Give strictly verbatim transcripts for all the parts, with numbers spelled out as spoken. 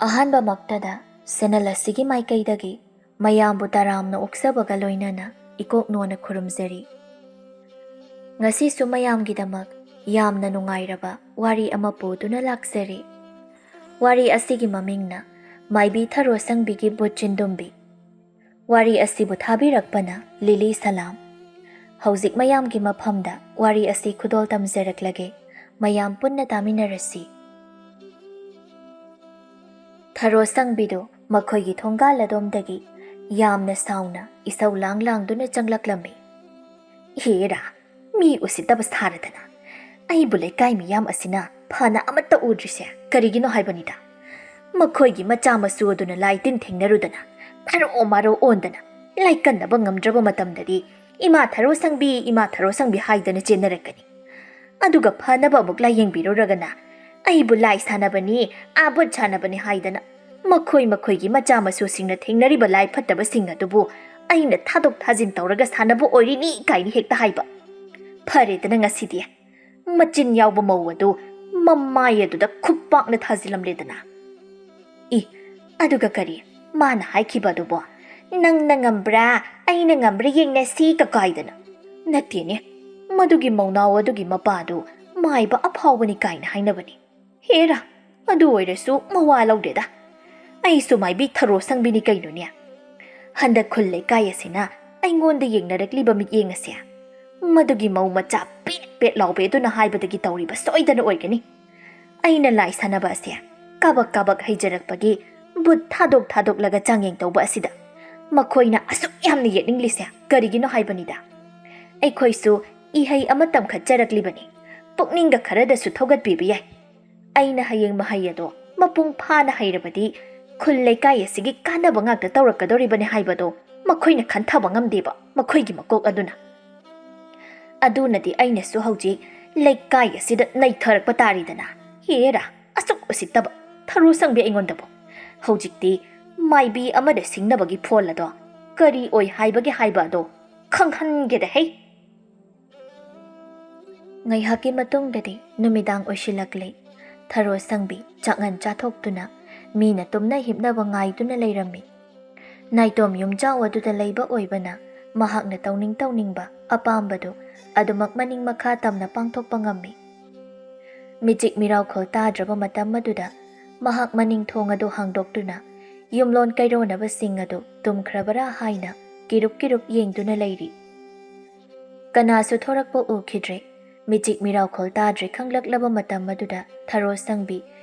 ꯑꯍꯥꯟꯕꯃꯛꯇꯗ ꯁꯦꯅꯦꯜ ꯑꯁꯤꯒꯤ ꯃꯥꯏꯀꯩꯗꯒꯤ ꯃꯌꯥꯝꯕꯨ ꯇꯔꯥꯝꯅ ꯑꯣꯛꯆꯕꯒ ꯂꯣꯏꯅꯅ ꯏꯀꯣꯛ ꯅꯣꯟꯅ ꯈꯨꯔꯨꯝꯖꯔꯤ꯫ ꯉꯁꯤꯁꯨ ꯃꯌꯥꯝꯒꯤꯗꯃꯛ ꯌꯥꯝꯅ ꯅꯨꯡꯉꯥꯏꯔꯕ ꯋꯥꯔꯤ ꯑꯃ ꯄꯨꯗꯨꯅ ꯂꯥꯛꯆꯔꯤ꯫ ꯋꯥꯔꯤ ꯑꯁꯤꯒꯤ ꯃꯃꯤꯡꯅ ꯃꯥꯏꯕꯤ ꯊꯔꯣ ꯁꯪꯕꯤꯒꯤ ꯚꯨꯠ ꯆꯤꯟꯗꯨꯝꯕꯤ꯫ ꯋꯥꯔꯤ ꯑꯁꯤꯕꯨ ꯊꯥꯕꯤꯔꯛꯄꯅ ꯂꯤꯂꯤ ꯁꯂꯥꯝ꯫ ꯍꯧꯖꯤꯛ ꯃꯌꯥꯝꯒꯤ ꯃꯐꯝꯗ ꯋꯥꯔꯤ ꯑꯁꯤ ꯈꯨꯗꯣꯜ ꯇꯝꯖꯔꯛꯂꯒꯦ꯫ ꯃꯌꯥꯝ ꯄꯨꯟꯅ ꯇꯥꯃꯤꯟꯅꯔꯁꯤ꯫ ꯊꯔꯣ ꯁꯪꯕꯤꯗꯨ ꯃꯈꯣꯏꯒꯤ ꯊꯣꯡꯒꯥꯜ ꯑꯗꯣꯝꯗꯒꯤ ꯌꯥꯝꯅ ꯁꯥꯎꯅ ꯏꯁꯧ ꯂꯥꯡ ꯂꯥꯡꯗꯨꯅ ꯆꯪꯂꯛꯂꯝꯃꯤ꯫ "ꯍꯦꯔꯥ, ꯃꯤ ꯎꯁꯤꯠꯇꯕ ꯁꯥꯔꯗꯅ ꯑꯩꯕꯨ ꯂꯩꯀꯥꯏ ꯃꯤꯌꯥꯝ ꯑꯁꯤꯅ ꯐꯅ ꯑꯃꯠꯇ ꯎꯗ꯭ꯔꯤꯁꯦ ꯀꯔꯤꯒꯤꯅꯣ ꯍꯥꯏꯕꯅꯤꯗ꯫ ꯃꯈꯣꯏꯒꯤ ꯃꯆꯥ ꯃꯁꯨ ꯑꯗꯨꯅ ꯂꯥꯏ ꯇꯤꯟ ꯊꯦꯡꯅꯔꯨꯗꯅ ꯐꯔꯛꯑꯣ ꯃꯥꯔꯣ ꯑꯣꯟꯗꯅ ꯂꯥꯏꯀꯟꯅꯕ ꯉꯝꯗ꯭ꯔꯕ ꯃꯇꯝꯗꯗꯤ ꯏꯃꯥ ꯊꯔꯣ ꯁꯪꯕꯤ, ꯏꯃꯥ ꯊꯔꯣ ꯁꯪꯕꯤ ꯍꯥꯏꯗꯅ ꯆꯦꯟꯅꯔꯛꯀꯅꯤ꯫ ꯑꯗꯨꯒ ꯐꯅꯕ ꯑꯃꯨꯛ ꯂꯥꯏꯌꯦꯡꯕꯤꯔꯨꯔꯒꯅ ꯑꯩꯕꯨ ꯂꯥꯏ ꯁꯥꯟꯅꯕꯅꯤ, ꯑꯥ ꯚꯨꯠ ꯁꯥꯟꯅꯕꯅꯤ ꯍꯥꯏꯗꯅ ꯃꯈꯣꯏ ꯃꯈꯣꯏꯒꯤ ꯃꯆꯥ ꯃꯁꯨꯁꯤꯡꯅ ꯊꯦꯡꯅꯔꯤꯕ ꯂꯥꯏ ꯐꯠꯇꯕꯁꯤꯡ ꯑꯗꯨꯕꯨ ꯑꯩꯅ ꯊꯥꯗꯣꯛ ꯊꯥꯖꯤꯟ ꯇꯧꯔꯒ ꯁꯥꯟꯅꯕ ꯑꯣꯏꯔꯤꯅꯤ" ꯀꯥꯏꯅ ꯍꯦꯛꯇ ꯍꯥꯏꯕ꯫ ꯐꯔꯦꯗꯅ ꯉꯁꯤꯗꯤ ꯃꯆꯤꯟ ꯌꯥꯎꯕ ꯃꯧ ꯑꯗꯨ ꯃꯃꯥꯏ ꯑꯗꯨꯗ ꯈꯨꯄꯥꯛꯅ ꯊꯥꯖꯤꯜꯂꯝꯂꯦꯗꯅ꯫ ꯏ, ꯑꯗꯨꯒ ꯀꯔꯤ ꯃꯥꯅ ꯍꯥꯏꯈꯤꯕ ꯑꯗꯨꯕꯣ? "ꯅꯪꯅ ꯉꯝꯕ꯭ꯔꯥ, ꯑꯩꯅ ꯉꯝꯕ꯭ꯔꯥ ꯌꯦꯡꯅꯁꯤ" ꯀꯀꯥꯏꯗꯅ꯫ ꯅꯠꯇꯦꯅꯦ, ꯃꯗꯨꯒꯤ ꯃꯧꯅꯥꯎ ꯑꯗꯨꯒꯤ ꯃꯄꯥꯗꯨ ꯃꯥꯏꯕ ꯑꯐꯥꯎꯕꯅꯤ ꯀꯥꯏꯅ ꯍꯥꯏꯅꯕꯅꯤ꯫ ꯍꯦꯔꯥ, ꯑꯗꯨ ꯑꯣꯏꯔꯁꯨ ꯃꯋꯥ ꯂꯧꯗꯦꯗ꯫ ꯑꯩꯁꯨ ꯃꯥꯏꯕꯤ ꯊꯔꯣ ꯁꯪꯕꯤꯅꯤ ꯀꯩꯅꯣꯅꯦ꯫ ꯍꯟꯗꯛ ꯈꯨꯜ ꯂꯩꯀꯥꯏ ꯑꯁꯤꯅ ꯑꯩꯉꯣꯟꯗ ꯌꯦꯡꯅꯔꯛꯂꯤꯕ ꯃꯤꯠꯌꯦꯡ ꯑꯁꯦ ꯃꯗꯨꯒꯤ ꯃꯧ ꯃꯆꯥ ꯄꯦꯠ ꯄꯦꯠ ꯂꯥꯎꯕꯤ ꯑꯗꯨꯅ ꯍꯥꯏꯕꯗꯒꯤ ꯇꯧꯔꯤꯕ ꯁꯣꯏꯗꯅ ꯑꯣꯏꯒꯅꯤ꯫ ꯑꯩꯅ ꯂꯥꯏ ꯁꯥꯟꯅꯕ ꯑꯁꯦ ꯀꯥꯕꯛ ꯀꯥꯕꯛ ꯍꯩꯖꯔꯛꯄꯒꯤ ꯚꯨꯠ ꯊꯥꯗꯣꯛ ꯊꯥꯗꯣꯛꯂꯒ ꯆꯥꯡꯌꯦꯡ ꯇꯧꯕ ꯑꯁꯤꯗ ꯃꯈꯣꯏꯅ ꯑꯁꯨꯛ ꯌꯥꯝꯅ ꯌꯦꯠꯅꯤꯡꯂꯤꯁꯦ ꯀꯔꯤꯒꯤꯅꯣ ꯍꯥꯏꯕꯅꯤꯗ꯫ ꯑꯩꯈꯣꯏꯁꯨ ꯏꯍꯩ ꯑꯃ ꯇꯝꯈꯠꯆꯔꯛꯂꯤꯕꯅꯤ꯫ ꯄꯨꯛꯅꯤꯡꯒ ꯈꯔꯗꯁꯨ ꯊꯧꯒꯠꯄꯤꯕ ꯌꯥꯏ꯫ ꯑꯩꯅ ꯍꯌꯦꯡ ꯃꯍꯩ ꯑꯗꯣ ꯃꯄꯨꯡ ꯐꯥꯅ ꯍꯩꯔꯕꯗꯤ ꯈꯨꯜ ꯂꯩꯀꯥꯏ ꯑꯁꯤꯒꯤ ꯀꯥꯟꯅꯕ ꯉꯥꯛꯇ ꯇꯧꯔꯛꯀꯗꯧꯔꯤꯕꯅꯤ ꯍꯥꯏꯕꯗꯣ ꯃꯈꯣꯏꯅ ꯈꯟꯊꯕ ꯉꯝꯗꯦꯕ, ꯃꯈꯣꯏꯒꯤ ꯃꯀꯣꯛ ꯑꯗꯨꯅ꯫ ꯑꯗꯨꯅꯗꯤ ꯑꯩꯅꯁꯨ ꯍꯧꯖꯤꯛ ꯂꯩꯀꯥꯏ ꯑꯁꯤꯗ ꯅꯩꯊꯔꯛꯄ ꯇꯥꯔꯤꯗꯅ꯫ ꯍꯦꯔꯥ, ꯑꯁꯨꯛ ꯎꯁꯤꯠꯇꯕ ꯊꯔꯣ ꯁꯪꯕꯤ ꯑꯩꯉꯣꯟꯗꯕꯨ꯫ ꯍꯧꯖꯤꯛꯇꯤ ꯃꯥꯏꯕꯤ ꯑꯃꯗ ꯁꯤꯡꯅꯕꯒꯤ ꯐꯣꯜ ꯑꯗꯣ ꯀꯔꯤ ꯑꯣꯏ ꯍꯥꯏꯕꯒꯦ ꯍꯥꯏꯕ ꯑꯗꯣ ꯈꯪꯍꯟꯒꯦꯗ ꯍꯩ꯫ ꯉꯥꯏꯍꯥꯛꯀꯤ ꯃꯇꯨꯡꯗꯗꯤ ꯅꯨꯃꯤꯗꯥꯡ ꯑꯣꯏꯁꯤꯜꯂꯛꯂꯦ꯫ ꯊꯔꯣ ꯁꯪꯕꯤ ꯆꯥꯛꯉꯟ ꯆꯥꯊꯣꯛꯇꯨꯅ ꯃꯤꯅ ꯇꯨꯝꯅ ꯍꯤꯞꯅꯕ ꯉꯥꯏꯗꯨꯅ ꯂꯩꯔꯝꯃꯤ꯫ ꯅꯥꯏꯇꯣꯝ ꯌꯨꯝꯖꯥꯎ ꯑꯗꯨꯗ ꯂꯩꯕ ꯑꯣꯏꯕꯅ ꯃꯍꯥꯛꯅ ꯇꯧꯅꯤꯡ ꯇꯧꯅꯤꯡꯕ ꯑꯄꯥꯝꯕꯗꯨ ꯑꯗꯨꯃꯛ ꯃꯅꯤꯡ ꯃꯈꯥ ꯇꯝꯅ ꯄꯥꯡꯊꯣꯛꯄ ꯉꯝꯃꯤ꯫ ꯃꯤꯆꯤꯛ ꯃꯤꯔꯥꯎꯈꯣꯜ ꯇꯥꯗ꯭ꯔꯕ ꯃꯇꯝ ꯑꯗꯨꯗ ꯃꯍꯥꯛ ꯃꯅꯤꯡ ꯊꯣꯡ ꯑꯗꯨ ꯍꯥꯡꯗꯣꯛꯇꯨꯅ ꯌꯨꯝꯂꯣꯟ ꯀꯩꯔꯣꯟꯅꯕꯁꯤꯡ ꯑꯗꯨ ꯇꯨꯝꯈ꯭ꯔꯕꯔꯥ ꯍꯥꯏꯅ ꯀꯤꯔꯨꯞ ꯀꯤꯔꯨꯞ ꯌꯦꯡꯗꯨꯅ ꯂꯩꯔꯤ꯫ ꯀꯅꯥꯁꯨ ꯊꯣꯔꯛꯄ ꯎꯈꯤꯗ꯭ꯔꯦ꯫ ꯃꯤꯆꯤꯛ ꯃꯤꯔꯥꯎꯈꯣꯜ ꯇꯥꯗ꯭ꯔꯦ ꯈꯪꯂꯛꯂꯕ ꯃꯇꯝ ꯑꯗꯨꯗ ꯊꯔꯣ ꯁꯪꯕꯤ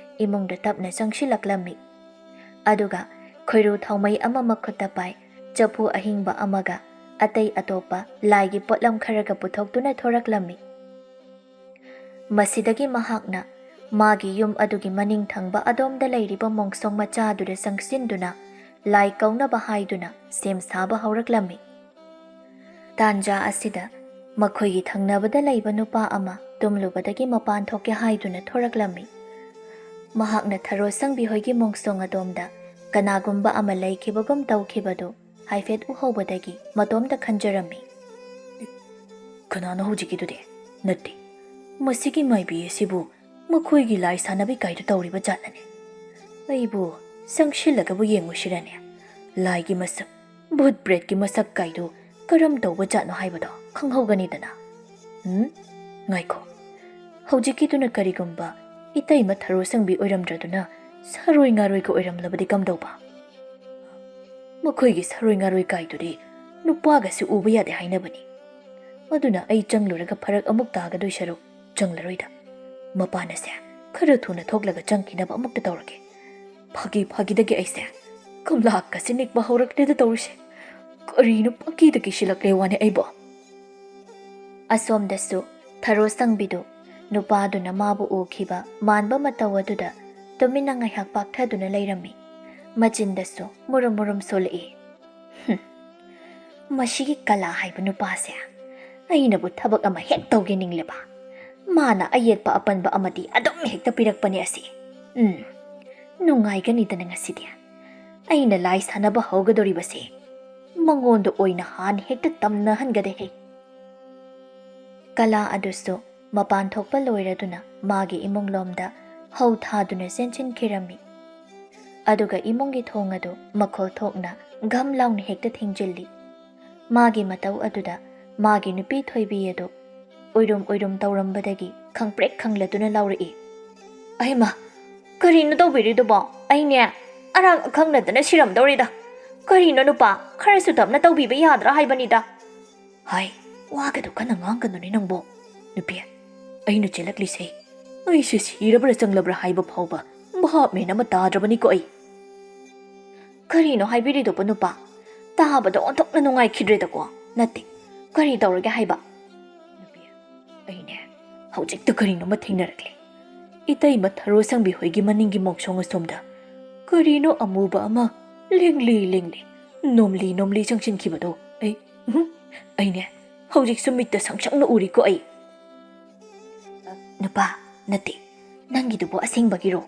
ꯏꯃꯨꯡꯗ ꯇꯞꯅ ꯆꯪꯁꯤꯜꯂꯛꯂꯝꯃꯤ꯫ ꯑꯗꯨꯒ ꯈꯣꯏꯔꯨ ꯊꯥꯎꯃꯩ ꯑꯃ ꯃꯈꯨꯠꯇ ꯄꯥꯏ, ꯆꯐꯨ ꯑꯍꯤꯡꯕ ꯑꯃꯒ ꯑꯇꯩ ꯑꯇꯣꯞꯄ ꯂꯥꯏꯒꯤ ꯄꯣꯠꯂꯝ ꯈꯔꯒ ꯄꯨꯊꯣꯛꯇꯨꯅ ꯊꯣꯔꯛꯂꯝꯃꯤ꯫ ꯃꯁꯤꯗꯒꯤ ꯃꯍꯥꯛꯅ ꯃꯥꯒꯤ ꯌꯨꯝ ꯑꯗꯨꯒꯤ ꯃꯅꯤꯡ ꯊꯪꯕ ꯑꯗꯣꯝꯗ ꯂꯩꯔꯤꯕ ꯃꯣꯡꯁꯣꯡ ꯃꯆꯥꯗꯨꯗ ꯆꯪꯁꯤꯟꯗꯨꯅ ꯂꯥꯏ ꯀꯧꯅꯕ ꯍꯥꯏꯗꯨꯅ ꯁꯦꯝ ꯁꯥꯕ ꯍꯧꯔꯛꯂꯝꯃꯤ꯫ ꯇꯥꯟꯖꯥ ꯑꯁꯤꯗ ꯃꯈꯣꯏꯒꯤ ꯊꯪꯅꯕꯗ ꯂꯩꯕ ꯅꯨꯄꯥ ꯑꯃ ꯇꯨꯝꯂꯨꯕꯗꯒꯤ ꯃꯄꯥꯟ ꯊꯣꯛꯀꯦ ꯍꯥꯏꯗꯨꯅ ꯊꯣꯔꯛꯂꯝꯃꯤ꯫ ꯃꯍꯥꯛꯅ ꯊꯔꯣ ꯁꯪꯕꯤ ꯍꯣꯏꯒꯤ ꯃꯣꯡꯁꯣꯡ ꯑꯗꯣꯝꯗ ꯀꯅꯥꯒꯨꯝꯕ ꯑꯃ ꯂꯩꯈꯤꯕꯒꯨꯝ ꯇꯧꯈꯤꯕꯗꯨ ꯍꯥꯏꯐꯦꯠ ꯎꯍꯧꯕꯗꯒꯤ ꯃꯇꯣꯝꯇ ꯈꯟꯖꯔꯝꯃꯤ꯫ "ꯀꯅꯥꯅꯣ ꯍꯧꯖꯤꯛꯀꯤꯗꯨꯗꯤ? ꯅꯠꯇꯦ, ꯃꯁꯤꯒꯤ ꯃꯥꯏꯕꯤ ꯑꯁꯤꯕꯨ ꯃꯈꯣꯏꯒꯤ ꯂꯥꯏ ꯁꯥꯟꯅꯕ ꯏꯀꯥꯏꯗꯨ ꯇꯧꯔꯤꯕ ꯖꯥꯠꯂꯅꯦ? ꯑꯩꯕꯨ ꯆꯪꯁꯤꯜꯂꯒꯕꯨ ꯌꯦꯡꯉꯨꯁꯤꯔꯅꯦ? ꯂꯥꯏꯒꯤ ꯃꯁꯛ, ꯚꯨꯠ ꯄ꯭ꯔꯦꯠꯀꯤ ꯃꯁꯛ ꯀꯥꯏꯗꯨ ꯀꯔꯝ ꯇꯧꯕ ꯖꯥꯠꯅꯣ ꯍꯥꯏꯕꯗꯣ ꯈꯪꯍꯧꯒꯅꯤꯗꯅ꯫ ꯎꯝ? ꯉꯥꯏꯈꯣ, ꯍꯧꯖꯤꯛꯀꯤꯗꯨꯅ ꯀꯔꯤꯒꯨꯝꯕ ꯏꯇꯩꯃ ꯊꯔꯣ ꯁꯪꯕꯤ ꯑꯣꯏꯔꯝꯗ꯭ꯔꯗꯨꯅ ꯁꯥꯔꯣꯏ ꯉꯥꯔꯣꯏꯒ ꯑꯣꯏꯔꯝꯂꯕꯗꯤ ꯀꯝꯗꯧꯕ? ꯃꯈꯣꯏꯒꯤ ꯁꯥꯔꯣꯏ ꯉꯥꯔꯣꯏ ꯀꯥꯏꯗꯨꯗꯤ ꯅꯨꯄꯥꯒꯁꯨ ꯎꯕ ꯌꯥꯗꯦ ꯍꯥꯏꯅꯕꯅꯤ꯫ ꯑꯗꯨꯅ ꯑꯩ ꯆꯪꯂꯨꯔꯒ ꯐꯔꯛ ꯑꯃꯨꯛ ꯇꯥꯒꯗꯣꯏ ꯁꯔꯨꯛ ꯆꯪꯂꯔꯣꯏꯗ꯫ ꯃꯄꯥꯟ ꯑꯁꯦ ꯈꯔ ꯊꯨꯅ ꯊꯣꯛꯂꯒ ꯆꯪꯈꯤꯅꯕ ꯑꯃꯨꯛꯇ ꯇꯧꯔꯒꯦ꯫ ꯐꯥꯒꯤ ꯐꯥꯒꯤꯗꯒꯤ ꯑꯩꯁꯦ ꯀꯝꯂꯥꯀꯁꯦ ꯅꯤꯛꯄ ꯍꯧꯔꯛꯂꯦꯗ ꯇꯧꯔꯤꯁꯦ꯫ ꯀꯔꯤꯅꯣ ꯄꯪꯀꯤꯗ ꯀꯤꯁꯤꯜꯂꯛꯂꯦ ꯋꯥꯅꯦ ꯑꯩꯕꯣ?" ꯑꯁꯣꯝꯗꯁꯨ ꯊꯔꯣ ꯁꯪꯕꯤꯗꯨ ꯅꯨꯄꯥꯗꯨꯅ ꯃꯥꯕꯨ ꯎꯈꯤꯕ ꯃꯥꯟꯕ ꯃꯇꯧ ꯑꯗꯨꯗ ꯇꯨꯃꯤꯟꯅ ꯉꯥꯏꯍꯥꯛ ꯄꯥꯛꯊꯗꯨꯅ ꯂꯩꯔꯝꯃꯤ꯫ ꯃꯆꯤꯟꯗꯁꯨ ꯃꯨꯔꯨꯝ ꯃꯨꯔꯨꯝ ꯁꯣꯜꯂꯛꯏ꯫ "ꯍꯨꯝ, ꯃꯁꯤꯒꯤ ꯀꯂꯥ ꯍꯥꯏꯕ ꯅꯨꯄꯥꯁꯦ ꯑꯩꯅꯕꯨ ꯊꯕꯛ ꯑꯃ ꯍꯦꯛ ꯇꯧꯒꯦ ꯅꯤꯡꯂꯕ, ꯃꯥꯅ ꯑꯌꯦꯠꯄ ꯑꯄꯟꯕ ꯑꯃꯗꯤ ꯑꯗꯨꯝ ꯍꯦꯛꯇ ꯄꯤꯔꯛꯄꯅꯦ ꯑꯁꯤ꯫ ꯎꯝ, ꯅꯨꯡꯉꯥꯏꯒꯅꯤꯗꯅ ꯉꯁꯤꯗꯤ꯫ ꯑꯩꯅ ꯂꯥꯏ ꯁꯥꯟꯅꯕ ꯍꯧꯒꯗꯧꯔꯤꯕꯁꯦ ꯃꯉꯣꯟꯗ ꯑꯣꯏꯅ ꯍꯥꯟꯅ ꯍꯦꯛꯇ ꯇꯝꯅꯍꯟꯒꯗꯦ ꯍꯦ꯫" ꯀꯂꯥ ꯑꯗꯨꯁꯨ ꯃꯄꯥꯟ ꯊꯣꯛꯄ ꯂꯣꯏꯔꯗꯨꯅ ꯃꯥꯒꯤ ꯏꯃꯨꯡꯂꯣꯝꯗ ꯍꯧ ꯊꯥꯗꯨꯅ ꯆꯦꯟꯁꯤꯟꯈꯤꯔꯝꯃꯤ꯫ ꯑꯗꯨꯒ ꯏꯃꯨꯡꯒꯤ ꯊꯣꯡ ꯑꯗꯨ ꯃꯈꯣꯜ ꯊꯣꯛꯅ ꯘꯝ ꯂꯥꯎꯅ ꯍꯦꯛꯇ ꯊꯤꯡꯖꯤꯜꯂꯤ꯫ ꯃꯥꯒꯤ ꯃꯇꯧ ꯑꯗꯨꯗ ꯃꯥꯒꯤ ꯅꯨꯄꯤ ꯊꯣꯏꯕꯤ ꯑꯗꯨ ꯎꯏꯔꯨꯝ ꯎꯏꯔꯨꯝ ꯇꯧꯔꯝꯕꯗꯒꯤ ꯈꯪꯄ꯭ꯔꯦꯛ ꯈꯪꯂꯗꯨꯅ ꯂꯥꯎꯔꯛꯏ, "ꯑꯩꯃ, ꯀꯔꯤꯅꯣ ꯇꯧꯕꯤꯔꯤꯗꯨꯕꯣ? ꯑꯩꯅꯦ ꯑꯔꯥꯛ ꯑꯈꯪꯅꯗꯅ ꯁꯤꯔꯝꯗꯧꯔꯤꯗ꯫ ꯀꯔꯤꯅꯣ ꯅꯨꯄꯥ, ꯈꯔꯁꯨ ꯇꯞꯅ ꯇꯧꯕꯤꯕ ꯌꯥꯗ꯭ꯔꯥ ꯍꯥꯏꯕꯅꯤꯗ"꯫ "ꯍꯥꯏ, ꯋꯥꯒꯗꯨ ꯀꯟꯅ ꯉꯥꯡꯒꯅꯨꯅꯦ ꯅꯪꯕꯣ꯫ ꯅꯨꯄꯤ, ꯑꯩꯅ ꯆꯦꯜꯂꯛꯂꯤꯁꯦ ꯑꯩꯁꯦ ꯁꯤꯔꯕ꯭ꯔꯥ ꯆꯪꯂꯕ꯭ꯔꯥ ꯍꯥꯏꯕ ꯐꯥꯎꯕ ꯚꯥꯞ ꯃꯦꯟ ꯑꯃ ꯇꯥꯗ꯭ꯔꯕꯅꯤꯀꯣ ꯑꯩ"꯫ "ꯀꯔꯤꯅꯣ ꯍꯥꯏꯕꯤꯔꯤꯗꯨꯕꯨ ꯅꯨꯄꯥ? ꯇꯥꯕꯗ ꯑꯣꯟꯊꯣꯛꯅ ꯅꯨꯡꯉꯥꯏꯈꯤꯗ꯭ꯔꯦꯗꯀꯣ꯫ ꯅꯠꯇꯦ, ꯀꯔꯤ ꯇꯧꯔꯒꯦ ꯍꯥꯏꯕ?" "ꯅꯨꯄꯤ, ꯑꯩꯅꯦ ꯍꯧꯖꯤꯛꯇ ꯀꯔꯤꯅꯣꯃ ꯊꯦꯡꯅꯔꯛꯂꯦ꯫ ꯏꯇꯩꯃ ꯊꯔꯣ ꯁꯪꯕꯤ ꯍꯣꯏꯒꯤ ꯃꯅꯤꯡꯒꯤ ꯃꯣꯡꯁꯣꯡ ꯑꯁꯣꯝꯗ ꯀꯔꯤꯅꯣ ꯑꯃꯨꯕ ꯑꯃ ꯂꯦꯡꯂꯤ ꯂꯦꯡꯂꯤ, ꯅꯣꯝꯂꯤ ꯅꯣꯝꯂꯤ ꯆꯪꯁꯤꯟꯈꯤꯕꯗꯣ ꯑꯩ, ꯎꯝ, ꯑꯩꯅꯦ ꯍꯧꯖꯤꯛꯁꯨ ꯃꯤꯠꯇ ꯁꯪꯁꯪꯅ ꯎꯔꯤꯀꯣ ꯑꯩ"꯫ "ꯅꯨꯄꯥ, ꯅꯠꯇꯦ, ꯅꯪꯒꯤꯗꯨꯕꯨ ꯑꯁꯦꯡꯕꯒꯤꯔꯣ?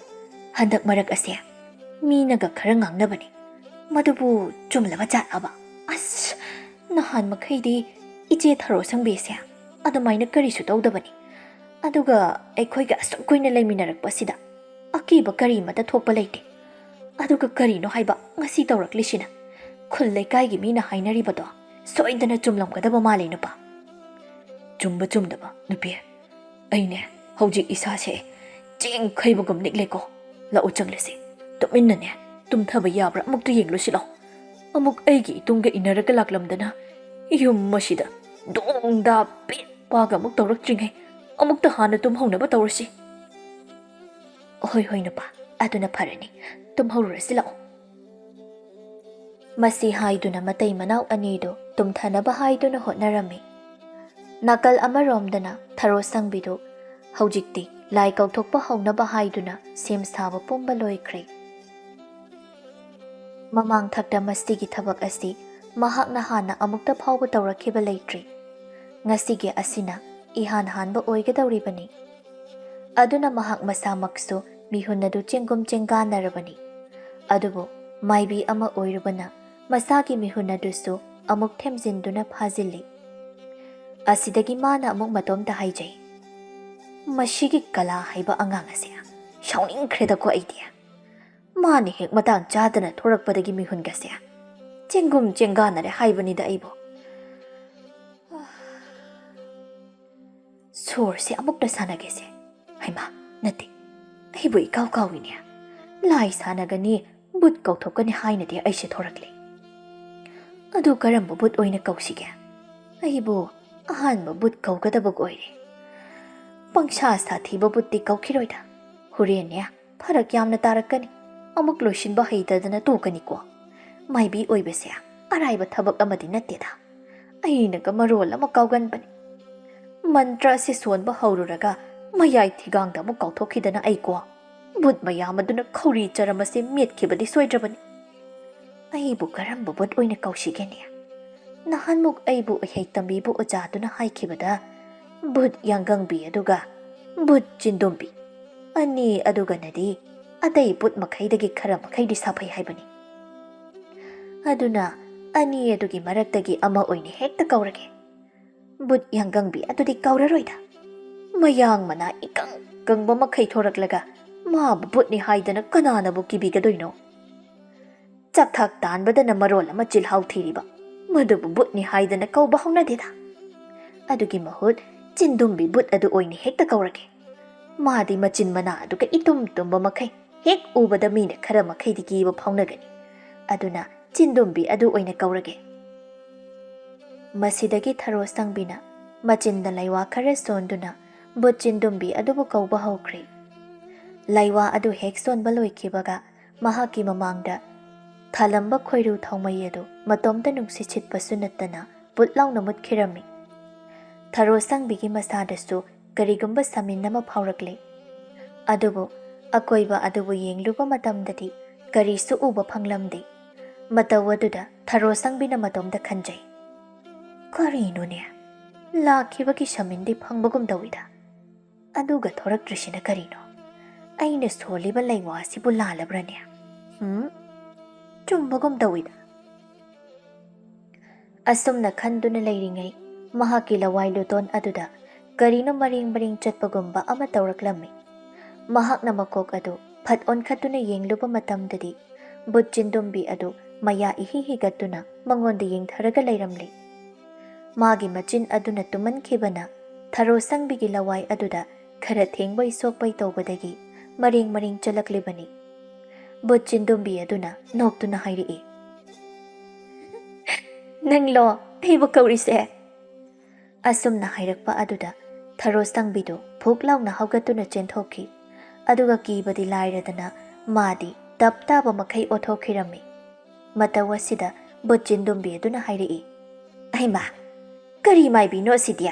ꯍꯟꯗꯛ ꯃꯔꯛ ꯑꯁꯦ ꯃꯤꯅꯒ ꯈꯔ ꯉꯥꯡꯅꯕꯅꯦ꯫ ꯃꯗꯨꯕꯨ ꯆꯨꯝꯂꯕ ꯖꯥꯠꯂꯕ? ꯑꯁ, ꯅꯍꯥꯟ ꯃꯈꯩꯗꯤ ꯏꯆꯦ ꯊꯔꯣ ꯁꯪꯕꯤꯁꯦ ꯑꯗꯨꯃꯥꯏꯅ ꯀꯔꯤꯁꯨ ꯇꯧꯗꯕꯅꯤ꯫ ꯑꯗꯨꯒ ꯑꯩꯈꯣꯏꯒ ꯑꯁꯨꯛ ꯀꯨꯏꯅ ꯂꯩꯃꯤꯟꯅꯔꯛꯄꯁꯤꯗ ꯑꯀꯤꯕ ꯀꯔꯤꯃꯠꯇ ꯊꯣꯛꯄ ꯂꯩꯇꯦ꯫ ꯑꯗꯨꯒ ꯀꯔꯤꯅꯣ ꯍꯥꯏꯕ ꯉꯁꯤ ꯇꯧꯔꯛꯂꯤꯁꯤꯅ? ꯈꯨꯜ ꯂꯩꯀꯥꯏꯒꯤ ꯃꯤꯅ ꯍꯥꯏꯅꯔꯤꯕꯗꯣ ꯁꯣꯏꯗꯅ ꯆꯨꯝꯂꯝꯒꯗꯕ ꯃꯥꯜꯂꯦ ꯅꯨꯄꯥ"꯫ "ꯆꯨꯝꯕ ꯆꯨꯝꯗꯕ ꯅꯨꯄꯤ, ꯑꯩꯅꯦ ꯍꯧꯖꯤꯛ ꯏꯁꯥꯁꯦ ꯆꯦꯡ ꯈꯩꯕꯒꯨꯝ ꯅꯤꯛꯂꯦꯀꯣ꯫ ꯂꯥꯛꯑꯣ ꯆꯪꯂꯁꯤ, ꯇꯨꯃꯤꯟꯅꯅꯦ ꯇꯨꯝꯊꯕ ꯌꯥꯕ꯭ꯔꯥ ꯑꯃꯨꯛꯇ ꯌꯦꯡꯂꯨꯁꯤ ꯂꯥꯛꯑꯣ꯫ ꯑꯃꯨꯛ ꯑꯩꯒꯤ ꯏꯇꯨꯡꯗ ꯏꯟꯅꯔꯒ ꯂꯥꯛꯂꯝꯗꯅ ꯌꯨꯝ ꯑꯁꯤꯗ ꯗꯣꯡ ꯗꯥ ꯄꯦꯠ ꯄꯥꯒ ꯑꯃꯨꯛ ꯇꯧꯔꯛꯇ꯭ꯔꯤꯉꯩ ꯑꯃꯨꯛꯇ ꯍꯥꯟꯅ ꯇꯨꯝꯍꯧꯅꯕ ꯇꯧꯔꯁꯤ"꯫ "ꯍꯣꯏ ꯍꯣꯏ ꯅꯨꯄꯥ, ꯑꯗꯨꯅ ꯐꯔꯅꯤ, ꯇꯨꯝꯍꯧꯔꯨꯔꯁꯤ ꯂꯥꯛꯑꯣ"꯫ ꯃꯁꯤ ꯍꯥꯏꯗꯨꯅ ꯃꯇꯩ ꯃꯅꯥꯎ ꯑꯅꯤꯗꯨ ꯇꯨꯝꯊꯅꯕ ꯍꯥꯏꯗꯨꯅ ꯍꯣꯠꯅꯔꯝꯃꯤ꯫ ꯅꯥꯀꯜ ꯑꯃꯔꯣꯝꯗꯅ ꯊꯔꯣ ꯁꯪꯕꯤꯗꯨ ꯍꯧꯖꯤꯛꯇꯤ ꯂꯥꯏ ꯀꯧꯊꯣꯛꯄ ꯍꯧꯅꯕ ꯍꯥꯏꯗꯨꯅ ꯁꯦꯝ ꯁꯥꯕ ꯄꯨꯝꯕ ꯂꯣꯏꯈ꯭ꯔꯦ꯫ ꯃꯃꯥꯡ ꯊꯛꯇ ꯃꯁꯤꯒꯤ ꯊꯕꯛ ꯑꯁꯤ ꯃꯍꯥꯛꯅ ꯍꯥꯟꯅ ꯑꯃꯨꯛꯇ ꯐꯥꯎꯕ ꯇꯧꯔꯛꯈꯤꯕ ꯂꯩꯇ꯭ꯔꯤ꯫ ꯉꯁꯤꯒꯤ ꯑꯁꯤꯅ ꯏꯍꯥꯟ ꯍꯥꯟꯕ ꯑꯣꯏꯒꯗꯧꯔꯤꯕꯅꯤ꯫ ꯑꯗꯨꯅ ꯃꯍꯥꯛ ꯃꯁꯥꯃꯛꯁꯨ ꯃꯤꯍꯨꯟ ꯑꯗꯨ ꯆꯦꯡꯒꯨꯝ ꯆꯦꯡꯒꯥꯟꯅꯔꯕꯅꯤ꯫ ꯑꯗꯨꯕꯨ ꯃꯥꯏꯕꯤ ꯑꯃ ꯑꯣꯏꯔꯨꯕꯅ ꯃꯁꯥꯒꯤ ꯃꯤꯍꯨꯟ ꯑꯗꯨꯁꯨ ꯑꯃꯨꯛ ꯊꯦꯝꯖꯤꯟꯗꯨꯅ ꯐꯥꯖꯤꯜꯂꯤ꯫ ꯑꯁꯤꯗꯒꯤ ꯃꯥꯅ ꯑꯃꯨꯛ ꯃꯇꯣꯝꯇ ꯍꯥꯏꯖꯩ, "ꯃꯁꯤꯒꯤ ꯀꯂꯥ ꯍꯥꯏꯕ ꯑꯉꯥꯡ ꯑꯁꯦ ꯁꯥꯎꯅꯤꯡꯈ꯭ꯔꯦꯗꯀꯣ ꯑꯩꯗꯤ"꯫ ꯃꯥꯅ ꯍꯦꯛ ꯃꯇꯥꯡ ꯆꯥꯗꯅ ꯊꯣꯔꯛꯄꯗꯒꯤ ꯃꯤꯍꯨꯟꯒꯁꯦ ꯆꯦꯡꯒꯨꯝ ꯆꯦꯡꯒꯥꯟꯅꯔꯦ ꯍꯥꯏꯕꯅꯤꯗ ꯑꯩꯕꯨ꯫ ꯁꯣꯔꯁꯦ ꯑꯃꯨꯛꯇ ꯁꯥꯟꯅꯒꯦꯁꯦ꯫ ꯍꯩꯃꯥ, ꯅꯠꯇꯦ, ꯑꯩꯕꯨ ꯏꯀꯥꯎ ꯀꯥꯎꯏꯅꯦ꯫ ꯂꯥꯏ ꯁꯥꯟꯅꯒꯅꯤ, ꯕꯨꯠ ꯀꯧꯊꯣꯛꯀꯅꯤ ꯍꯥꯏꯅꯗꯤ ꯑꯩꯁꯦ ꯊꯣꯔꯛꯂꯦ꯫ ꯑꯗꯨ ꯀꯔꯝꯕ ꯕꯨꯠ ꯑꯣꯏꯅ ꯀꯧꯁꯤꯒꯦ? ꯑꯩꯕꯨ ꯑꯍꯥꯟꯕ ꯕꯨꯠ ꯀꯧꯒꯗꯕ ꯑꯣꯏꯔꯦ꯫ ꯄꯪꯁꯥ ꯁꯥꯊꯤꯕ ꯕꯨꯠꯇꯤ ꯀꯧꯈꯤꯔꯣꯏꯗ꯫ ꯍꯣꯔꯦꯟꯅꯦ ꯐꯔꯛ ꯌꯥꯝꯅ ꯇꯥꯔꯛꯀꯅꯤ꯫ ꯑꯃꯨꯛ ꯂꯣꯏꯁꯤꯟꯕ ꯍꯩꯇꯗꯅ ꯇꯣꯛꯀꯅꯤꯀꯣ꯫ ꯃꯥꯏꯕꯤ ꯑꯣꯏꯕꯁꯦ ꯑꯔꯥꯏꯕ ꯊꯕꯛ ꯑꯃꯗꯤ ꯅꯠꯇꯦꯗ꯫ ꯑꯩꯅꯒ ꯃꯔꯣꯜ ꯑꯃ ꯀꯥꯎꯒꯟꯕꯅꯤ꯫ ꯃꯟꯇ꯭ꯔ ꯑꯁꯤ ꯁꯣꯟꯕ ꯍꯧꯔꯨꯔꯒ ꯃꯌꯥꯏ ꯊꯤꯒꯥꯡꯗ ꯑꯃꯨꯛ ꯀꯥꯎꯊꯣꯛꯈꯤꯗꯅ ꯑꯩꯀꯣ, ꯕꯨꯠ ꯃꯌꯥꯝ ꯑꯗꯨꯅ ꯈꯧꯔꯤ ꯆꯔꯝ ꯑꯁꯦ ꯃꯦꯠꯈꯤꯕꯗꯤ ꯁꯣꯏꯗ꯭ꯔꯕꯅꯤ꯫ ꯑꯩꯕꯨ ꯀꯔꯝꯕ ꯕꯨꯠ ꯑꯣꯏꯅ ꯀꯧꯁꯤꯒꯦꯅꯦ? ꯅꯍꯥꯟꯃꯨꯛ ꯑꯩꯕꯨ ꯏꯍꯩ ꯇꯝꯕꯤꯕ ꯑꯣꯖꯥꯗꯨꯅ ꯍꯥꯏꯈꯤꯕꯗ, ꯕꯨꯠ ꯌꯥꯡꯒꯪꯕꯤ ꯑꯗꯨꯒ ꯕꯨꯠ ꯆꯤꯟꯗꯨꯝꯕꯤ ꯑꯅꯤ ꯑꯗꯨꯒꯅꯗꯤ ꯑꯇꯩ ꯕꯨꯠ ꯃꯈꯩꯗꯒꯤ ꯈꯔ ꯃꯈꯩꯗꯤ ꯁꯥꯐꯩ ꯍꯥꯏꯕꯅꯤ꯫ ꯑꯗꯨꯅ ꯑꯅꯤ ꯑꯗꯨꯒꯤ ꯃꯔꯛꯇꯒꯤ ꯑꯃ ꯑꯣꯏꯅ ꯍꯦꯛꯇ ꯀꯧꯔꯒꯦ꯫ ꯕꯨꯠ ꯌꯥꯡꯒꯪꯕꯤ ꯑꯗꯨꯗꯤ ꯀꯧꯔꯔꯣꯏꯗ꯫ ꯃꯌꯥꯡ ꯃꯅꯥ ꯏꯀꯪ ꯀꯪꯕ ꯃꯈꯩ ꯊꯣꯔꯛꯂꯒ ꯃꯥꯕꯨ ꯕꯨꯠꯅꯤ ꯍꯥꯏꯗꯅ ꯀꯅꯥꯅꯕꯨ ꯀꯤꯕꯤꯒꯗꯣꯏꯅꯣ? ꯆꯥꯛꯊꯥꯛ ꯇꯥꯟꯕꯗꯅ ꯃꯔꯣꯜ ꯑꯃ ꯆꯤꯜꯍꯥꯎ ꯊꯤꯔꯤꯕ, ꯃꯗꯨꯕꯨ ꯕꯨꯠꯅꯤ ꯍꯥꯏꯗꯅ ꯀꯧꯕ ꯍꯧꯅꯗꯦꯗ꯫ ꯑꯗꯨꯒꯤ ꯃꯍꯨꯠ ꯆꯤꯟꯗꯨꯝꯕꯤ ꯕꯨꯠ ꯑꯗꯨ ꯑꯣꯏꯅ ꯍꯦꯛꯇ ꯀꯧꯔꯒꯦ꯫ ꯃꯥꯗꯤ ꯃꯆꯤꯟ ꯃꯅꯥ ꯑꯗꯨꯒ ꯏꯇꯨꯝ ꯇꯨꯝꯕ ꯃꯈꯩ ꯍꯦꯛ ꯎꯕꯗ ꯃꯤꯅ ꯈꯔ ꯃꯈꯩꯗꯤ ꯀꯤꯕ ꯐꯥꯎꯅꯒꯅꯤ꯫ ꯑꯗꯨꯅ ꯆꯤꯟꯗꯨꯝꯕꯤ ꯑꯗꯨ ꯑꯣꯏꯅ ꯀꯧꯔꯒꯦ꯫ ꯃꯁꯤꯗꯒꯤ ꯊꯔꯣ ꯁꯪꯕꯤꯅ ꯃꯆꯤꯟꯗ ꯂꯩꯋꯥ ꯈꯔ ꯁꯣꯟꯗꯨꯅ ꯕꯨꯠ ꯆꯤꯟꯗꯨꯝꯕꯤ ꯑꯗꯨꯕꯨ ꯀꯧꯕ ꯍꯧꯈ꯭ꯔꯦ꯫ ꯂꯩꯋꯥ ꯑꯗꯨ ꯍꯦꯛ ꯁꯣꯟꯕ ꯂꯣꯏꯈꯤꯕꯒ ꯃꯍꯥꯛꯀꯤ ꯃꯃꯥꯡꯗ ꯊꯥꯂꯝꯕ ꯈꯣꯏꯔꯨ ꯊꯥꯎꯃꯩ ꯑꯗꯨ ꯃꯇꯣꯝꯇ ꯅꯨꯡꯁꯤꯠ ꯁꯤꯠꯄꯁꯨ ꯅꯠꯇꯅ ꯄꯨꯠ ꯂꯥꯎꯅ ꯃꯨꯠꯈꯤꯔꯝꯃꯤ꯫ ꯊꯔꯣ ꯁꯪꯕꯤꯒꯤ ꯃꯁꯥꯗꯁꯨ ꯀꯔꯤꯒꯨꯝꯕ ꯁꯥꯃꯤꯟ ꯑꯃ ꯐꯥꯎꯔꯛꯂꯦ꯫ ꯑꯗꯨꯕꯨ ꯑꯀꯣꯏꯕ ꯑꯗꯨꯕꯨ ꯌꯦꯡꯂꯨꯕ ꯃꯇꯝꯗꯗꯤ ꯀꯔꯤꯁꯨ ꯎꯕ ꯐꯪꯂꯝꯗꯦ꯫ ꯃꯇꯧ ꯑꯗꯨꯗ ꯊꯔꯣ ꯁꯪꯕꯤꯅ ꯃꯇꯣꯝꯇ ꯈꯟꯖꯩ, "ꯀꯔꯤꯅꯣꯅꯦ? ꯂꯥꯛꯈꯤꯕꯒꯤ ꯁꯥꯃꯤꯟꯗꯤ ꯐꯪꯕꯒꯨꯝ ꯇꯧꯏꯗ꯫ ꯑꯗꯨꯒ ꯊꯣꯔꯛꯇ꯭ꯔꯤꯁꯤꯅ ꯀꯔꯤꯅꯣ? ꯑꯩꯅ ꯁꯣꯜꯂꯤꯕ ꯂꯩꯋꯥ ꯑꯁꯤꯕꯨ ꯂꯥꯜꯂꯕ꯭ꯔꯅꯦ? ꯍꯨꯝ? ꯆꯨꯝꯕꯒꯨꯝ ꯇꯧꯏꯗ꯫" ꯑꯁꯨꯝꯅ ꯈꯟꯗꯨꯅ ꯂꯩꯔꯤꯉꯩ, ꯃꯍꯥꯛꯀꯤ ꯂꯋꯥꯏ ꯂꯨꯇꯣꯟ ꯑꯗꯨꯗ ꯀꯔꯤꯅꯣ ꯃꯔꯦꯡ ꯃꯔꯦꯡ ꯆꯠꯄꯒꯨꯝꯕ ꯑꯃ ꯇꯧꯔꯛꯂꯝꯃꯤ꯫ ꯃꯍꯥꯛꯅ ꯃꯀꯣꯛ ꯑꯗꯨ ꯐꯠ ꯑꯣꯟꯈꯠꯇꯨꯅ ꯌꯦꯡꯂꯨꯕ ꯃꯇꯝꯗꯗꯤ ꯚꯨꯠ ꯆꯤꯟꯗꯨꯝꯕꯤ ꯑꯗꯨ ꯃꯌꯥ ꯏꯍꯤ ꯍꯤꯒꯠꯇꯨꯅ ꯃꯉꯣꯟꯗ ꯌꯦꯡꯊꯔꯒ ꯂꯩꯔꯝꯂꯦ꯫ ꯃꯥꯒꯤ ꯃꯆꯤꯟ ꯑꯗꯨꯅ ꯇꯨꯝꯃꯟꯈꯤꯕꯅ ꯊꯔꯣ ꯁꯪꯕꯤꯒꯤ ꯂꯋꯥꯏ ꯑꯗꯨꯗ ꯈꯔ ꯊꯦꯡꯕꯩ ꯁꯣꯛꯄꯩ ꯇꯧꯕꯗꯒꯤ ꯃꯔꯦꯡ ꯃꯔꯦꯡ ꯆꯠꯂꯛꯂꯤꯕꯅꯤ꯫ ꯚꯨꯠ ꯆꯤꯟꯗꯨꯝꯕꯤ ꯑꯗꯨꯅ ꯅꯣꯛꯇꯨꯅ ꯍꯥꯏꯔꯛꯏ, "ꯅꯪꯂꯣ ꯑꯩꯕꯨ ꯀꯧꯔꯤꯁꯦ?" ꯑꯁꯨꯝꯅ ꯍꯥꯏꯔꯛꯄ ꯑꯗꯨꯗ ꯊꯔꯣ ꯁꯪꯕꯤꯗꯨ ꯐꯨꯛ ꯂꯥꯎꯅ ꯍꯧꯒꯠꯇꯨꯅ ꯆꯦꯟꯊꯣꯛꯈꯤ꯫ ꯑꯗꯨꯒ ꯀꯤꯕꯗꯤ ꯂꯥꯏꯔꯗꯅ ꯃꯥꯗꯤ ꯇꯞ ꯇꯥꯕ ꯃꯈꯩ ꯑꯣꯊꯣꯛꯈꯤꯔꯝꯃꯤ꯫ ꯃꯇꯧ ꯑꯁꯤꯗ ꯚꯨꯠ ꯆꯤꯟꯗꯨꯝꯕꯤ ꯑꯗꯨꯅ ꯍꯥꯏꯔꯛꯏ, "ꯑꯩꯃꯥ, ꯀꯔꯤ ꯃꯥꯏꯕꯤꯅꯣ ꯑꯁꯤꯗꯤ?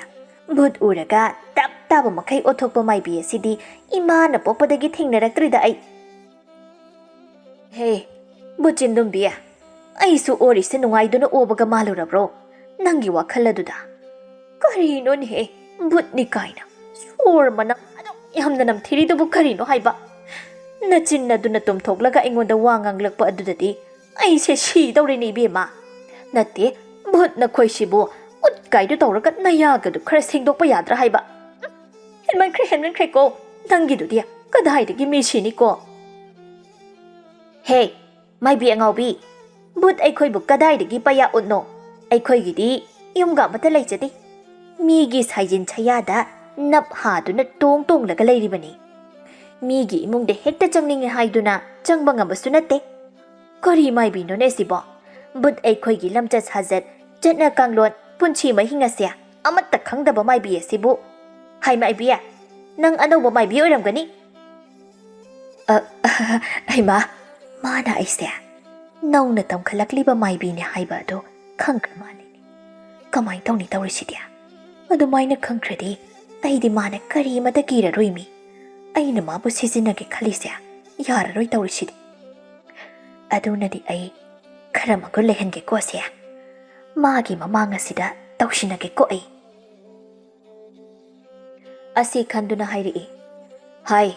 ꯚꯨꯠ ꯎꯔꯒ ꯇꯞ ꯇꯥꯕ ꯃꯈꯩ ꯑꯣꯊꯣꯛꯄ ꯃꯥꯏꯕꯤ ꯑꯁꯤꯗꯤ ꯏꯃꯥꯅ ꯄꯣꯛꯄꯗꯒꯤ ꯊꯦꯡꯅꯔꯛꯇ꯭ꯔꯤꯗ ꯑꯩ꯫" "ꯍꯦ, ꯚꯨꯠ ꯆꯤꯟꯗꯨꯝꯕꯤ, ꯑꯩꯁꯨ ꯑꯣꯔꯤꯁꯦ ꯅꯨꯡꯉꯥꯏꯗꯨꯅ ꯑꯣꯕꯒ ꯃꯥꯜꯂꯨꯔꯕ꯭ꯔꯣ ꯅꯪꯒꯤ ꯋꯥꯈꯜ ꯑꯗꯨꯗ? ꯀꯔꯤꯅꯣꯅꯦꯍꯦ, ꯚꯨꯠꯅꯤ ꯀꯥꯏꯅ ꯁꯣꯔ ꯃꯅꯝ ꯑꯗꯨꯛ ꯌꯥꯝꯅ ꯅꯝꯊꯤꯔꯤꯗꯨꯕꯨ ꯀꯔꯤꯅꯣ ꯍꯥꯏꯕ? ꯅꯆꯤꯟ ꯑꯗꯨꯅ ꯇꯨꯝꯊꯣꯛꯂꯒ ꯑꯩꯉꯣꯟꯗ ꯋꯥ ꯉꯥꯡꯂꯛꯄ ꯑꯗꯨꯗꯗꯤ ꯑꯩꯁꯦ ꯁꯤꯗꯧꯔꯦꯅꯦ ꯏꯕꯦꯝꯃ꯫ ꯅꯠꯇꯦ, ꯚꯨꯠ ꯅꯈꯣꯏꯁꯤꯕꯨ ꯎꯠ ꯀꯥꯏꯗꯨ ꯇꯧꯔꯒ ꯅꯌꯥꯒꯗꯨ ꯈꯔ ꯁꯦꯡꯗꯣꯛꯄ ꯌꯥꯗ꯭ꯔꯥ ꯍꯥꯏꯕ? ꯍꯦꯟꯃꯟꯈ꯭ꯔꯦ, ꯍꯦꯟꯃꯟꯈ꯭ꯔꯦꯀꯣ꯫ ꯅꯪꯒꯤꯗꯨꯗꯤ ꯀꯗꯥꯏꯗꯒꯤ ꯃꯤ ꯁꯤꯅꯤꯀꯣ?" "ꯍꯦ, ꯃꯥꯏꯕꯤ ꯑꯉꯥꯎꯕꯤ, ꯚꯨꯠ ꯑꯩꯈꯣꯏꯕꯨ ꯀꯗꯥꯏꯗꯒꯤ ꯄꯩꯌꯥ ꯎꯠꯅꯣ? ꯑꯩꯈꯣꯏꯒꯤꯗꯤ ꯌꯨꯝꯒ ꯑꯃꯠꯇ ꯂꯩꯖꯗꯦ꯫ ꯃꯤꯒꯤ ꯁꯥꯏꯖꯤꯟ ꯁꯌꯥꯗ ꯅꯞ ꯍꯥꯗꯨꯅ ꯇꯣꯡ ꯇꯣꯡꯂꯒ ꯂꯩꯔꯤꯕꯅꯤ꯫ ꯃꯤꯒꯤ ꯏꯃꯨꯡꯗ ꯍꯦꯛꯇ ꯆꯪꯅꯤꯡꯉꯦ ꯍꯥꯏꯗꯨꯅ ꯆꯪꯕ ꯉꯝꯕꯁꯨ ꯅꯠꯇꯦ꯫ ꯀꯔꯤ ꯃꯥꯏꯕꯤꯅꯣꯅꯦ ꯁꯤꯕꯣ? ꯚꯨꯠ ꯑꯩꯈꯣꯏꯒꯤ ꯂꯝꯆꯠ ꯁꯥꯖꯠ, ꯆꯠꯅ ꯀꯥꯡꯂꯣꯟ, ꯄꯨꯟꯁꯤ ꯃꯍꯤꯡ ꯑꯁꯦ ꯑꯃꯠꯇ ꯈꯪꯗꯕ ꯃꯥꯏꯕꯤ ꯑꯁꯤꯕꯨ꯫ ꯍꯥꯏ ꯃꯥꯏꯕꯤ, ꯅꯪ ꯑꯅꯧꯕ ꯃꯥꯏꯕꯤ ꯑꯣꯏꯔꯝꯒꯅꯤ꯫" ꯑ, ꯍꯩꯃꯥ, ꯃꯥꯅ ꯑꯩꯁꯦ ꯅꯧꯅ ꯇꯝꯈꯠꯂꯛꯂꯤꯕ ꯃꯥꯏꯕꯤꯅꯦ ꯍꯥꯏꯕ ꯑꯗꯨ ꯈꯪꯈ꯭ꯔ ꯃꯥꯜꯂꯦꯅꯦ꯫ ꯀꯃꯥꯏꯅ ꯇꯧꯅꯤ ꯇꯧꯔꯤꯁꯤꯗꯤ? ꯑꯗꯨꯃꯥꯏꯅ ꯈꯪꯈ꯭ꯔꯗꯤ ꯑꯩꯗꯤ ꯃꯥꯅ ꯀꯔꯤꯃꯇ ꯀꯤꯔꯔꯣꯏꯃꯤ꯫ ꯑꯩꯅ ꯃꯥꯕꯨ ꯁꯤꯖꯤꯟꯅꯒꯦ ꯈꯜꯂꯤꯁꯦ ꯌꯥꯔꯔꯣꯏ ꯇꯧꯔꯤꯁꯤꯗꯤ꯫ ꯑꯗꯨꯅꯗꯤ ꯑꯩ ꯈꯔ ꯃꯒꯨꯟ ꯂꯩꯍꯟꯒꯦꯀꯣ ꯁꯦ꯫ ꯃꯥꯒꯤ ꯃꯃꯥꯡ ꯑꯁꯤꯗ ꯇꯧꯁꯤꯟꯅꯒꯦꯀꯣ ꯑꯩ꯫ ꯑꯁꯤ ꯈꯟꯗꯨꯅ ꯍꯥꯏꯔꯛꯏ, "ꯍꯥꯏ,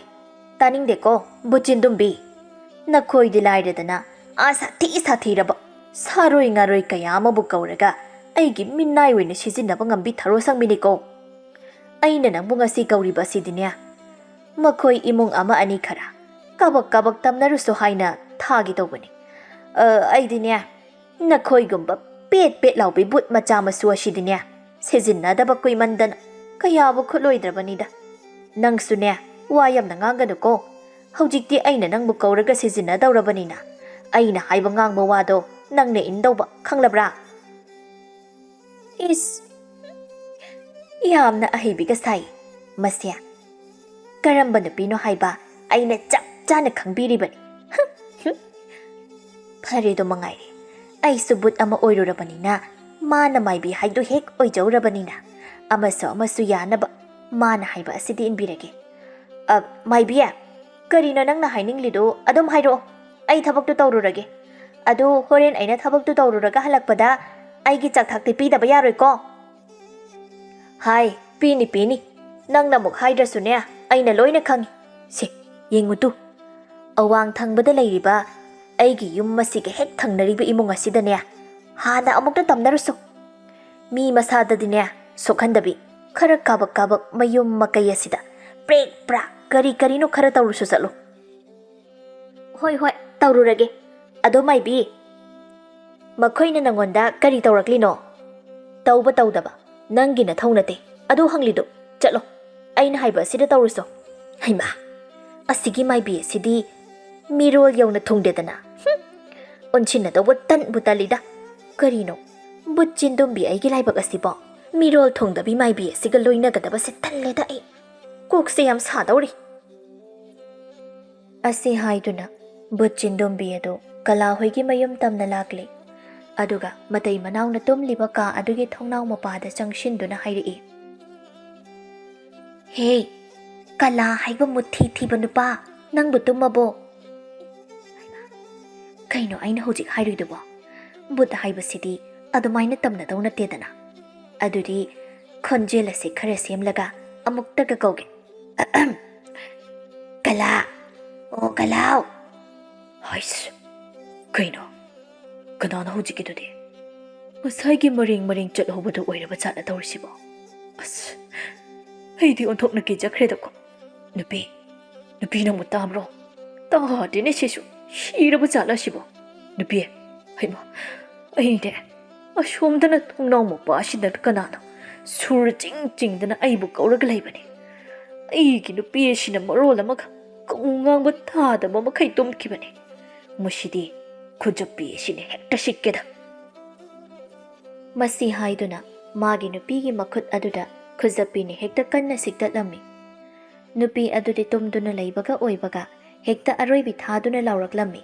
ꯇꯥꯅꯤꯡꯗꯦꯀꯣ, ꯕꯨꯆꯤꯟꯗꯨꯝꯕꯤ꯫ ꯅꯈꯣꯏꯗꯤ ꯂꯥꯏꯔꯗꯅ ꯑꯥ ꯁꯥꯊꯤ ꯁꯥꯊꯤꯔꯕ ꯁꯥꯔꯣꯏ ꯉꯥꯔꯣꯏ ꯀꯌꯥ ꯑꯃꯕꯨ ꯀꯧꯔꯒ ꯑꯩꯒꯤ ꯃꯤꯅꯥꯏ ꯑꯣꯏꯅ ꯁꯤꯖꯤꯟꯅꯕ ꯉꯝꯕꯤ ꯊꯔꯣ ꯁꯪꯕꯤꯅꯤꯀꯣ꯫ ꯑꯩꯅ ꯅꯪꯕꯨ ꯉꯁꯤ ꯀꯧꯔꯤꯕ ꯑꯁꯤꯗꯤꯅꯦ, ꯃꯈꯣꯏ ꯏꯃꯨꯡ ꯑꯃ ꯑꯅꯤ ꯈꯔ ꯀꯥꯕꯛ ꯀꯥꯕꯛ ꯇꯝꯅꯔꯨꯁꯣ ꯍꯥꯏꯅ ꯊꯥꯒꯦ ꯇꯧꯕꯅꯤ꯫ ꯑ, ꯑꯩꯗꯤꯅꯦ, ꯅꯈꯣꯏꯒꯨꯝꯕ ꯄꯦꯠ ꯄꯦꯠ ꯂꯥꯎꯕꯤ ꯕꯨꯠ ꯃꯆꯥ ꯃꯁꯨ ꯑꯁꯤꯗꯤꯅꯦ, ꯁꯤꯖꯤꯟꯅꯗꯕ ꯀꯨꯏꯃꯟꯗꯅ ꯀꯌꯥꯕꯨ ꯈꯨꯠꯂꯣꯏꯗ꯭ꯔꯕꯅꯤꯗ꯫ ꯅꯪꯁꯨꯅꯦ, ꯋꯥ ꯌꯥꯝꯅ ꯉꯥꯡꯒꯅꯨꯀꯣ꯫ ꯍꯧꯖꯤꯛꯇꯤ ꯑꯩꯅ ꯅꯪꯕꯨ ꯀꯧꯔꯒ ꯁꯤꯖꯤꯟꯅꯗꯧꯔꯕꯅꯤꯅ, ꯑꯩꯅ ꯍꯥꯏꯕ ꯉꯥꯡꯕ ꯋꯥꯗꯣ ꯅꯪꯅ ꯏꯟꯗꯧꯕ, ꯈꯪꯂꯕ꯭ꯔꯥ? ꯏꯁ, ꯌꯥꯝꯅ ꯑꯍꯩꯕꯤꯒ ꯁꯥꯏ ꯃꯁꯦ꯫ ꯀꯔꯝꯕ ꯅꯨꯄꯤꯅꯣ ꯍꯥꯏꯕ ꯑꯩꯅ ꯆꯞ ꯆꯥꯅ ꯈꯪꯕꯤꯔꯤꯕꯅꯤ꯫ ꯐꯔꯦꯗꯣ ꯃꯉꯥꯏꯔꯦ, ꯑꯩꯁꯨ ꯕꯨꯠ ꯑꯃ ꯑꯣꯏꯔꯨꯔꯕꯅꯤꯅ, ꯃꯥꯅ ꯃꯥꯏꯕꯤ ꯍꯥꯏꯗꯨ ꯍꯦꯛ ꯑꯣꯏꯖꯧꯔꯕꯅꯤꯅ, ꯑꯃꯁꯨ ꯑꯃꯁꯨ ꯌꯥꯅꯕ ꯃꯥꯅ ꯍꯥꯏꯕ ꯑꯁꯤꯗꯤ ꯏꯟꯕꯤꯔꯒꯦ꯫ ꯑ, ꯃꯥꯏꯕꯤ, ꯀꯔꯤꯅꯣ ꯅꯪꯅ ꯍꯥꯏꯅꯤꯡꯂꯤꯗꯨ? ꯑꯗꯨꯝ ꯍꯥꯏꯔꯛꯑꯣ, ꯑꯩ ꯊꯕꯛꯇꯨ ꯇꯧꯔꯨꯔꯒꯦ꯫ ꯑꯗꯨ ꯍꯣꯔꯦꯟ ꯑꯩꯅ ꯊꯕꯛꯇꯨ ꯇꯧꯔꯨꯔꯒ ꯍꯜꯂꯛꯄꯗ ꯑꯩꯒꯤ ꯆꯥꯛꯊꯥꯛꯇꯤ ꯄꯤꯗꯕ ꯌꯥꯔꯣꯏꯀꯣ? ꯍꯥꯏ, ꯄꯤꯅꯤ, ꯄꯤꯅꯤ꯫ ꯅꯪꯅ ꯑꯃꯨꯛ ꯍꯥꯏꯗ꯭ꯔꯁꯨꯅꯦ, ꯑꯩꯅ ꯂꯣꯏꯅ ꯈꯪꯉꯤ꯫ ꯁꯦ, ꯌꯦꯡꯉꯨꯇꯨ꯫ ꯑꯋꯥꯡ ꯊꯪꯕꯗ ꯂꯩꯔꯤꯕ ꯑꯩꯒꯤ ꯌꯨꯝ ꯑꯁꯤꯒ ꯍꯦꯛ ꯊꯪꯅꯔꯤꯕ ꯏꯃꯨꯡ ꯑꯁꯤꯗꯅꯦ, ꯍꯥꯟꯅ ꯑꯃꯨꯛꯇ ꯇꯝꯅꯔꯨꯁꯣ꯫ ꯃꯤ ꯃꯁꯥꯗꯗꯤꯅꯦ, ꯁꯣꯛꯍꯟꯗꯕꯤ, ꯈꯔ ꯀꯥꯕꯛ ꯀꯥꯕꯛ ꯃꯌꯨꯝ ꯃꯀꯩ ꯑꯁꯤꯗ ꯄ꯭ꯔꯦꯛ ꯄ꯭ꯔꯥꯛ ꯀꯔꯤ ꯀꯔꯤꯅꯣ ꯈꯔ ꯇꯧꯔꯨꯁꯨ ꯆꯠꯂꯨ꯫ ꯍꯣꯏ, ꯍꯣꯏ, ꯇꯧꯔꯨꯔꯒꯦ꯫ ꯑꯗꯣ ꯃꯥꯏꯕꯤ, ꯃꯈꯣꯏꯅ ꯅꯪꯉꯣꯟꯗ ꯀꯔꯤ ꯇꯧꯔꯛꯂꯤꯅꯣ? ꯇꯧꯕ ꯇꯧꯗꯕ ꯅꯪꯒꯤ ꯅꯊꯧ ꯅꯠꯇꯦ꯫ ꯑꯗꯨ ꯍꯪꯂꯤꯗꯨ ꯆꯠꯂꯣ, ꯑꯩꯅ ꯍꯥꯏꯕ ꯑꯁꯤꯗ ꯇꯧꯔꯨꯁꯣ꯫ ꯍꯩꯃꯥ, ꯑꯁꯤꯒꯤ ꯃꯥꯏꯕꯤ ꯑꯁꯤꯗꯤ ꯃꯤꯔꯣꯜ ꯌꯧꯅ ꯊꯨꯡꯗꯦꯗꯅ꯫ ꯍꯨꯝ, ꯑꯣꯟꯁꯤꯟꯅꯗꯧꯕ ꯇꯟꯕꯨ ꯇꯜꯂꯤꯗ꯫ ꯀꯔꯤꯅꯣ, ꯕꯨꯠ ꯆꯤꯟꯗꯨꯝꯕꯤ ꯑꯩꯒꯤ ꯂꯥꯏꯕꯛ ꯑꯁꯤꯕꯣ? ꯃꯤꯔꯣꯜ ꯊꯨꯡꯗꯕꯤ ꯃꯥꯏꯕꯤ ꯑꯁꯤꯒ ꯂꯣꯏꯅꯒꯗꯕꯁꯦ ꯇꯜꯂꯦꯗ ꯑꯩ꯫ ꯀꯣꯛꯁꯦ ꯌꯥꯝ ꯁꯥꯗꯧꯔꯤ꯫ ꯑꯁꯤ ꯍꯥꯏꯗꯨꯅ ꯕꯨꯠ ꯆꯤꯟꯗꯨꯝꯕꯤ ꯑꯗꯨ ꯀꯂꯥ ꯍꯣꯏꯒꯤ ꯃꯌꯨꯝ ꯇꯝꯅ ꯂꯥꯛꯂꯦ꯫ ꯑꯗꯨꯒ ꯃꯇꯩ ꯃꯅꯥꯎꯅ ꯇꯨꯝꯂꯤꯕ ꯀꯥ ꯑꯗꯨꯒꯤ ꯊꯣꯡꯅꯥꯎ ꯃꯄꯥꯗ ꯆꯪꯁꯤꯟꯗꯨꯅ ꯍꯥꯏꯔꯛꯏ, "ꯍꯦ, ꯀꯂꯥ ꯍꯥꯏꯕ ꯃꯨꯊꯤ ꯊꯤꯕ ꯅꯨꯄꯥ, ꯅꯪꯕꯨ ꯇꯨꯝꯃꯕꯣ?" ꯀꯩꯅꯣ ꯑꯩꯅ ꯍꯧꯖꯤꯛ ꯍꯥꯏꯔꯨꯏꯗꯨꯕꯣ? ꯕꯨꯠ ꯍꯥꯏꯕꯁꯤꯗꯤ ꯑꯗꯨꯃꯥꯏꯅ ꯇꯝꯅꯗꯧ ꯅꯠꯇꯦꯗꯅ꯫ ꯑꯗꯨꯗꯤ ꯈꯣꯟꯖꯦꯜ ꯑꯁꯤ ꯈꯔ ꯁꯦꯝꯂꯒ ꯑꯃꯨꯛꯇꯒ ꯀꯧꯒꯦ꯫ "ꯀꯂꯥ! ꯑꯣ, ꯀꯂꯥꯎ!" ꯍꯩꯁ! ꯀꯩꯅꯣ? ꯀꯅꯥꯅꯣ ꯍꯧꯖꯤꯛꯀꯤꯗꯨꯗꯤ? ꯉꯁꯥꯏꯒꯤ ꯃꯔꯦꯡ ꯃꯔꯦꯡ ꯆꯠꯍꯧꯕꯗꯨ ꯑꯣꯏꯔꯕ ꯖꯥꯠꯂ ꯇꯧꯔꯤꯁꯤꯕꯣ? ꯑꯁ! ꯑꯩꯗꯤ ꯑꯣꯟꯊꯣꯛꯅ ꯀꯤꯖꯈ꯭ꯔꯦꯗꯀꯣ꯫ ꯅꯨꯄꯤ, ꯅꯨꯄꯤ, ꯅꯪꯕꯨ ꯇꯥꯕ꯭ꯔꯣ? ꯇꯥꯗꯦꯅꯦ ꯁꯤꯁꯨ꯫ ꯁꯤꯔꯕ ꯖꯥꯠꯂ ꯁꯤꯕꯣ? ꯅꯨꯄꯤ, ꯍꯩꯃꯥ, ꯑꯩꯅꯦ ꯑꯁꯣꯝꯗꯅ ꯊꯣꯡꯅꯥꯎ ꯃꯄꯥꯁꯤꯗ ꯀꯅꯥꯅꯣ ꯁꯨꯔ ꯆꯤꯡ ꯆꯤꯡꯗꯅ ꯑꯩꯕꯨ ꯀꯧꯔꯒ ꯂꯩꯕꯅꯤ꯫ ꯑꯩꯒꯤ ꯅꯨꯄꯤ ꯑꯁꯤꯅ ꯃꯔꯣꯜ ꯑꯃꯒ ꯀꯧ ꯉꯥꯡꯕ ꯇꯥꯗꯕ ꯃꯈꯩ ꯇꯨꯝꯈꯤꯕꯅꯤ꯫ ꯃꯁꯤꯗꯤ ꯈꯨꯖꯞꯄꯤ ꯑꯁꯤꯅ ꯍꯦꯛꯇ ꯁꯤꯠꯀꯦꯗ꯫ ꯃꯁꯤ ꯍꯥꯏꯗꯨꯅ ꯃꯥꯒꯤ ꯅꯨꯄꯤꯒꯤ ꯃꯈꯨꯠ ꯑꯗꯨꯗ ꯈꯨꯖꯞꯄꯤꯅ ꯍꯦꯛꯇ ꯀꯟꯅ ꯁꯤꯛꯇꯠꯂꯝꯃꯤ꯫ ꯅꯨꯄꯤ ꯑꯗꯨꯗꯤ ꯇꯨꯝꯗꯨꯅ ꯂꯩꯕꯒ ꯑꯣꯏꯕꯒ ꯍꯦꯛꯇ ꯑꯔꯣꯏꯕꯤ ꯊꯥꯗꯨꯅ ꯂꯥꯎꯔꯛꯂꯝꯃꯤ꯫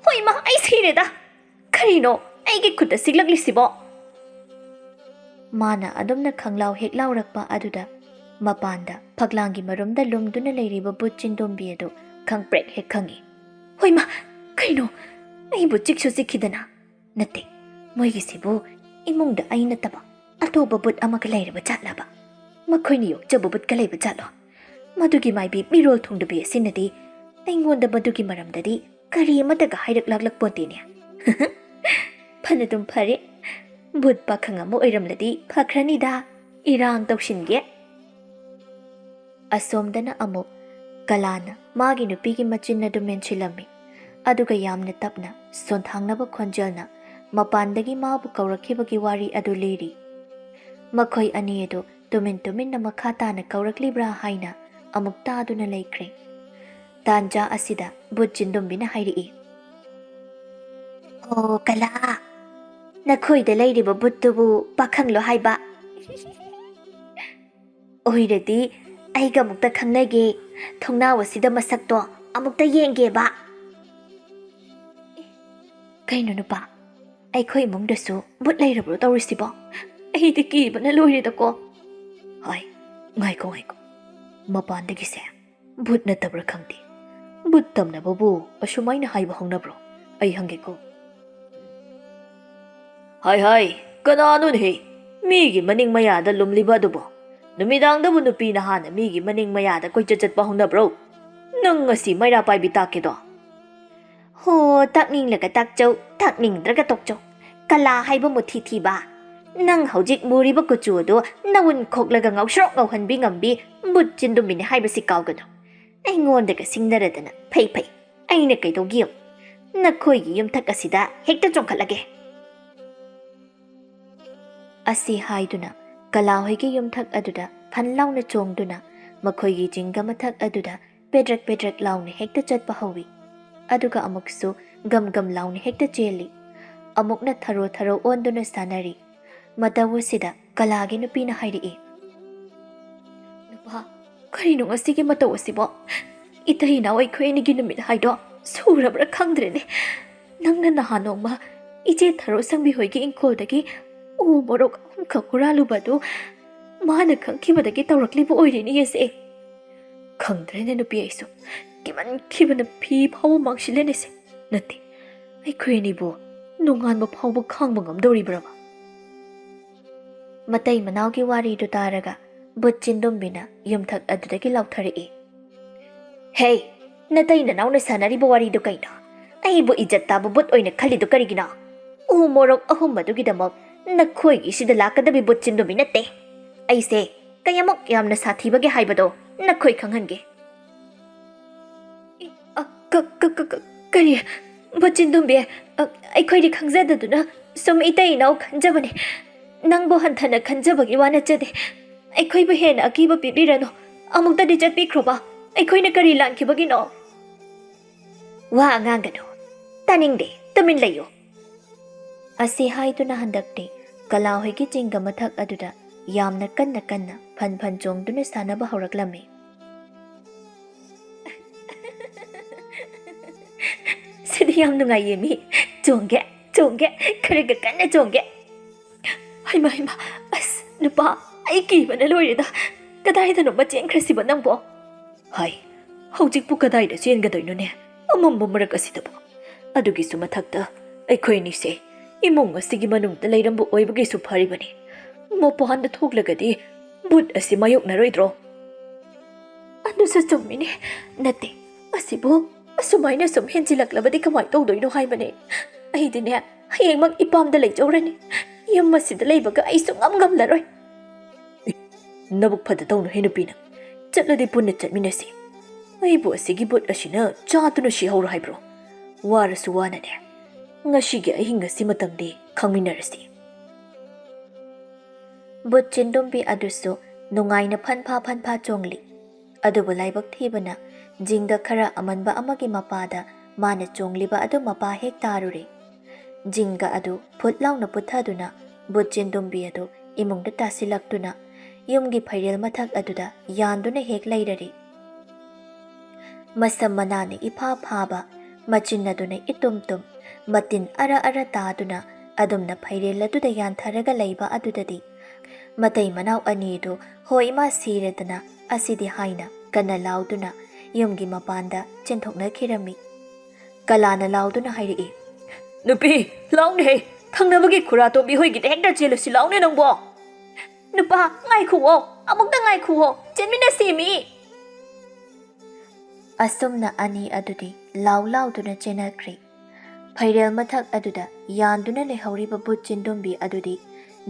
"ꯍꯣꯏꯃ, ꯑꯩ ꯁꯤꯔꯦꯗ! ꯀꯔꯤꯅꯣ ꯑꯩꯒꯤ ꯈꯨꯠꯇ ꯁꯤꯛꯂꯛꯂꯤꯁꯤꯕꯣ?" ꯃꯥꯅ ꯑꯗꯨꯝꯅ ꯈꯪꯂꯥꯎ ꯍꯦꯛ ꯂꯥꯎꯔꯛꯄ ꯑꯗꯨꯗ ꯃꯄꯥꯟꯗ ꯐꯛꯂꯥꯡꯒꯤ ꯃꯔꯨꯝꯗ ꯂꯨꯝꯗꯨꯅ ꯂꯩꯔꯤꯕ ꯕꯨꯠ ꯆꯤꯟꯗꯣꯝꯕꯤ ꯑꯗꯨ ꯈꯪꯄ꯭ꯔꯦꯛ ꯍꯦꯛ ꯈꯪꯉꯤ꯫ "ꯍꯣꯏꯃ, ꯀꯩꯅꯣ? ꯑꯩꯕꯨ ꯆꯤꯛꯁꯨ ꯆꯤꯛꯈꯤꯗꯅ꯫ ꯅꯠꯇꯦ, ꯃꯣꯏꯒꯤꯁꯤꯕꯨ ꯏꯃꯨꯡꯗ ꯑꯩ ꯅꯠꯇꯕ ꯑꯇꯣꯞꯄ ꯕꯨꯠ ꯑꯃꯒ ꯂꯩꯔꯕ ꯖꯥꯠꯂꯕ? ꯃꯈꯣꯏꯅ ꯌꯣꯛꯆꯕ ꯕꯨꯠꯀ ꯂꯩꯕ ꯖꯥꯠꯂꯣ? ꯃꯗꯨꯒꯤ ꯃꯥꯏꯕꯤ ꯃꯤꯔꯣꯜ ꯊꯨꯡꯗꯕꯤ ꯑꯁꯤꯅꯗꯤ ꯑꯩꯉꯣꯟꯗ ꯃꯗꯨꯒꯤ ꯃꯔꯝꯗꯗꯤ ꯀꯔꯤ ꯑꯃꯠꯇꯒ ꯍꯥꯏꯔꯛ ꯂꯥꯛꯂꯛꯄꯣꯟꯇꯦꯅꯦ꯫ ꯐꯅꯗꯨꯝ ꯐꯔꯦ꯫ ꯕꯨꯠ ꯄꯥꯈꯪ ꯑꯃ ꯑꯣꯏꯔꯝꯂꯗꯤ ꯐꯈ꯭ꯔꯅꯤꯗ꯫ ꯏꯔꯥꯡ ꯇꯧꯁꯤꯟꯒꯦ꯫" ꯑꯁꯣꯝꯗꯅ ꯑꯃꯨꯛ ꯀꯂꯥꯅ ꯃꯥꯒꯤ ꯅꯨꯄꯤꯒꯤ ꯃꯆꯤꯟ ꯑꯗꯨ ꯃꯦꯟꯁꯤꯜꯂꯝꯃꯤ꯫ ꯑꯗꯨꯒ ꯌꯥꯝꯅ ꯇꯞꯅ ꯁꯣꯟꯊꯥꯡꯅꯕ ꯈꯣꯟꯖꯦꯜꯅ ꯃꯄꯥꯟꯗꯒꯤ ꯃꯥꯕꯨ ꯀꯧꯔꯛꯈꯤꯕꯒꯤ ꯋꯥꯔꯤ ꯑꯗꯨ ꯂꯤꯔꯤ꯫ ꯃꯈꯣꯏ ꯑꯅꯤ ꯑꯗꯨ ꯇꯨꯃꯤꯟ ꯇꯨꯃꯤꯟꯅ ꯃꯈꯥ ꯇꯥꯅ ꯀꯧꯔꯛꯂꯤꯕ꯭ꯔꯥ ꯍꯥꯏꯅ ꯑꯃꯨꯛ ꯇꯥꯗꯨꯅ ꯂꯩꯈ꯭ꯔꯦ꯫ ꯇꯥꯟꯖꯥ ꯑꯁꯤꯗ ꯕꯨꯠ ꯆꯤꯟꯗꯨꯝꯕꯤꯅ ꯍꯥꯏꯔꯛꯏ, "ꯑꯣ ꯀꯂꯥ, ꯅꯈꯣꯏꯗ ꯂꯩꯔꯤꯕ ꯕꯨꯠꯇꯨꯕꯨ ꯄꯥꯈꯪꯂꯣ ꯍꯥꯏꯕ?" "ꯑꯣꯏꯔꯗꯤ ꯑꯩꯒ ꯑꯃꯨꯛꯇ ꯈꯪꯅꯒꯦ꯫ ꯊꯣꯡꯅꯥꯎ ꯑꯁꯤꯗ ꯃꯁꯛꯇꯣ ꯑꯃꯨꯛꯇ ꯌꯦꯡꯒꯦꯕ꯫" "ꯑꯦ, ꯀꯩꯅꯣ ꯅꯨꯄꯥ, ꯑꯩꯈꯣꯏ ꯏꯃꯨꯡꯗꯁꯨ ꯕꯨꯠ ꯂꯩꯔꯕ꯭ꯔꯣ ꯇꯧꯔꯤꯁꯤꯕꯣ? ꯑꯩꯗꯤ ꯀꯤꯕꯅ ꯂꯣꯏꯔꯦꯗꯀꯣ꯫" "ꯍꯣꯏ, ꯉꯥꯏꯈꯣ, ꯉꯥꯏꯈꯣ꯫ ꯃꯄꯥꯟꯗꯒꯤꯁꯦ ꯕꯨꯠ ꯅꯠꯇꯕ꯭ꯔꯥ ꯈꯪꯗꯦ꯫ ꯕꯨꯠ ꯇꯝꯅꯕꯕꯨ ꯑꯁꯨꯃꯥꯏꯅ ꯍꯥꯏꯕ ꯍꯧꯅꯕ꯭ꯔꯣ? ꯑꯩ ꯍꯪꯒꯦꯀꯣ꯫" "ꯍꯥꯏ, ꯍꯥꯏ, ꯀꯅꯥꯅꯣꯅꯦꯍꯦ? ꯃꯤꯒꯤ ꯃꯅꯤꯡ ꯃꯌꯥꯗ ꯂꯨꯝꯂꯤꯕ ꯑꯗꯨꯕꯣ? ꯅꯨꯃꯤꯗꯥꯡꯗꯕꯨ ꯅꯨꯄꯤ ꯅꯍꯥꯅ ꯃꯤꯒꯤ ꯃꯅꯤꯡ ꯃꯌꯥꯗ ꯀꯣꯏꯆꯠ ꯆꯠꯄ ꯍꯧꯅꯕ꯭ꯔꯣ? ꯅꯪ ꯉꯁꯤ ꯃꯩꯔꯥ ꯄꯥꯏꯕꯤ ꯇꯥꯛꯀꯦꯗꯣ?" "ꯍꯣ, ꯇꯥꯛꯅꯤꯡꯂꯒ ꯇꯥꯛꯆꯧ, ꯇꯥꯛꯅꯤꯡꯗ꯭ꯔꯒ ꯇꯣꯛꯆꯧ꯫ ꯀꯂꯥ ꯍꯥꯏꯕ ꯃꯨꯊꯤ ꯊꯤꯕ꯫ ꯅꯪ ꯍꯧꯖꯤꯛ ꯃꯨꯔꯤꯕ ꯀꯨꯆꯨ ꯑꯗꯨ ꯅꯋꯨꯟ ꯈꯣꯛꯂꯒ ꯉꯧꯁ꯭ꯔꯣꯛ ꯉꯧꯍꯟꯕꯤ ꯉꯝꯕꯤ ꯕꯨꯠ ꯆꯤꯟꯗꯨꯝꯕꯤꯅꯤ ꯍꯥꯏꯕꯁꯤ ꯀꯥꯎꯒꯅꯨ꯫ ꯑꯩꯉꯣꯟꯗꯒ ꯁꯤꯡꯅꯔꯗꯅ ꯐꯩ ꯐꯩ, ꯑꯩꯅ ꯀꯩꯗꯧꯒꯦ ꯌꯦꯡꯉꯨ, ꯅꯈꯣꯏꯒꯤ ꯌꯨꯝꯊꯛ ꯑꯁꯤꯗ ꯍꯦꯛꯇ ꯆꯣꯡꯈꯠꯂꯒꯦ꯫ ꯑꯁꯤ ꯍꯥꯏꯗꯨꯅ ꯀꯂꯥ ꯍꯣꯏꯒꯤ ꯌꯨꯝꯊꯛ ꯑꯗꯨꯗ ꯐꯟ ꯂꯥꯎꯅ ꯆꯣꯡꯗꯨꯅ ꯃꯈꯣꯏꯒꯤ ꯖꯤꯡꯒ ꯃꯊꯛ ꯑꯗꯨꯗ ꯄꯦꯗ꯭ꯔꯛ ꯄꯦꯗ꯭ꯔꯛ ꯂꯥꯎꯅ ꯍꯦꯛꯇ ꯆꯠꯄ ꯍꯧꯏ꯫ ꯑꯗꯨꯒ ꯑꯃꯨꯛꯁꯨ ꯒꯝ ꯒꯝ ꯂꯥꯎꯅ ꯍꯦꯛꯇ ꯆꯦꯜꯂꯤ꯫ ꯑꯃꯨꯛꯅ ꯊꯔꯣ ꯊꯔꯣ ꯑꯣꯟꯗꯨꯅ ꯁꯥꯟꯅꯔꯤ꯫ ꯃꯇꯧ ꯑꯁꯤꯗ ꯀꯂꯥꯒꯤ ꯅꯨꯄꯤꯅ ꯍꯥꯏꯔꯛꯏ, "ꯅꯨꯄꯥ, ꯀꯔꯤꯅꯣ ꯉꯁꯤꯒꯤ ꯃꯇꯧ ꯑꯁꯤꯕꯣ? ꯏꯇꯩ ꯏꯅꯥꯎ ꯑꯩꯈꯣꯏ ꯑꯅꯤꯒꯤ ꯅꯨꯃꯤꯠ ꯍꯥꯏꯗꯣ ꯁꯨꯔꯕ꯭ꯔꯥ ꯈꯪꯗ꯭ꯔꯦꯅꯦ꯫ ꯅꯪꯅ ꯅꯍꯥꯟ ꯅꯣꯡꯃ ꯏꯆꯦ ꯊꯔꯣ ꯁꯪꯕꯤ ꯍꯣꯏꯒꯤ ꯏꯪꯈꯣꯜꯗꯒꯤ ꯎ ꯃꯣꯔꯣꯛ ꯑꯍꯨꯝꯈꯛ ꯍꯨꯔꯥꯜꯂꯨꯕ ꯑꯗꯨ ꯃꯥꯅ ꯈꯪꯈꯤꯕꯗꯒꯤ ꯇꯧꯔꯛꯂꯤꯕ ꯑꯣꯏꯔꯦꯅꯦ ꯑꯁꯦ꯫ ꯈꯪꯗ꯭ꯔꯦꯅꯦ ꯅꯨꯄꯤ, ꯑꯩꯁꯨ ꯀꯤꯃꯟꯈꯤꯕꯅ ꯐꯤ ꯐꯥꯎꯕ ꯃꯥꯡꯁꯤꯜꯂꯦꯅꯦꯁꯦ꯫ ꯅꯠꯇꯦ, ꯑꯩꯈꯣꯏ ꯑꯅꯤꯕꯨ ꯅꯣꯡꯉꯥꯟꯕ ꯐꯥꯎꯕ ꯈꯥꯡꯕ ꯉꯝꯗꯧꯔꯤꯕ꯭ꯔꯕ?" ꯃꯇꯩ ꯃꯅꯥꯎꯒꯤ ꯋꯥꯔꯤꯗꯨ ꯇꯥꯔꯒ ꯕꯨꯠ ꯆꯤꯟꯗꯨꯝꯕꯤꯅ ꯌꯨꯝꯊꯛ ꯑꯗꯨꯗꯒꯤ ꯂꯥꯎꯊꯔꯛꯏ, "ꯍꯦ, ꯅꯇꯩ ꯅꯅꯥꯎꯅ ꯁꯥꯟꯅꯔꯤꯕ ꯋꯥꯔꯤꯗꯨ ꯀꯩꯅꯣ? ꯑꯩꯕꯨ ꯏꯖꯠ ꯇꯥꯕ ꯕꯨꯠ ꯑꯣꯏꯅ ꯈꯜꯂꯤꯗꯨ ꯀꯔꯤꯒꯤꯅꯣ? ꯎ ꯃꯣꯔꯣꯛ ꯑꯍꯨꯝ ꯑꯗꯨꯒꯤꯗꯃꯛ ꯅꯈꯣꯏꯒꯤꯁꯤꯗ ꯂꯥꯛꯀꯗꯕꯤ ꯕꯨꯠ ꯆꯤꯟꯗꯨꯝꯕꯤ ꯅꯠꯇꯦ꯫ ꯑꯩꯁꯦ ꯀꯌꯥꯃꯨꯛ ꯌꯥꯝꯅ ꯁꯥꯊꯤꯕꯒꯦ ꯍꯥꯏꯕꯗꯣ ꯅꯈꯣꯏ ꯈꯪꯍꯟꯒꯦ꯫" ꯑ, ꯀ-, ꯀ-, ꯀ-, ꯀ-, ꯀꯔꯤ? ꯕꯨꯠ ꯆꯤꯟꯗꯨꯝꯕꯤ, ꯑ, ꯑꯩꯈꯣꯏꯗꯤ ꯈꯪꯖꯗꯗꯨꯅ ꯁꯨꯝ ꯏꯇꯩ ꯏꯅꯥꯎ ꯈꯟꯖꯕꯅꯤ꯫ ꯅꯪꯕꯨ ꯍꯟꯊꯅ ꯈꯟꯖꯕꯒꯤ ꯋꯥ ꯅꯠꯆꯗꯦ꯫ ꯑꯩꯈꯣꯏꯕꯨ ꯍꯦꯟꯅ ꯑꯀꯤꯕ ꯄꯤꯕꯤꯔꯅꯨ꯫ ꯑꯃꯨꯛꯇꯗꯤ ꯆꯠꯄꯤꯈ꯭ꯔꯣꯕ꯫ ꯑꯩꯈꯣꯏꯅ ꯀꯔꯤ ꯂꯥꯟꯈꯤꯕꯒꯤꯅꯣ? ꯋꯥ ꯉꯥꯡꯒꯅꯨ꯫ ꯇꯥꯅꯤꯡꯗꯦ꯫ ꯇꯨꯃꯤꯟ ꯂꯩꯌꯨ꯫ ꯑꯁꯤ ꯍꯥꯏꯗꯨꯅ ꯍꯟꯗꯛꯇꯤ ꯀꯂꯥ ꯍꯣꯏꯒꯤ ꯆꯤꯡꯒ ꯃꯊꯛ ꯑꯗꯨꯗ ꯌꯥꯝꯅ ꯀꯟꯅ ꯀꯟꯅ ꯐꯟ ꯐꯟ ꯆꯣꯡꯗꯨꯅ ꯁꯥꯟꯅꯕ ꯍꯧꯔꯛꯂꯝꯃꯤ꯫ "ꯁꯤꯗꯤ ꯌꯥꯝ ꯅꯨꯡꯉꯥꯏꯌꯦ ꯃꯤ꯫ ꯆꯣꯡꯒꯦ, ꯆꯣꯡꯒꯦ, ꯈꯔꯒ ꯀꯟꯅ ꯆꯣꯡꯒꯦ꯫" "ꯍꯩꯃꯥ, ꯍꯩꯃꯥ, ꯑꯁ, ꯅꯨꯄꯥ, ꯑꯩ ꯀꯤꯕꯅ ꯂꯣꯏꯔꯦꯗ꯫ ꯀꯗꯥꯏꯗꯅꯣꯃ ꯆꯦꯟꯈ꯭ꯔꯁꯤꯕ ꯅꯪꯕꯣ?" "ꯍꯥꯏ, ꯍꯧꯖꯤꯛꯄꯨ ꯀꯗꯥꯏꯗ ꯆꯦꯟꯒꯗꯣꯏꯅꯣꯅꯦ? ꯑꯃꯝꯕ ꯃꯔꯛ ꯑꯁꯤꯗꯕꯨ꯫ ꯑꯗꯨꯒꯤꯁꯨ ꯃꯊꯛꯇ ꯑꯩꯈꯣꯏ ꯑꯅꯤꯁꯦ ꯏꯃꯨꯡ ꯑꯁꯤꯒꯤ ꯃꯅꯨꯡꯗ ꯂꯩꯔꯝꯕ ꯑꯣꯏꯕꯒꯤꯁꯨ ꯐꯔꯤꯕꯅꯤ꯫ ꯃꯄꯥꯟꯗ ꯊꯣꯛꯂꯒꯗꯤ ꯕꯨꯠ ꯑꯁꯤ ꯃꯥꯌꯣꯛꯅꯔꯣꯏꯗ꯭ꯔꯣ?" "ꯑꯗꯨꯁꯨ ꯆꯨꯝꯃꯤꯅꯦ꯫ ꯅꯠꯇꯦ, ꯑꯁꯤꯕꯨ ꯑꯁꯨꯃꯥꯏꯅ ꯁꯨꯝ ꯍꯦꯟꯖꯤꯜꯂꯛꯂꯕꯗꯤ ꯀꯃꯥꯏꯅ ꯇꯧꯗꯣꯏꯅꯣ ꯍꯥꯏꯕꯅꯦ꯫ ꯑꯩꯗꯤꯅꯦ, ꯍꯌꯦꯡꯃꯛ ꯏꯄꯥꯝꯗ ꯂꯩꯖꯧꯔꯅꯤ꯫ ꯌꯨꯝ ꯑꯁꯤꯗ ꯂꯩꯕꯒ ꯑꯩ ꯁꯨꯡꯉꯝ ꯉꯝꯂꯔꯣꯏ꯫" "ꯅꯕꯨꯛ ꯐꯗ ꯇꯧꯅꯨ ꯍꯦ ꯅꯨꯄꯤ ꯅꯪ꯫ ꯆꯠꯂꯗꯤ ꯄꯨꯟꯅ ꯆꯠꯃꯤꯟꯅꯁꯤ꯫" ꯑꯩꯕꯨ ꯑꯁꯤꯒꯤ ꯕꯨꯠ ꯑꯁꯤꯅ ꯆꯥꯗꯨꯅ ꯁꯤꯍꯧꯔꯣ ꯍꯥꯏꯕ꯭ꯔꯣ? ꯋꯥꯔꯁꯨ ꯋꯥꯅꯅꯦ, ꯉꯁꯤꯒꯤ ꯑꯍꯤꯡ ꯑꯁꯤꯃꯇꯪꯗꯤ ꯈꯪꯃꯤꯟꯅꯔꯁꯤ꯫ ꯕꯨꯠ ꯆꯤꯟꯗꯨꯝꯕꯤ ꯑꯗꯨꯁꯨ ꯅꯨꯡꯉꯥꯏꯅ ꯐꯟꯐꯥ ꯐꯟꯐꯥ ꯆꯣꯡꯂꯤ꯫ ꯑꯗꯨꯕꯨ ꯂꯥꯏꯕꯛ ꯊꯤꯕꯅ, ꯖꯤꯡꯒ ꯈꯔ ꯑꯃꯟꯕ ꯑꯃꯒꯤ ꯃꯄꯥꯗ ꯃꯥꯅ ꯆꯣꯡꯂꯤꯕ ꯑꯗꯨ ꯃꯄꯥ ꯍꯦꯛ ꯇꯥꯔꯨꯔꯦ꯫ ꯖꯤꯡꯒ ꯑꯗꯨ ꯐꯨꯠ ꯂꯥꯎꯅ ꯄꯨꯊꯗꯨꯅ, ꯕꯨꯠ ꯆꯤꯟꯗꯨꯝꯕꯤ ꯑꯗꯨ ꯏꯃꯨꯡꯗ ꯇꯥꯁꯤꯜꯂꯛꯇꯨꯅ, ꯌꯨꯝꯒꯤ ꯐꯩꯔꯦꯜ ꯃꯊꯛ ꯑꯗꯨꯗ ꯌꯥꯟꯗꯨꯅ ꯍꯦꯛ ꯂꯩꯔꯔꯤ꯫ ꯃꯁꯝ ꯃꯅꯥꯅ ꯏꯐꯥ ꯐꯥꯕ, ꯃꯆꯤꯟ ꯑꯗꯨꯅ ꯏꯇꯨꯝ ꯇꯨꯝ, ꯃꯇꯤꯟ ꯑꯔ ꯑꯔ ꯇꯥꯗꯨꯅ ꯑꯗꯨꯝꯅ ꯐꯩꯔꯦꯜ ꯑꯗꯨꯗ ꯌꯥꯟꯊꯔꯒ ꯂꯩꯕ ꯑꯗꯨꯗꯗꯤ, ꯃꯇꯩ ꯃꯅꯥꯎ ꯑꯅꯤꯗꯨ ꯍꯣ ꯏꯃꯥ ꯁꯤꯔꯦꯗꯅ ꯑꯁꯤꯗꯤ ꯍꯥꯏꯅ ꯀꯟꯅ ꯂꯥꯎꯗꯨꯅ ꯌꯨꯝꯒꯤ ꯃꯄꯥꯟꯗ ꯆꯦꯟꯊꯣꯛꯅꯈꯤꯔꯝꯃꯤ꯫ ꯀꯂꯥꯅ ꯂꯥꯎꯗꯨꯅ ꯍꯥꯏꯔꯛꯏ, "ꯅꯨꯄꯤ, ꯂꯥꯎꯅꯦꯍꯦ! ꯊꯪꯅꯕꯒꯤ ꯈꯨꯔꯥꯇꯣꯝꯕꯤ ꯍꯣꯏꯒꯤꯗ ꯍꯦꯛꯇ ꯆꯦꯜꯂꯨꯁꯤ ꯂꯥꯎꯅꯦ ꯅꯪꯕꯣ!" "ꯅꯨꯄꯥ, ꯉꯥꯏꯈꯨꯑꯣ, ꯑꯃꯨꯛꯇ ꯉꯥꯏꯈꯨꯑꯣ, ꯆꯦꯟꯃꯤꯟꯅꯁꯤ ꯃꯤ!" ꯑꯁꯨꯝꯅ ꯑꯅꯤ ꯑꯗꯨꯗꯤ ꯂꯥꯎ ꯂꯥꯎꯗꯨꯅ ꯆꯦꯟꯅꯈ꯭ꯔꯦ꯫ ꯐꯩꯔꯦꯜ ꯃꯊꯛ ꯑꯗꯨꯗ ꯌꯥꯟꯗꯨꯅ ꯂꯩꯍꯧꯔꯤꯕ ꯕꯨꯠ ꯆꯤꯟꯗꯨꯝꯕꯤ ꯑꯗꯨꯗꯤ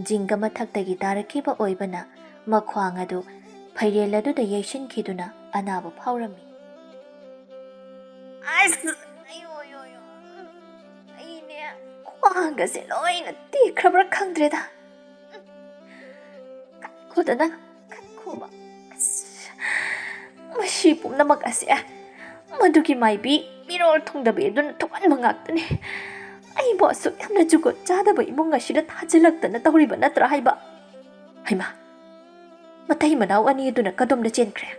ꯖꯤꯡꯒ ꯃꯊꯛꯇꯒꯤ ꯇꯥꯔꯛꯈꯤꯕ ꯑꯣꯏꯕꯅ, ꯃꯈ꯭ꯋꯥꯡ ꯑꯗꯨ ꯐꯩꯔꯦꯜ ꯑꯗꯨꯗ ꯌꯩꯁꯤꯟꯈꯤꯗꯨꯅ ꯑꯅꯥꯕ ꯐꯥꯎꯔꯝꯃꯤ꯫ "ꯑꯁ! ꯑꯌꯣ, ꯑꯌꯣ, ꯑꯌꯣ! ꯑꯩꯅꯦ, ꯈ꯭ꯋꯥꯡꯒꯁꯦ ꯂꯣꯏꯅ ꯇꯦꯛꯈ꯭ꯔꯕ꯭ꯔꯥ ꯈꯪꯗ꯭ꯔꯦꯗ꯫ ꯈꯣꯗꯅ, ꯈꯣꯕ꯫ ꯑꯁ, ꯃꯁꯤ ꯄꯨꯝꯅꯃꯛ ꯑꯁꯦ ꯃꯗꯨꯒꯤ ꯃꯥꯏꯕꯤ ꯃꯤꯔꯣꯜ ꯊꯨꯡꯗꯕꯤ ꯑꯗꯨꯅ ꯊꯣꯛꯍꯟꯕ ꯉꯥꯛꯇꯅꯤ꯫ ꯑꯩꯕꯨ ꯑꯁꯨꯛ ꯌꯥꯝꯅ ꯖꯨꯒꯣꯠ ꯆꯥꯗꯕ ꯏꯃꯨꯡ ꯑꯁꯤꯗ ꯊꯥꯖꯤꯜꯂꯛꯇꯅ ꯇꯧꯔꯤꯕ ꯅꯠꯇ꯭ꯔꯥ ꯍꯥꯏꯕ? ꯍꯩꯃꯥ, ꯃꯇꯩ ꯃꯅꯥꯎ ꯑꯅꯤ ꯑꯗꯨꯅ ꯀꯗꯣꯝꯗ ꯆꯦꯟꯈ꯭ꯔꯦ?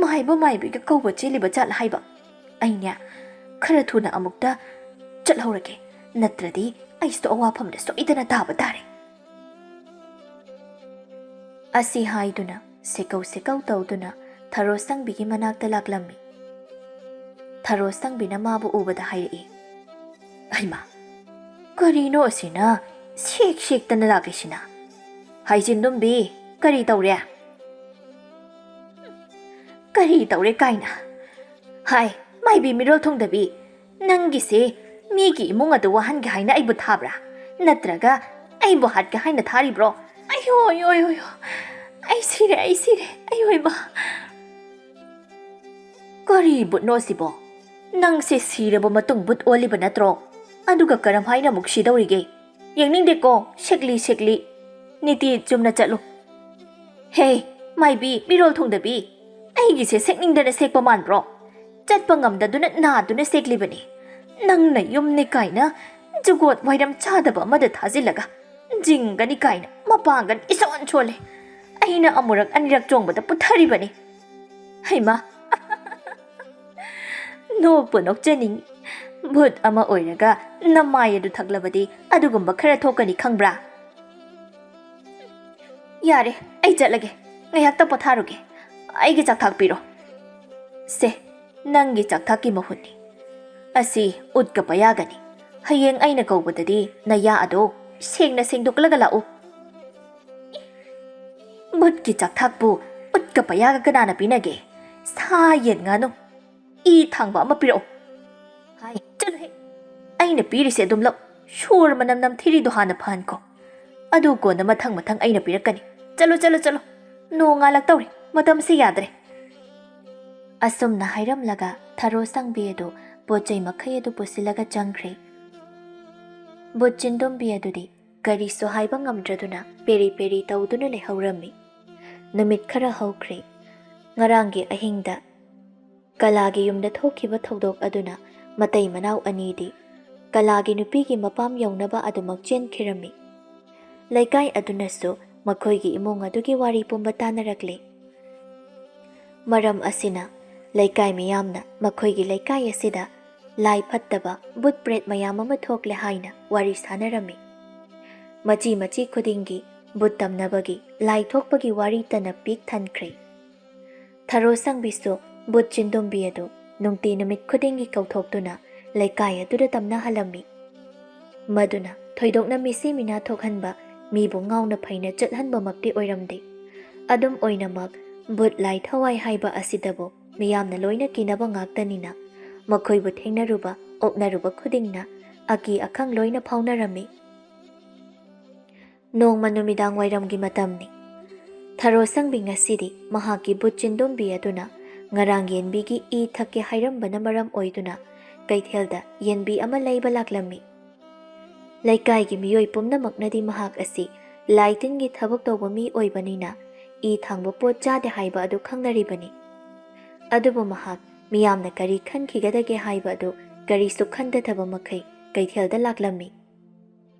ꯃꯥꯏꯕ ꯃꯥꯏꯕꯤꯒ ꯀꯧꯕ ꯆꯦꯜꯂꯤꯕ ꯖꯥꯠꯂ ꯍꯥꯏꯕ? ꯑꯩꯅꯦ, ꯈꯔ ꯊꯨꯅ ꯑꯃꯨꯛꯇ ꯆꯠꯍꯧꯔꯒꯦ, ꯅꯠꯇ꯭ꯔꯗꯤ ꯑꯩꯁꯨ ꯑꯋꯥꯐꯝꯗ ꯁꯣꯏꯗꯅ ꯇꯥꯕ ꯇꯥꯔꯦ꯫" ꯑꯁꯤ ꯍꯥꯏꯗꯨꯅ ꯁꯦꯀꯧ ꯁꯦꯀꯧ ꯇꯧꯗꯨꯅ ꯊꯔꯣ ꯁꯪꯕꯤꯒꯤ ꯃꯅꯥꯛꯇ ꯂꯥꯛꯂꯝꯃꯤ꯫ ꯊꯔꯣ ꯁꯪꯕꯤꯅ ꯃꯥꯕꯨ ꯎꯕꯗ ꯍꯥꯏꯔꯛꯏ, "ꯍꯩꯃꯥ, ꯀꯔꯤꯅꯣ ꯑꯁꯤꯅ ꯁꯦꯛ ꯁꯦꯛꯇꯅ ꯂꯥꯛꯂꯤꯁꯤꯅ? ꯍꯥꯏ ꯆꯤꯟꯗꯨꯝꯕꯤ, ꯀꯔꯤ ꯇꯧꯔꯦ?" "ꯀꯔꯤ ꯇꯧꯔꯦ ꯀꯥꯏꯅ? ꯍꯥꯏ, ꯃꯥꯏꯕꯤ ꯃꯤꯔꯣꯜ ꯊꯨꯡꯗꯕꯤ, ꯅꯪꯒꯤꯁꯦ ꯃꯤꯒꯤ ꯏꯃꯨꯡ ꯑꯗꯨ ꯋꯥꯍꯟꯒꯦ ꯍꯥꯏꯅ ꯑꯩꯕꯨ ꯊꯥꯕ꯭ꯔꯥ? ꯅꯠꯇ꯭ꯔꯒ ꯑꯩꯕꯨ ꯍꯥꯠꯀꯦ ꯍꯥꯏꯅ ꯊꯥꯔꯤꯕ꯭ꯔꯣ?" "ꯑꯌꯣ, ꯑꯌꯣ, ꯑꯌꯣ, ꯑꯌꯣ! ꯑꯩ ꯁꯤꯔꯦ, ꯑꯩ ꯁꯤꯔꯦ! ꯑꯌꯣ ꯏꯃꯥ!" ꯀꯔꯤ ꯕꯨꯠꯅꯣ ꯁꯤꯕꯣ? ꯅꯪꯁꯦ ꯁꯤꯔꯕ ꯃꯇꯨꯡ ꯕꯨꯠ ꯑꯣꯜꯂꯤꯕ ꯅꯠꯇ꯭ꯔꯣ? ꯑꯗꯨꯒ ꯀꯔꯝꯍꯥꯏꯅ ꯑꯃꯨꯛ ꯁꯤꯗꯧꯔꯤꯒꯦ? ꯌꯦꯡꯅꯤꯡꯗꯦꯀꯣ, ꯁꯤꯛꯂꯤ ꯁꯤꯛꯂꯤ꯫ ꯅꯤꯇꯤ, ꯆꯨꯝꯅ ꯆꯠꯂꯨ꯫ ꯍꯦ, ꯃꯥꯏꯕꯤ, ꯃꯤꯔꯣꯜ ꯊꯨꯡꯗꯕꯤ, ꯑꯩꯒꯤꯁꯦ ꯁꯦꯛꯅꯤꯡꯗꯅ ꯁꯦꯛꯄ ꯃꯥꯟꯕ꯭ꯔꯣ? ꯆꯠꯄ ꯉꯝꯗꯗꯨꯅ ꯅꯥꯗꯨꯅ ꯁꯦꯛꯂꯤꯕꯅꯤ꯫ ꯅꯪꯅ ꯌꯨꯝꯅꯤ ꯀꯥꯏꯅ ꯖꯨꯒꯣꯠ ꯋꯥꯏꯔꯝ ꯆꯥꯗꯕ ꯑꯃꯗ ꯊꯥꯖꯤꯜꯂꯒ ꯖꯤꯡꯒꯅꯤ ꯀꯥꯏꯅ ꯃꯄꯥꯡꯒꯜ ꯏꯁꯣꯟ ꯁꯣꯜꯂꯦ꯫ ꯑꯩꯅ ꯑꯃꯨꯔꯛ ꯑꯅꯤꯔꯛ ꯆꯣꯡꯕꯗ ꯄꯨꯊꯔꯤꯕꯅꯤ꯫ ꯍꯩꯃꯥ! ꯅꯣꯛꯄꯨ ꯅꯣꯛꯆꯅꯤꯡꯏ꯫ ꯚꯨꯠ ꯑꯃ ꯑꯣꯏꯔꯒ ꯅꯃꯥꯏ ꯑꯗꯨ ꯊꯛꯂꯕꯗꯤ ꯑꯗꯨꯒꯨꯝꯕ ꯈꯔ ꯊꯣꯛꯀꯅꯤ ꯈꯪꯕ꯭ꯔꯥ? ꯌꯥꯔꯦ, ꯑꯩ ꯆꯠꯂꯒꯦ꯫ ꯉꯥꯏꯍꯥꯛꯇ ꯄꯣꯊꯥꯔꯨꯒꯦ꯫ ꯑꯩꯒꯤ ꯆꯥꯛꯊꯥꯛ ꯄꯤꯔꯣ꯫ ꯁꯦ, ꯅꯪꯒꯤ ꯆꯥꯛꯊꯥꯛꯀꯤ ꯃꯍꯨꯠꯅꯤ꯫ ꯑꯁꯤ ꯎꯠꯀ ꯄꯌꯥꯒꯅꯤ꯫ ꯍꯌꯦꯡ ꯑꯩꯅ ꯀꯧꯕꯗꯗꯤ ꯅꯌꯥ ꯑꯗꯣ ꯁꯦꯡꯅ ꯁꯦꯡꯗꯣꯛꯂꯒ ꯂꯥꯛꯎ꯫ ꯚꯨꯠꯀꯤ ꯆꯥꯛꯊꯥꯛꯄꯨ ꯎꯠꯀ ꯄꯌꯥꯒ ꯀꯅꯥꯅ ꯄꯤꯅꯒꯦ? ꯁꯥ ꯌꯦꯟ ꯉꯥꯅꯨ꯫ ꯏ ꯊꯥꯡꯕ ꯑꯃ ꯄꯤꯔꯛꯎ꯫ ꯍꯥꯏ, ꯆꯠꯂꯨꯍꯦ꯫ ꯑꯩꯅ ꯄꯤꯔꯤꯁꯦ ꯑꯗꯨꯝ ꯂꯧ꯫ ꯁꯣꯔ ꯃꯅꯝ ꯅꯝꯊꯤꯔꯤꯗꯣ ꯍꯥꯟꯅ ꯐꯍꯟꯈꯣ꯫ ꯑꯗꯨ ꯀꯣꯟꯅ ꯃꯊꯪ ꯃꯊꯪ ꯑꯩꯅ ꯄꯤꯔꯛꯀꯅꯤ꯫ ꯆꯠꯂꯣ, ꯆꯠꯂꯣ, ꯆꯠꯂꯣ꯫ ꯅꯣꯡ ꯉꯥꯜꯂꯛꯇꯧꯔꯦ꯫ ꯃꯇꯝꯁꯦ ꯌꯥꯗ꯭ꯔꯦ꯫ ꯑꯁꯨꯝꯅ ꯍꯥꯏꯔꯝꯂꯒ ꯊꯔꯣ ꯁꯪꯕꯤ ꯑꯗꯨ ꯄꯣꯠ ꯆꯩ ꯃꯈꯩ ꯑꯗꯨ ꯄꯨꯁꯤꯜꯂꯒ ꯆꯪꯈ꯭ꯔꯦ꯫ ꯚꯨꯠ ꯆꯤꯟꯗꯨꯝꯕꯤ ꯑꯗꯨꯗꯤ ꯀꯔꯤꯁꯨ ꯍꯥꯏꯕ ꯉꯝꯗ꯭ꯔꯗꯨꯅ ꯄꯦꯔꯤ ꯄꯦꯔꯤ ꯇꯧꯗꯨꯅ ꯂꯩꯍꯧꯔꯝꯃꯤ꯫ ꯅꯨꯃꯤꯠ ꯈꯔ ꯍꯧꯈ꯭ꯔꯦ꯫ ꯉꯔꯥꯡꯒꯤ ꯑꯍꯤꯡꯗ ꯀꯂꯥꯒꯤ ꯌꯨꯝꯗ ꯊꯣꯛꯈꯤꯕ ꯊꯧꯗꯣꯛ ꯑꯗꯨꯅ ꯃꯇꯩ ꯃꯅꯥꯎ ꯑꯅꯤꯗꯤ ꯀꯂꯥꯒꯤ ꯅꯨꯄꯤꯒꯤ ꯃꯄꯥꯝ ꯌꯧꯅꯕ ꯑꯗꯨꯃꯛ ꯆꯦꯟꯈꯤꯔꯝꯃꯤ꯫ ꯂꯩꯀꯥꯏ ꯑꯗꯨꯅꯁꯨ ꯃꯈꯣꯏꯒꯤ ꯏꯃꯨꯡ ꯑꯗꯨꯒꯤ ꯋꯥꯔꯤ ꯄꯨꯝꯕ ꯇꯥꯅꯔꯛꯂꯤ꯫ ꯃꯔꯝ ꯑꯁꯤꯅ ꯂꯩꯀꯥꯏ ꯃꯤꯌꯥꯝꯅ ꯃꯈꯣꯏꯒꯤ ꯂꯩꯀꯥꯏ ꯑꯁꯤꯗ ꯂꯥꯏ ꯐꯠꯇꯕ, ꯚꯨꯠ ꯄ꯭ꯔꯦꯠ ꯃꯌꯥꯝ ꯑꯃ ꯊꯣꯛꯂꯦ ꯍꯥꯏꯅ ꯋꯥꯔꯤ ꯁꯥꯅꯔꯝꯃꯤ꯫ ꯃꯆꯤ ꯃꯆꯤ ꯈꯨꯗꯤꯡꯒꯤ ꯚꯨꯠ ꯇꯝꯅꯕꯒꯤ, ꯂꯥꯏ ꯊꯣꯛꯄꯒꯤ ꯋꯥꯔꯤꯇꯅ ꯄꯤꯛ ꯊꯟꯈ꯭ꯔꯦ꯫ ꯊꯔꯣ ꯁꯪꯕꯤꯁꯨ ꯚꯨꯠ ꯆꯤꯟꯗꯨꯝꯕꯤ ꯑꯗꯨ ꯅꯨꯡꯇꯤ ꯅꯨꯃꯤꯠ ꯈꯨꯗꯤꯡꯒꯤ ꯀꯧꯊꯣꯛꯇꯨꯅ ꯂꯩꯀꯥꯏ ꯑꯗꯨꯗ ꯇꯝꯅꯍꯜꯂꯝꯃꯤ꯫ ꯃꯗꯨꯅ ꯊꯣꯏꯗꯣꯛꯅ ꯃꯤꯁꯤ ꯃꯤꯅꯥ ꯊꯣꯛꯍꯟꯕ, ꯃꯤꯕꯨ ꯉꯥꯎꯅ ꯐꯩꯅ ꯆꯠꯍꯟꯕꯃꯛꯇꯤ ꯑꯣꯏꯔꯝꯗꯦ꯫ ꯑꯗꯨꯝ ꯑꯣꯏꯅꯃꯛ, ꯚꯨꯠ ꯂꯥꯏ ꯊꯋꯥꯏ ꯍꯥꯏꯕ ꯑꯁꯤꯗꯕꯨ ꯃꯤꯌꯥꯝꯅ ꯂꯣꯏꯅ ꯀꯤꯅꯕ ꯉꯥꯛꯇꯅꯤꯅ, ꯃꯈꯣꯏꯕꯨ ꯊꯦꯡꯅꯔꯨꯕ, ꯑꯣꯛꯅꯔꯨꯕ ꯈꯨꯗꯤꯡꯅ ꯑꯀꯤ ꯑꯈꯪ ꯂꯣꯏꯅ ꯐꯥꯎꯅꯔꯝꯃꯤ꯫ ꯅꯣꯡꯃ ꯅꯨꯃꯤꯗꯥꯡ ꯋꯥꯏꯔꯝꯒꯤ ꯃꯇꯝꯅꯤ꯫ ꯊꯔꯣ ꯁꯪꯕꯤ ꯉꯁꯤꯗꯤ ꯃꯍꯥꯛꯀꯤ ꯚꯨꯠ ꯆꯤꯟꯗꯨꯝꯕꯤ ꯑꯗꯨꯅ ꯉꯔꯥꯡ ꯌꯦꯟꯕꯤꯒꯤ ꯏ ꯊꯛꯀꯦ ꯍꯥꯏꯔꯝꯕꯅ ꯃꯔꯝ ꯑꯣꯏꯗꯨꯅ ꯀꯩꯊꯦꯜꯗ ꯌꯦꯟꯕꯤ ꯑꯃ ꯂꯩꯕ ꯂꯥꯛꯂꯝꯃꯤ꯫ ꯂꯩꯀꯥꯏꯒꯤ ꯃꯤꯑꯣꯏ ꯄꯨꯝꯅꯃꯛꯅꯗꯤ ꯃꯍꯥꯛ ꯑꯁꯤ ꯂꯥꯏ ꯇꯤꯟꯒꯤ ꯊꯕꯛ ꯇꯧꯕ ꯃꯤ ꯑꯣꯏꯕꯅꯤꯅ ꯏ ꯊꯥꯡꯕ ꯄꯣꯠ ꯆꯥꯗꯦ ꯍꯥꯏꯕ ꯑꯗꯨ ꯈꯪꯅꯔꯤꯕꯅꯤ꯫ ꯑꯗꯨꯕꯨ ꯃꯍꯥꯛ ꯃꯤꯌꯥꯝꯅ ꯀꯔꯤ ꯈꯟꯈꯤꯒꯗꯒꯦ ꯍꯥꯏꯕ ꯑꯗꯨ ꯀꯔꯤꯁꯨ ꯈꯟꯊꯗꯕ ꯃꯈꯩ ꯀꯩꯊꯦꯜꯗ ꯂꯥꯛꯂꯝꯃꯤ꯫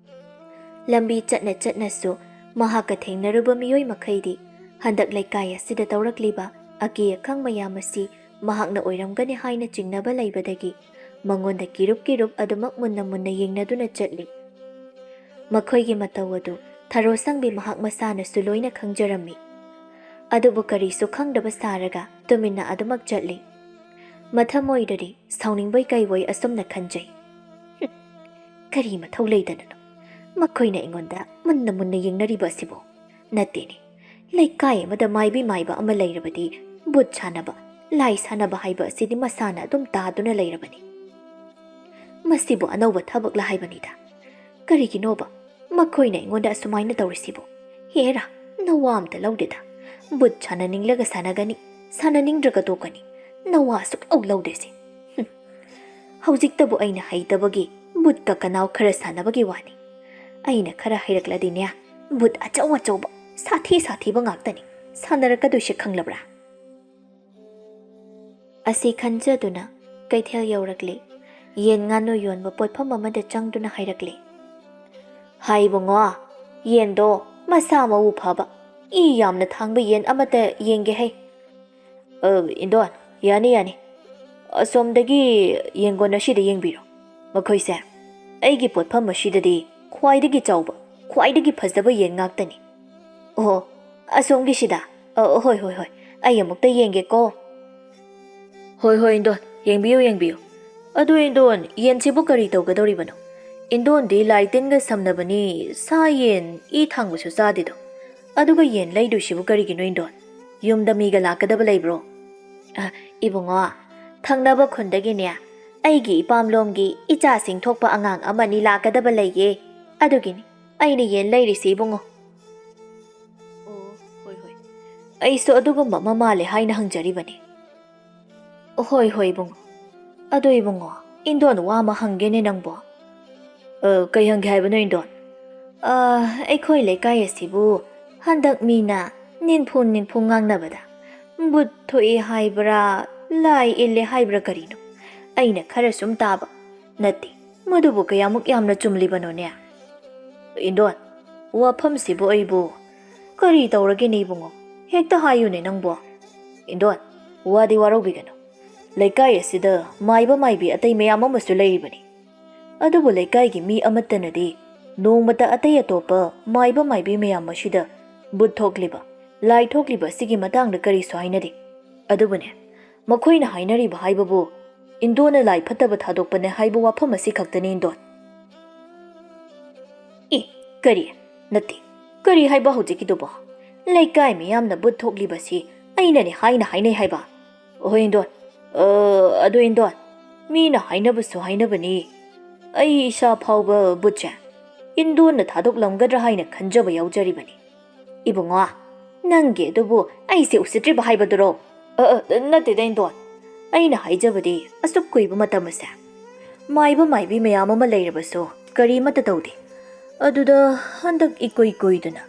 ꯂꯝꯕꯤ ꯆꯠꯅ ꯆꯠꯅꯁꯨ ꯃꯍꯥꯛꯀ ꯊꯦꯡꯅꯔꯨꯕ ꯃꯤꯑꯣꯏ ꯃꯈꯩꯗꯤ ꯍꯟꯗꯛ ꯂꯩꯀꯥꯏ ꯑꯁꯤꯗ ꯇꯧꯔꯛꯂꯤꯕ ꯑꯀꯤ ꯑꯈꯪ ꯃꯌꯥꯝ ꯑꯁꯤ ꯃꯍꯥꯛꯅ ꯑꯣꯏꯔꯝꯒꯅꯤ ꯍꯥꯏꯅ ꯆꯤꯡꯅꯕ ꯂꯩꯕꯗꯒꯤ ꯃꯉꯣꯟꯗ ꯀꯤꯔꯨꯞ ꯀꯤꯔꯨꯞ ꯑꯗꯨꯃꯛ ꯃꯨꯟꯅ ꯃꯨꯟꯅ ꯌꯦꯡꯅꯗꯨꯅ ꯆꯠꯂꯤ꯫ ꯃꯈꯣꯏꯒꯤ ꯃꯇꯧ ꯑꯗꯨ ꯊꯔꯣꯁꯪꯕꯤ ꯃꯍꯥꯛ ꯃꯁꯥꯅꯁꯨ ꯂꯣꯏꯅ ꯈꯪꯖꯔꯝꯃꯤ꯫ ꯑꯗꯨꯕꯨ ꯀꯔꯤꯁꯨ ꯈꯪꯗꯕ ꯁꯥꯔꯒ ꯇꯨꯃꯤꯟꯅ ꯑꯗꯨꯃꯛ ꯆꯠꯂꯤ꯫ ꯃꯊꯃꯣꯏꯗꯗꯤ ꯁꯥꯎꯅꯤꯡꯕꯣꯏ ꯀꯩꯕꯣꯏ ꯑꯁꯨꯝꯅ ꯈꯟꯖꯩ, "ꯍꯨꯝ, ꯀꯔꯤ ꯃꯊꯧ ꯂꯩꯗꯅꯅꯣ ꯃꯈꯣꯏꯅ ꯑꯩꯉꯣꯟꯗ ꯃꯨꯟꯅ ꯃꯨꯟꯅ ꯌꯦꯡꯅꯔꯤꯕ ꯑꯁꯤꯕꯨ? ꯅꯠꯇꯦꯅꯦ, ꯂꯩꯀꯥꯏ ꯑꯃꯗ ꯃꯥꯏꯕꯤ ꯃꯥꯏꯕ ꯑꯃ ꯂꯩꯔꯕꯗꯤ ꯚꯨꯠ ꯁꯥꯟꯅꯕ, ꯂꯥꯏ ꯁꯥꯟꯅꯕ ꯍꯥꯏꯕ ꯑꯁꯤꯗꯤ ꯃꯁꯥꯅ ꯑꯗꯨꯝ ꯇꯥꯗꯨꯅ ꯂꯩꯔꯕꯅꯤ꯫ ꯃꯁꯤꯕꯨ ꯑꯅꯧꯕ ꯊꯕꯛꯂ ꯍꯥꯏꯕꯅꯤꯗ꯫ ꯀꯔꯤꯒꯤꯅꯣꯕ ꯃꯈꯣꯏꯅ ꯑꯩꯉꯣꯟꯗ ꯑꯁꯨꯃꯥꯏꯅ ꯇꯧꯔꯤꯁꯤꯕꯨ? ꯍꯦꯔꯥ, ꯅꯋꯥ ꯑꯝꯇ ꯂꯧꯗꯦꯗ꯫ ꯚꯨꯠ ꯁꯥꯟꯅꯅꯤꯡꯂꯒ ꯁꯥꯟꯅꯒꯅꯤ, ꯁꯥꯟꯅꯅꯤꯡꯗ꯭ꯔꯒ ꯇꯣꯛꯀꯅꯤ꯫ ꯅꯋꯥ ꯁꯨꯛꯂꯧ ꯂꯧꯗꯦꯁꯦ꯫ ꯍꯨꯝ꯫ ꯍꯧꯖꯤꯛꯇꯕꯨ ꯑꯩꯅ ꯍꯩꯇꯕꯒꯤ ꯚꯨꯠꯀ ꯀꯅꯥꯎ ꯈꯔ ꯁꯥꯟꯅꯕꯒꯤ ꯋꯥꯅꯤ꯫ ꯑꯩꯅ ꯈꯔ ꯍꯩꯔꯛꯂꯗꯤꯅꯦ, ꯚꯨꯠ ꯑꯆꯧ ꯑꯆꯧꯕ, ꯁꯥꯊꯤ ꯁꯥꯊꯤꯕ ꯉꯥꯛꯇꯅꯤ ꯁꯥꯟꯅꯔꯛꯀꯗꯣꯏꯁꯦ, ꯈꯪꯂꯕ꯭ꯔꯥ?" ꯑꯁꯤ ꯈꯟꯖꯗꯨꯅ ꯀꯩꯊꯦꯜ ꯌꯧꯔꯛꯂꯦ꯫ ꯌꯦꯟ ꯉꯥꯅꯨ ꯌꯣꯟꯕ ꯄꯣꯠꯐꯝ ꯑꯃꯗ ꯆꯪꯗꯨꯅ ꯍꯥꯏꯔꯛꯂꯦ, "ꯍꯥꯏ ꯏꯕꯨꯡꯉꯣ, ꯌꯦꯟꯗꯣ ꯃꯁꯥ ꯃꯎ ꯐꯕ, ꯏ ꯌꯥꯝꯅ ꯊꯥꯡꯕ ꯌꯦꯟ ꯑꯃꯇ ꯌꯦꯡꯒꯦ ꯍꯩ꯫" "ꯑ, ꯏꯟꯗꯣꯟ, ꯌꯥꯅꯤ, ꯌꯥꯅꯤ꯫ ꯑꯁꯣꯝꯗꯒꯤ ꯌꯦꯡꯒꯣꯟ ꯑꯁꯤꯗ ꯌꯦꯡꯕꯤꯔꯣ꯫ ꯃꯈꯣꯏꯁꯦ ꯑꯩꯒꯤ ꯄꯣꯠꯐꯝ ꯑꯁꯤꯗꯗꯤ ꯈ꯭ꯋꯥꯏꯗꯒꯤ ꯆꯥꯎꯕ, ꯈ꯭ꯋꯥꯏꯗꯒꯤ ꯐꯖꯕ ꯌꯦꯟ ꯉꯥꯛꯇꯅꯤ꯫" "ꯑꯣ, ꯑꯁꯣꯝꯒꯤꯁꯤꯗ? ꯑ, ꯍꯣꯏ, ꯍꯣꯏ, ꯍꯣꯏ꯫ ꯑꯩ ꯑꯃꯨꯛꯇ ꯌꯦꯡꯒꯦꯀꯣ꯫" "ꯍꯣꯏ, ꯍꯣꯏ, ꯏꯟꯗꯣꯟ, ꯌꯦꯡꯕꯤꯌꯨ, ꯌꯦꯡꯕꯤꯌꯨ꯫ ꯑꯗꯨ ꯏꯟꯗꯣꯟ, ꯌꯦꯟꯁꯤꯕꯨ ꯀꯔꯤ ꯇꯧꯒꯗꯧꯔꯤꯕꯅꯣ? ꯏꯟꯗꯣꯟꯗꯤ ꯂꯥꯏ ꯇꯤꯟꯒ ꯁꯝꯅꯕꯅꯤ, ꯁꯥ ꯌꯦꯟ ꯏ ꯊꯥꯡꯕꯁꯨ ꯆꯥꯗꯦꯗꯣ꯫ ꯑꯗꯨꯒ ꯌꯦꯟ ꯂꯩꯗꯣꯏꯁꯤꯕꯨ ꯀꯔꯤꯒꯤꯅꯣ ꯏꯟꯗꯣꯟ? ꯌꯨꯝꯗ ꯃꯤꯒ ꯂꯥꯛꯀꯗꯕ ꯂꯩꯕ꯭ꯔꯣ?" "ꯑ, ꯏꯕꯨꯡꯉꯣ, ꯊꯪꯅꯕ ꯈꯨꯟꯗꯒꯤꯅꯦ, ꯑꯩꯒꯤ ꯏꯄꯥꯝꯂꯣꯝꯒꯤ ꯏꯆꯥꯁꯤꯡ ꯊꯣꯛꯄ ꯑꯉꯥꯡ ꯑꯃꯅꯤ ꯂꯥꯛꯀꯗꯕ ꯂꯩꯌꯦ꯫ ꯑꯗꯨꯒꯤꯅꯤ ꯑꯩꯅ ꯌꯦꯟ ꯂꯩꯔꯤꯁꯤ, ꯏꯕꯨꯡꯉꯣ꯫" "ꯑꯣ, ꯍꯣꯏ, ꯍꯣꯏ꯫ ꯑꯩꯁꯨ ꯑꯗꯨꯒꯨꯝꯕ ꯑꯃ ꯃꯥꯜꯂꯦ ꯍꯥꯏꯅ ꯍꯪꯖꯔꯤꯕꯅꯤ꯫ ꯍꯣꯏ, ꯍꯣꯏ, ꯏꯕꯨꯡꯉꯣ꯫ ꯑꯗꯣ ꯏꯕꯨꯡꯉꯣ, ꯏꯟꯗꯣꯟ ꯋꯥ ꯑꯃ ꯍꯪꯒꯦꯅꯦ ꯅꯪꯕꯣ꯫ ꯑ, ꯀꯩ ꯍꯪꯒꯦ ꯍꯥꯏꯕꯅꯣ, ꯏꯟꯗꯣꯟ? ꯑ, ꯑꯩꯈꯣꯏ ꯂꯩꯀꯥꯏ ꯑꯁꯤꯕꯨ ꯍꯟꯗꯛ ꯃꯤꯅ ꯅꯤꯟꯐꯨ ꯅꯤꯟꯐꯨ ꯉꯥꯡꯅꯕꯗ ꯚꯨꯠ ꯊꯣꯛꯏ ꯍꯥꯏꯕ꯭ꯔꯥ, ꯂꯥꯏ ꯏꯜꯂꯦ ꯍꯥꯏꯕ꯭ꯔꯥ ꯀꯔꯤꯅꯣ? ꯑꯩꯅ ꯈꯔ ꯁꯨꯝ ꯇꯥꯕ꯫ ꯅꯠꯇꯦ, ꯃꯗꯨꯕꯨ ꯀꯌꯥꯃꯨꯛ ꯌꯥꯝꯅ ꯆꯨꯝꯂꯤꯕꯅꯣꯅꯦ? ꯏꯟꯗꯣꯟ, ꯋꯥꯐꯝꯁꯤꯕꯨ ꯑꯩꯕꯨ ꯀꯔꯤ ꯇꯧꯔꯒꯦꯅꯦ ꯏꯕꯨꯡꯉꯣ? ꯍꯦꯛꯇ ꯍꯥꯏꯌꯨꯅꯦ ꯅꯪꯕꯣ꯫ ꯏꯟꯗꯣꯟ, ꯋꯥꯗꯤ ꯋꯥꯔꯧꯕꯤꯒꯅꯨ꯫ ꯂꯩꯀꯥꯏ ꯑꯁꯤꯗ ꯃꯥꯏꯕ ꯃꯥꯏꯕꯤ ꯑꯇꯩ ꯃꯌꯥꯝ ꯑꯃꯁꯨ ꯂꯩꯔꯤꯕꯅꯤ꯫ ꯑꯗꯨꯕꯨ ꯂꯩꯀꯥꯏꯒꯤ ꯃꯤ ꯑꯃꯠꯇꯅꯗꯤ ꯅꯣꯡꯃꯇ ꯑꯇꯩ ꯑꯇꯣꯞꯄ ꯃꯥꯏꯕ ꯃꯥꯏꯕꯤ ꯃꯌꯥꯝ ꯑꯁꯤꯗ ꯚꯨꯠ ꯊꯣꯛꯂꯤꯕ, ꯂꯥꯏ ꯊꯣꯛꯂꯤꯕ ꯑꯁꯤꯒꯤ ꯃꯇꯥꯡꯗ ꯀꯔꯤꯁꯨ ꯍꯥꯏꯅꯗꯦ꯫ ꯑꯗꯨꯕꯨꯅꯦ, ꯃꯈꯣꯏꯅ ꯍꯥꯏꯅꯔꯤꯕ ꯍꯥꯏꯕꯕꯨ ꯏꯟꯗꯣꯅ ꯂꯥꯏ ꯐꯠꯇꯕ ꯊꯥꯗꯣꯛꯄꯅꯦ ꯍꯥꯏꯕ ꯋꯥꯐꯝ ꯑꯁꯤ ꯈꯛꯇꯅꯤ, ꯏꯟꯗꯣꯟ꯫ ꯑꯦ, ꯀꯔꯤ? ꯅꯠꯇꯦ, ꯀꯔꯤ ꯍꯥꯏꯕ ꯍꯧꯖꯤꯛꯀꯤꯗꯨꯕꯣ? ꯂꯩꯀꯥꯏ ꯃꯤꯌꯥꯝꯅ ꯚꯨꯠ ꯊꯣꯛꯂꯤꯕꯁꯤ ꯑꯩꯅꯅꯦ ꯍꯥꯏꯅ ꯍꯥꯏꯅꯩ ꯍꯥꯏꯕ? ꯍꯣꯏ, ꯏꯟꯗꯣꯟ꯫ ꯑ, ꯑꯗꯣ ꯏꯟꯗꯣꯟ, ꯃꯤꯅ ꯍꯥꯏꯅꯕꯁꯨ ꯍꯥꯏꯅꯕꯅꯤ, ꯑꯩ ꯏꯁꯥ ꯐꯥꯎꯕ ꯚꯨꯠꯁꯦ ꯏꯟꯗꯣꯟꯅ ꯊꯥꯗꯣꯛꯂꯝꯒꯗ꯭ꯔꯥ ꯍꯥꯏꯅ ꯈꯟꯖꯕ ꯌꯥꯎꯖꯔꯤꯕꯅꯤ꯫ ꯏꯕꯨꯡꯉꯣ, ꯅꯪꯒꯤ ꯑꯗꯨꯕꯨ ꯑꯩꯁꯦ ꯎꯁꯤꯠꯇ꯭ꯔꯤꯕ ꯍꯥꯏꯕꯗꯨꯔꯣ? ꯑ, ꯑ, ꯅꯠꯇꯦꯗ, ꯏꯟꯗꯣꯟ꯫ ꯑꯩꯅ ꯍꯥꯏꯖꯕꯗꯤ, ꯑꯁꯨꯛ ꯀꯨꯏꯕ ꯃꯇꯝ ꯑꯁꯦ ꯃꯥꯏꯕ ꯃꯥꯏꯕꯤ ꯃꯌꯥꯝ ꯑꯃ ꯂꯩꯔꯕꯁꯨ ꯀꯔꯤꯃꯠꯇ ꯇꯧꯗꯦ꯫ ꯑꯗꯨꯗ ꯍꯟꯗꯛ ꯏꯀꯨꯏ ꯀꯨꯏꯗꯅ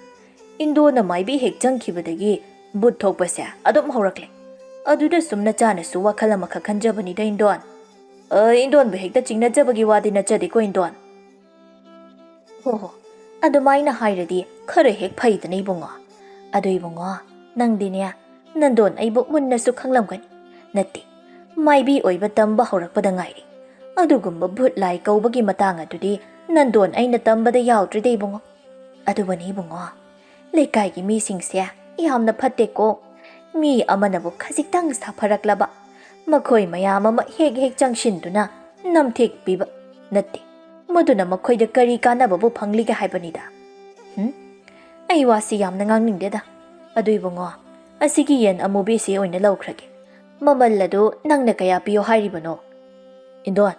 ꯏꯟꯗꯣꯅ ꯃꯥꯏꯕꯤ ꯍꯦꯛ ꯆꯪꯈꯤꯕꯗꯒꯤ ꯚꯨꯠ ꯊꯣꯛꯄꯁꯦ ꯑꯗꯨꯝ ꯍꯧꯔꯛꯂꯦ꯫ ꯑꯗꯨꯗ ꯁꯨꯝ ꯅꯆꯥꯅꯁꯨ ꯋꯥꯈꯜ ꯑꯃꯈꯛ ꯈꯟꯖꯕꯅꯤꯗ, ꯏꯟꯗꯣꯟ꯫ ꯑ, ꯏꯟꯗꯣꯟꯕꯨ ꯍꯦꯛꯇ ꯆꯤꯡꯅꯖꯕꯒꯤ ꯋꯥꯗꯤ ꯅꯠꯆꯗꯦꯀꯣ, ꯏꯟꯗꯣꯟ꯫ ꯍꯣ ꯍꯣ, ꯑꯗꯨꯃꯥꯏꯅ ꯍꯥꯏꯔꯗꯤ ꯈꯔ ꯍꯦꯛ ꯐꯩꯗꯅ, ꯏꯕꯨꯡꯉꯣ꯫ ꯑꯗꯨ ꯏꯕꯨꯡꯉꯣ, ꯅꯪꯗꯤꯅꯦ, ꯅꯟꯗꯣꯟ ꯑꯩꯕꯨ ꯃꯨꯟꯅꯁꯨ ꯈꯪꯂꯝꯒꯅꯤ꯫ ꯅꯠꯇꯦ, ꯃꯥꯏꯕꯤ ꯑꯣꯏꯕ ꯇꯝꯕ ꯍꯧꯔꯛꯄꯗ ꯉꯥꯏꯔꯤ꯫ ꯑꯗꯨꯒꯨꯝꯕ ꯚꯨꯠ ꯂꯥꯏ ꯀꯧꯕꯒꯤ ꯃꯇꯥꯡ ꯑꯗꯨꯗꯤ ꯅꯟꯗꯣꯟ ꯑꯩꯅ ꯇꯝꯕꯗ ꯌꯥꯎꯗ꯭ꯔꯤꯗ, ꯏꯕꯨꯡꯉꯣ꯫ ꯑꯗꯨꯕꯨꯅꯤ ꯏꯕꯨꯡꯉꯣ, ꯂꯩꯀꯥꯏꯒꯤ ꯃꯤꯁꯤꯡꯁꯦ ꯌꯥꯝꯅ ꯐꯠꯇꯦꯀꯣ꯫ ꯃꯤ ꯑꯃꯅꯕꯨ ꯈꯖꯤꯛꯇꯪ ꯁꯥꯐꯔꯛꯂꯕ, ꯃꯈꯣꯏ ꯃꯌꯥꯝ ꯑꯃ ꯍꯦꯛ ꯍꯦꯛ ꯆꯪꯁꯤꯟꯗꯨꯅ ꯅꯝꯊꯦꯛꯄꯤꯕ꯫ ꯅꯠꯇꯦ, ꯃꯗꯨꯅ ꯃꯈꯣꯏꯗ ꯀꯔꯤ ꯀꯥꯟꯅꯕꯕꯨ ꯐꯪꯂꯤꯒꯦ ꯍꯥꯏꯕꯅꯤꯗ꯫ ꯍꯨꯝ? ꯑꯩ ꯋꯥꯁꯤ ꯌꯥꯝꯅ ꯉꯥꯡꯅꯤꯡꯗꯦꯗ꯫ ꯑꯗꯨ ꯏꯕꯨꯡꯉꯣ, ꯑꯁꯤꯒꯤ ꯌꯦꯟ ꯑꯃꯨꯕꯤꯁꯤ ꯑꯣꯏꯅ ꯂꯧꯈ꯭ꯔꯒꯦ꯫ ꯃꯃꯜ ꯑꯗꯨ ꯅꯪꯅ ꯀꯌꯥ ꯄꯤꯌꯣ ꯍꯥꯏꯔꯤꯕꯅꯣ? ꯏꯟꯗꯣꯟ,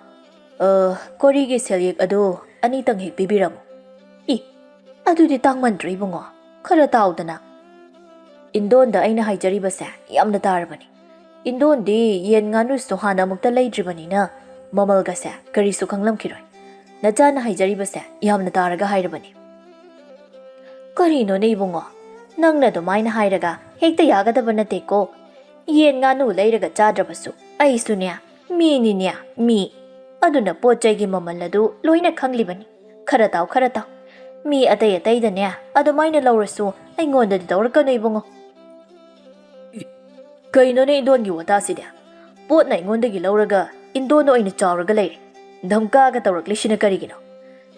ꯑ, ꯀꯣꯔꯤꯒꯤ ꯁꯦꯜꯌꯦꯛ ꯑꯗꯨ ꯑꯅꯤꯇꯪ ꯍꯦꯛ ꯄꯤꯕꯤꯔꯝꯃꯨ꯫ ꯏ, ꯑꯗꯨꯗꯤ ꯇꯥꯡꯃꯟꯗ꯭ꯔꯣ ꯏꯕꯨꯡꯉꯣ? ꯈꯔ ꯇꯥꯎꯗꯅ꯫ ꯏꯟꯗꯣꯟꯗ ꯑꯩꯅ ꯍꯥꯏꯖꯔꯤꯕꯁꯦ ꯌꯥꯝꯅ ꯇꯥꯔꯕꯅꯤ꯫ ꯏꯟꯗꯣꯟꯗꯤ ꯌꯦꯟ ꯉꯥꯅꯨꯁꯨ ꯍꯥꯟꯅ ꯑꯃꯨꯛꯇ ꯂꯩꯗ꯭ꯔꯤꯕꯅꯤꯅ ꯃꯃꯜꯒꯁꯦ ꯀꯔꯤꯁꯨ ꯈꯪꯂꯝꯈꯤꯔꯣꯏ꯫ ꯅꯆꯥꯅ ꯍꯥꯏꯖꯔꯤꯕꯁꯦ ꯌꯥꯝꯅ ꯇꯥꯔꯒ ꯍꯥꯏꯔꯕꯅꯤ꯫ ꯀꯔꯤꯅꯣꯅꯦ ꯏꯕꯨꯡꯉꯣ, ꯅꯪꯅ ꯑꯗꯨꯃꯥꯏꯅ ꯍꯥꯏꯔꯒ ꯍꯦꯛꯇ ꯌꯥꯒꯗꯕ ꯅꯠꯇꯦꯀꯣ꯫ ꯌꯦꯟ ꯉꯥꯅꯨ ꯂꯩꯔꯒ ꯆꯥꯗ꯭ꯔꯕꯁꯨ ꯑꯩꯁꯨꯅꯦ, ꯃꯤꯅꯤꯅꯦ, ꯃꯤ꯫ ꯑꯗꯨꯅ ꯄꯣꯠ ꯆꯩꯒꯤ ꯃꯃꯜ ꯑꯗꯨ ꯂꯣꯏꯅ ꯈꯪꯂꯤꯕꯅꯤ꯫ ꯈꯔ ꯇꯥꯎ, ꯈꯔ ꯇꯥꯎ꯫ ꯃꯤ ꯑꯇꯩ ꯑꯇꯩꯗꯅꯦ ꯑꯗꯨꯃꯥꯏꯅ ꯂꯧꯔꯁꯨ ꯑꯩꯉꯣꯟꯗꯗꯤ ꯇꯧꯔꯛꯀꯅꯨ ꯏꯕꯨꯡꯉꯣ꯫ ꯀꯩꯅꯣꯅꯦ ꯏꯟꯗꯣꯟꯒꯤ ꯋꯥꯇꯥꯁꯤꯗꯤ? ꯄꯣꯠꯅ ꯑꯩꯉꯣꯟꯗꯒꯤ ꯂꯧꯔꯒ ꯏꯟꯗꯣꯟꯅ ꯑꯣꯏꯅ ꯆꯥꯎꯔꯒ ꯂꯩꯔꯦ꯫ ꯙꯝꯀꯥꯒ ꯇꯧꯔꯛꯂꯤꯁꯤꯅ ꯀꯔꯤꯒꯤꯅꯣ?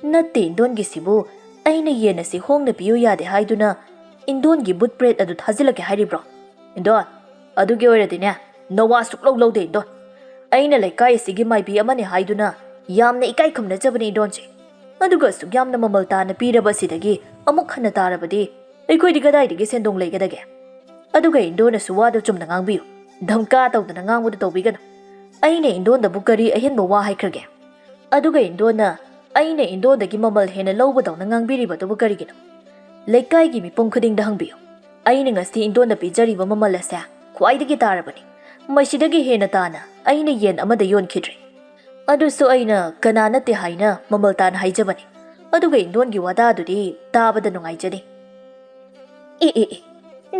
ꯅꯠꯇꯦ, ꯏꯟꯗꯣꯟꯒꯤꯁꯤꯕꯨ ꯑꯩꯅ ꯌꯦꯟ ꯑꯁꯤ ꯍꯣꯡꯅ ꯄꯤꯌꯨ ꯌꯥꯗꯦ ꯍꯥꯏꯗꯨꯅ ꯏꯟꯗꯣꯟꯒꯤ ꯕꯨꯠ ꯄ꯭ꯔꯦꯠ ꯑꯗꯨ ꯊꯥꯖꯤꯜꯂꯛꯀꯦ ꯍꯥꯏꯔꯤꯕ꯭ꯔꯣ? ꯏꯟꯗꯣꯟ, ꯑꯗꯨꯒꯤ ꯑꯣꯏꯔꯗꯤꯅꯦ, ꯅꯋꯥ ꯁꯨꯛꯂꯧ ꯂꯧꯗꯦ ꯏꯟꯗꯣꯟ꯫ ꯑꯩꯅ ꯂꯩꯀꯥꯏ ꯑꯁꯤꯒꯤ ꯃꯥꯏꯕꯤ ꯑꯃꯅꯤ ꯍꯥꯏꯗꯨꯅ ꯌꯥꯝꯅ ꯏꯀꯥꯏ ꯈꯨꯝꯅꯖꯕꯅꯤ ꯏꯟꯗꯣꯟꯁꯦ꯫ ꯑꯗꯨꯒ ꯑꯁꯨꯛ ꯌꯥꯝꯅ ꯃꯃꯜ ꯇꯥꯅ ꯄꯤꯔꯕ ꯑꯁꯤꯗꯒꯤ ꯑꯃꯨꯛ ꯍꯟꯅ ꯇꯥꯔꯕꯗꯤ ꯑꯩꯈꯣꯏꯗꯤ ꯀꯗꯥꯏꯗꯒꯤ ꯁꯦꯟꯗꯣꯡ ꯂꯩꯒꯗꯒꯦ? ꯑꯗꯨꯒ ꯏꯟꯗꯣꯅꯁꯨ ꯋꯥꯗꯨ ꯆꯨꯝꯅ ꯉꯥꯡꯕꯤꯌꯨ꯫ ꯙꯝꯀꯥ ꯇꯧꯗꯅ ꯉꯥꯡꯕꯗꯨ ꯇꯧꯕꯤꯒꯅꯨ꯫ ꯑꯩꯅ ꯏꯟꯗꯣꯟꯗꯕꯨ ꯀꯔꯤ ꯑꯍꯦꯟꯕ ꯋꯥ ꯍꯥꯏꯈ꯭ꯔꯒꯦ? ꯑꯗꯨꯒ ꯏꯟꯗꯣꯅ ꯑꯩꯅ ꯏꯟꯗꯣꯗꯒꯤ ꯃꯃꯜ ꯍꯦꯟꯅ ꯂꯧꯕꯗꯧꯅ ꯉꯥꯡꯕꯤꯔꯤꯕꯗꯨꯕꯨ ꯀꯔꯤꯒꯤꯅꯣ? ꯂꯩꯀꯥꯏꯒꯤ ꯃꯤꯄꯨꯝ ꯈꯨꯗꯤꯡꯗ ꯍꯪꯕꯤꯌꯨ꯫ ꯑꯩꯅ ꯉꯁꯤ ꯏꯟꯗꯣꯟꯗ ꯄꯤꯖꯔꯤꯕ ꯃꯃꯜ ꯑꯁꯦ ꯈ꯭ꯋꯥꯏꯗꯒꯤ ꯇꯥꯔꯕꯅꯤ꯫ ꯃꯁꯤꯗꯒꯤ ꯍꯦꯟꯅ ꯇꯥꯅ ꯑꯩꯅ ꯌꯦꯟ ꯑꯃꯗ ꯌꯣꯟꯈꯤꯗ꯭ꯔꯤ꯫ ꯑꯗꯨꯁꯨ ꯑꯩꯅ ꯀꯅꯥ ꯅꯠꯇꯦ ꯍꯥꯏꯅ ꯃꯃꯜ ꯇꯥꯅ ꯍꯥꯏꯖꯕꯅꯤ꯫ ꯑꯗꯨꯒ ꯏꯟꯗꯣꯟꯒꯤ ꯋꯥꯇꯥꯗꯨꯗꯤ ꯇꯥꯕꯗ ꯅꯨꯡꯉꯥꯏꯖꯗꯦ꯫ ꯑꯦ, ꯑꯦ, ꯑꯦ,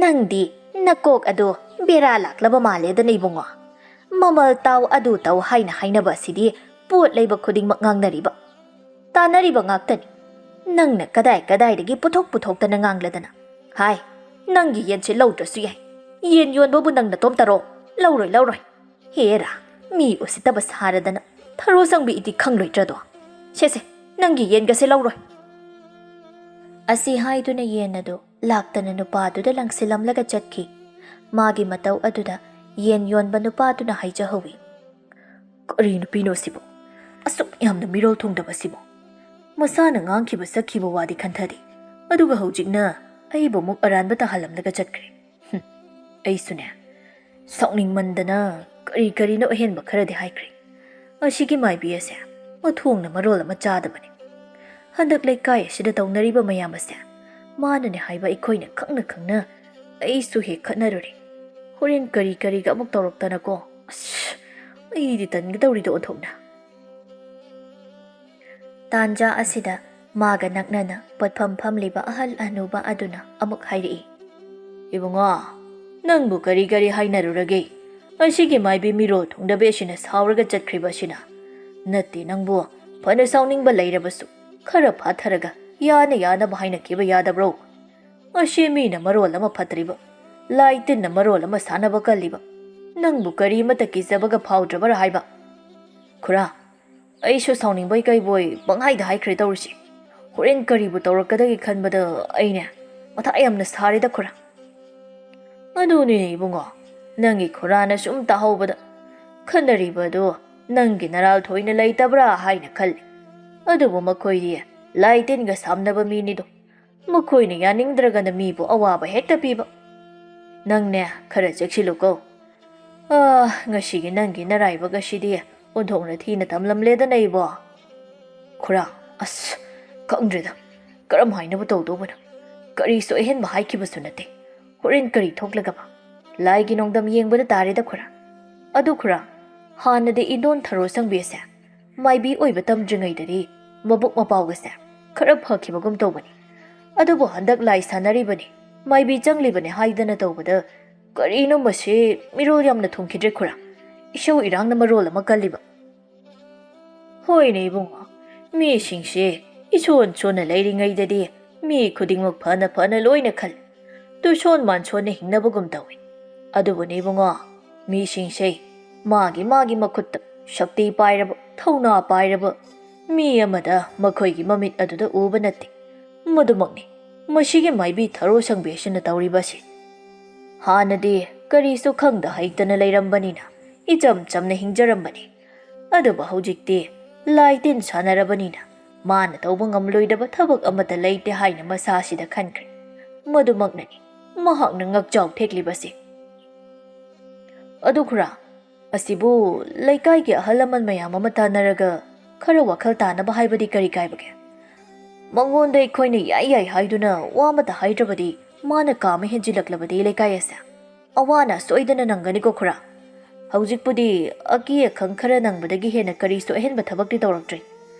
ꯅꯪꯗꯤ ꯅꯀꯣꯛ ꯑꯗꯨ ꯕꯦꯔꯥ ꯂꯥꯛꯂꯕ ꯃꯥꯜꯂꯦꯗꯅ ꯏꯕꯨꯡꯉꯣ꯫ ꯃꯃꯜ ꯇꯥꯎ ꯑꯗꯨ ꯇꯧ ꯍꯥꯏꯅ ꯍꯥꯏꯅꯕ ꯑꯁꯤꯗꯤ ꯄꯣꯠ ꯂꯩꯕ ꯈꯨꯗꯤꯡꯃꯛ ꯉꯥꯡꯅꯔꯤꯕ, ꯇꯥꯟꯅꯔꯤꯕ ꯉꯥꯛꯇꯅꯤ꯫ ꯅꯪꯅ ꯀꯗꯥꯏ ꯀꯗꯥꯏꯗꯒꯤ ꯄꯨꯊꯣꯛ ꯄꯨꯊꯣꯛꯇꯅ ꯉꯥꯡꯂꯗꯅ? ꯍꯥꯏ, ꯅꯪꯒꯤ ꯌꯦꯟꯁꯦ ꯂꯧꯗ꯭ꯔꯁꯨ ꯌꯥꯏ꯫ ꯌꯦꯟ ꯌꯣꯟꯕꯕꯨ ꯅꯪ ꯅꯇꯣꯝꯇꯔꯣ? ꯂꯧꯔꯣꯏ, ꯂꯧꯔꯣꯏ꯫ ꯍꯦꯔꯥ, ꯃꯤ ꯎꯁꯤꯠꯇꯕ ꯁꯥꯔꯗꯅ ꯊꯔꯣ ꯁꯪꯕꯤ ꯏꯇꯤ ꯈꯪꯂꯣꯏꯗ꯭ꯔꯗꯣ? ꯁꯦ, ꯁꯦ, ꯅꯪꯒꯤ ꯌꯦꯟꯒꯁꯦ ꯂꯧꯔꯣꯏ꯫ ꯑꯁꯤ ꯍꯥꯏꯗꯨꯅ ꯌꯦꯟ ꯑꯗꯨ ꯂꯥꯛꯇꯅ ꯅꯨꯄꯥꯗꯨꯗ ꯂꯪꯁꯤꯜꯂꯝꯂꯒ ꯆꯠꯈꯤ꯫ ꯃꯥꯒꯤ ꯃꯇꯧ ꯑꯗꯨꯗ ꯌꯦꯟ ꯌꯣꯟꯕ ꯅꯨꯄꯥꯗꯨꯅ ꯍꯥꯏꯖꯍꯧꯏ, "ꯀꯔꯤ ꯅꯨꯄꯤꯅꯣ ꯁꯤꯕꯨ? ꯑꯁꯨꯛ ꯌꯥꯝꯅ ꯃꯤꯔꯣꯜ ꯊꯨꯡꯗꯕ ꯁꯤꯕꯨ? ꯃꯁꯥꯅ ꯉꯥꯡꯈꯤꯕ ꯁꯛꯈꯤꯕ ꯋꯥꯗꯤ ꯈꯟꯊꯗꯦ, ꯑꯗꯨꯒ ꯍꯧꯖꯤꯛꯅ ꯑꯩꯕꯨ ꯑꯃꯨꯛ ꯑꯔꯥꯟꯕ ꯇꯥꯍꯜꯂꯝꯂꯒ ꯆꯠꯈ꯭ꯔꯦ꯫ ꯍꯨꯝ, ꯑꯩꯁꯨꯅꯦ, ꯁꯥꯎꯅꯤꯡꯃꯟꯗꯅ ꯀꯔꯤ ꯀꯔꯤꯅꯣ ꯑꯍꯦꯟꯕ ꯈꯔꯗꯤ ꯍꯥꯏꯈ꯭ꯔꯦ꯫ ꯑꯁꯤꯒꯤ ꯃꯥꯏꯕꯤ ꯑꯁꯦ ꯃꯊꯣꯡꯅ ꯃꯔꯣꯜ ꯑꯃ ꯆꯥꯗꯕꯅꯤ꯫ ꯍꯟꯗꯛ ꯂꯩꯀꯥꯏ ꯑꯁꯤꯗ ꯇꯧꯅꯔꯤꯕ ꯃꯌꯥꯝ ꯑꯁꯦ ꯃꯥꯅꯅꯦ ꯍꯥꯏꯕ ꯑꯩꯈꯣꯏꯅ ꯈꯪꯅ ꯈꯪꯅ ꯑꯩꯁꯨ ꯍꯦꯛ ꯈꯠꯅꯔꯨꯔꯦ꯫ ꯍꯣꯔꯦꯟ ꯀꯔꯤ ꯀꯔꯤꯒ ꯑꯃꯨꯛ ꯇꯧꯔꯛꯇꯅꯀꯣ꯫ ꯑꯁ, ꯑꯩꯗꯤ ꯇꯟꯒꯗꯧꯔꯤꯗ ꯑꯣꯟꯊꯣꯛꯅ꯫ ꯇꯥꯟꯖꯥ ꯑꯁꯤꯗ ꯃꯥꯒ ꯅꯛꯅꯅ ꯄꯣꯠꯐꯝ ꯐꯝꯂꯤꯕ ꯑꯍꯜ ꯍꯅꯨꯕ ꯑꯗꯨꯅ ꯑꯃꯨꯛ ꯍꯥꯏꯔꯛꯏ, "ꯏꯕꯨꯡꯉꯣ, ꯅꯪꯕꯨ ꯀꯔꯤ ꯀꯔꯤ ꯍꯥꯏꯅꯔꯨꯔꯒꯦ? ꯑꯁꯤꯒꯤ ꯃꯥꯏꯕꯤ ꯃꯤꯔꯣꯜ ꯊꯨꯡꯗꯕꯤ ꯑꯁꯤꯅ ꯁꯥꯎꯔꯒ ꯆꯠꯈ꯭ꯔꯤꯕ ꯑꯁꯤꯅ? ꯅꯠꯇꯦ, ꯅꯪꯕꯨ ꯐꯅ ꯁꯥꯎꯅꯤꯡꯕ ꯂꯩꯔꯕꯁꯨ ꯈꯔ ꯐꯥꯊꯔꯒ ꯌꯥꯅ ꯌꯥꯅꯕ ꯍꯥꯏꯅꯈꯤꯕ ꯌꯥꯗꯕ꯭ꯔꯣ? ꯑꯁꯤ ꯃꯤꯅ ꯃꯔꯣꯜ ꯑꯃ ꯐꯠꯇ꯭ꯔꯤꯕ, ꯂꯥꯏ ꯇꯤꯟꯅ ꯃꯔꯣꯜ ꯑꯃ ꯁꯥꯟꯅꯕ ꯀꯜꯂꯤꯕ, ꯅꯪꯕꯨ ꯀꯔꯤꯃꯠꯇ ꯀꯤꯖꯕꯒ ꯐꯥꯎꯗ꯭ꯔꯕꯔꯥ ꯍꯥꯏꯕ?" ꯈꯨꯔꯥ, ꯑꯩꯁꯨ ꯁꯥꯎꯅꯤꯡꯕꯩ ꯀꯩꯕꯣꯏ ꯄꯪꯍꯥꯏꯗ ꯍꯥꯏꯈ꯭ꯔꯦ ꯇꯧꯔꯤꯁꯤ꯫ ꯍꯣꯔꯦꯟ ꯀꯔꯤꯕꯨ ꯇꯧꯔꯛꯀꯗꯒꯦ ꯈꯟꯕꯗ ꯑꯩꯅꯦ ꯃꯊꯥ ꯌꯥꯝꯅ ꯁꯥꯔꯦꯗ ꯈꯨꯔꯥ꯫ ꯑꯗꯨꯅꯤꯅꯦ ꯏꯕꯨꯡꯉꯣ, ꯅꯪꯒꯤ ꯈꯨꯔꯥꯅ ꯁꯨꯝ ꯇꯥꯍꯧꯕꯗ ꯈꯟꯅꯔꯤꯕ ꯑꯗꯨ ꯅꯪꯒꯤ ꯅꯔꯥꯜ ꯊꯣꯏꯅ ꯂꯩꯇꯕ꯭ꯔꯥ ꯍꯥꯏꯅ ꯈꯜꯂꯤ꯫ ꯑꯗꯨꯕꯨ ꯃꯈꯣꯏꯗꯤ ꯂꯥꯏ ꯇꯤꯟꯒ ꯁꯥꯝꯅꯕ ꯃꯤꯅꯤꯗꯣ꯫ ꯃꯈꯣꯏꯅ ꯌꯥꯅꯤꯡꯗ꯭ꯔꯒꯅ ꯃꯤꯕꯨ ꯑꯋꯥꯕ ꯍꯦꯛꯇ ꯄꯤꯕ꯫ ꯅꯪꯅꯦ ꯈꯔ ꯆꯦꯛꯁꯤꯜꯂꯨꯀꯣ꯫ ꯑꯥ, ꯉꯁꯤꯒꯤ ꯅꯪꯒꯤ ꯅꯔꯥꯏꯕꯛ ꯑꯁꯤꯗꯤ ꯑꯣꯟꯊꯣꯛꯅ ꯊꯤꯅ ꯇꯝꯂꯝꯂꯦꯗꯅ ꯏꯕꯣ꯫ ꯈꯨꯔꯥ, ꯑꯁ, ꯈꯪꯗ꯭ꯔꯦꯗ꯫ ꯀꯔꯝ ꯍꯥꯏꯅꯕꯨ ꯇꯧꯗꯧꯕꯅꯣ? ꯀꯔꯤꯁꯨ ꯑꯍꯦꯟꯕ ꯍꯥꯏꯈꯤꯕꯁꯨ ꯅꯠꯇꯦ꯫ ꯍꯣꯔꯦꯟ ꯀꯔꯤ ꯊꯣꯛꯂꯒꯕ? ꯂꯥꯏꯒꯤ ꯅꯣꯡꯗꯝ ꯌꯦꯡꯕꯗ ꯇꯥꯔꯦꯗ ꯈꯨꯔꯥ꯫ ꯑꯗꯨ ꯈꯨꯔꯥ, ꯍꯥꯟꯅꯗꯤ ꯏꯗꯣꯟ ꯊꯔꯣ ꯁꯪꯕꯤ ꯑꯁꯦ ꯃꯥꯏꯕꯤ ꯑꯣꯏꯕ ꯇꯝꯗ꯭ꯔꯤꯉꯩꯗꯗꯤ ꯃꯕꯨꯛ ꯃꯄꯥꯎꯒꯁꯦ ꯈꯔ ꯐꯈꯤꯕꯒꯨꯝ ꯇꯧꯕꯅꯤ꯫ ꯑꯗꯨꯕꯨ ꯍꯟꯗꯛ ꯂꯥꯏ ꯁꯥꯟꯅꯔꯤꯕꯅꯤ, ꯃꯥꯏꯕꯤ ꯆꯪꯂꯤꯕꯅꯤ ꯍꯥꯏꯗꯅ ꯇꯧꯕꯗ ꯀꯔꯤꯅꯣ ꯃꯁꯤ ꯃꯤꯔꯣꯜ ꯌꯥꯝꯅ ꯊꯨꯡꯈꯤꯗ꯭ꯔꯦ ꯈꯨꯔꯥ꯫ ꯏꯁꯧ ꯏꯔꯥꯡꯅ ꯃꯔꯣꯜ ꯑꯃ ꯀꯜꯂꯤꯕ꯫ ꯍꯣꯏꯅꯦ ꯏꯕꯨꯡꯉꯣ, ꯃꯤꯁꯤꯡꯁꯦ ꯏꯁꯣꯟ ꯁꯣꯟꯅ ꯂꯩꯔꯤꯉꯩꯗꯗꯤ ꯃꯤ ꯈꯨꯗꯤꯡꯃꯛ ꯐꯅ ꯐꯅ ꯂꯣꯏꯅ ꯈꯜꯂꯤ꯫ ꯇꯨꯁꯣꯟ ꯃꯥꯟꯁꯣꯟꯅ ꯍꯤꯡꯅꯕꯒꯨꯝ ꯇꯧꯏ꯫ ꯑꯗꯨꯕꯨꯅꯦ ꯏꯕꯨꯡꯉꯣ, ꯃꯤꯁꯤꯡꯁꯦ ꯃꯥꯒꯤ ꯃꯥꯒꯤ ꯃꯈꯨꯠꯇ ꯁꯛꯇꯤ ꯄꯥꯏꯔꯕ, ꯊꯧꯅꯥ ꯄꯥꯏꯔꯕ ꯃꯤ ꯑꯃꯗ ꯃꯈꯣꯏꯒꯤ ꯃꯃꯤꯠ ꯑꯗꯨꯗ ꯎꯕ ꯅꯠꯇꯦ꯫ ꯃꯗꯨꯃꯛꯅꯤ ꯃꯁꯤꯒꯤ ꯃꯥꯏꯕꯤ ꯊꯔꯣ ꯁꯪꯕꯤ ꯑꯁꯤꯅ ꯇꯧꯔꯤꯕ ꯑꯁꯤ꯫ ꯍꯥꯟꯅꯗꯤ ꯀꯔꯤꯁꯨ ꯈꯪꯗ ꯍꯩꯇꯅ ꯂꯩꯔꯝꯕꯅꯤꯅ ꯏꯆꯝ ꯆꯝꯅ ꯍꯤꯡꯖꯔꯝꯕꯅꯤ꯫ ꯑꯗꯨꯕꯨ ꯍꯧꯖꯤꯛꯇꯤ ꯂꯥꯏ ꯇꯤꯟ ꯁꯥꯟꯅꯔꯕꯅꯤꯅ ꯃꯥꯅ ꯇꯧꯕ ꯉꯝꯂꯣꯏꯗꯕ ꯊꯕꯛ ꯑꯃꯠꯇ ꯂꯩꯇꯦ ꯍꯥꯏꯅ ꯃꯁꯥꯁꯤꯗ ꯈꯟꯈ꯭ꯔꯦ꯫ ꯃꯗꯨꯃꯛꯅꯅꯤ ꯃꯍꯥꯛꯅ ꯉꯛꯆꯥꯎ ꯊꯦꯛꯂꯤꯕꯁꯤ꯫ ꯑꯗꯨ ꯈꯨꯔꯥ, ꯑꯁꯤꯕꯨ ꯂꯩꯀꯥꯏꯒꯤ ꯑꯍꯜ ꯂꯃꯟ ꯃꯌꯥꯝ ꯑꯃ ꯇꯥꯟꯅꯔꯒ ꯈꯔ ꯋꯥꯈꯜ ꯇꯥꯅꯕ ꯍꯥꯏꯕꯗꯤ ꯀꯔꯤ ꯀꯥꯏꯕꯒꯦ? ꯃꯉꯣꯟꯗ ꯑꯩꯈꯣꯏꯅ ꯌꯥꯏ ꯌꯥꯏ ꯍꯥꯏꯗꯨꯅ ꯋꯥ ꯑꯃꯠꯇ ꯍꯥꯏꯗ꯭ꯔꯕꯗꯤ ꯃꯥꯅ ꯀꯥ ꯑꯃ ꯍꯦꯟꯖꯤꯜꯂꯛꯂꯕꯗꯤ ꯂꯩꯀꯥꯏ ꯑꯁꯦ꯫ ꯑꯋꯥ ꯑꯅꯥ ꯁꯣꯏꯗꯅ ꯅꯪꯒꯅꯤꯀꯣ ꯈꯨꯔꯥ꯫ ꯍꯧꯖꯤꯛꯄꯨꯗꯤ ꯑꯀꯤ ꯑꯈꯪ ꯈꯔ ꯅꯪꯕꯗꯒꯤ ꯍꯦꯟꯅ ꯀꯔꯤꯁꯨ ꯑꯍꯦꯟꯕ ꯊꯕꯛꯇꯤ ꯇꯧꯔꯛꯇ꯭ꯔꯤ꯫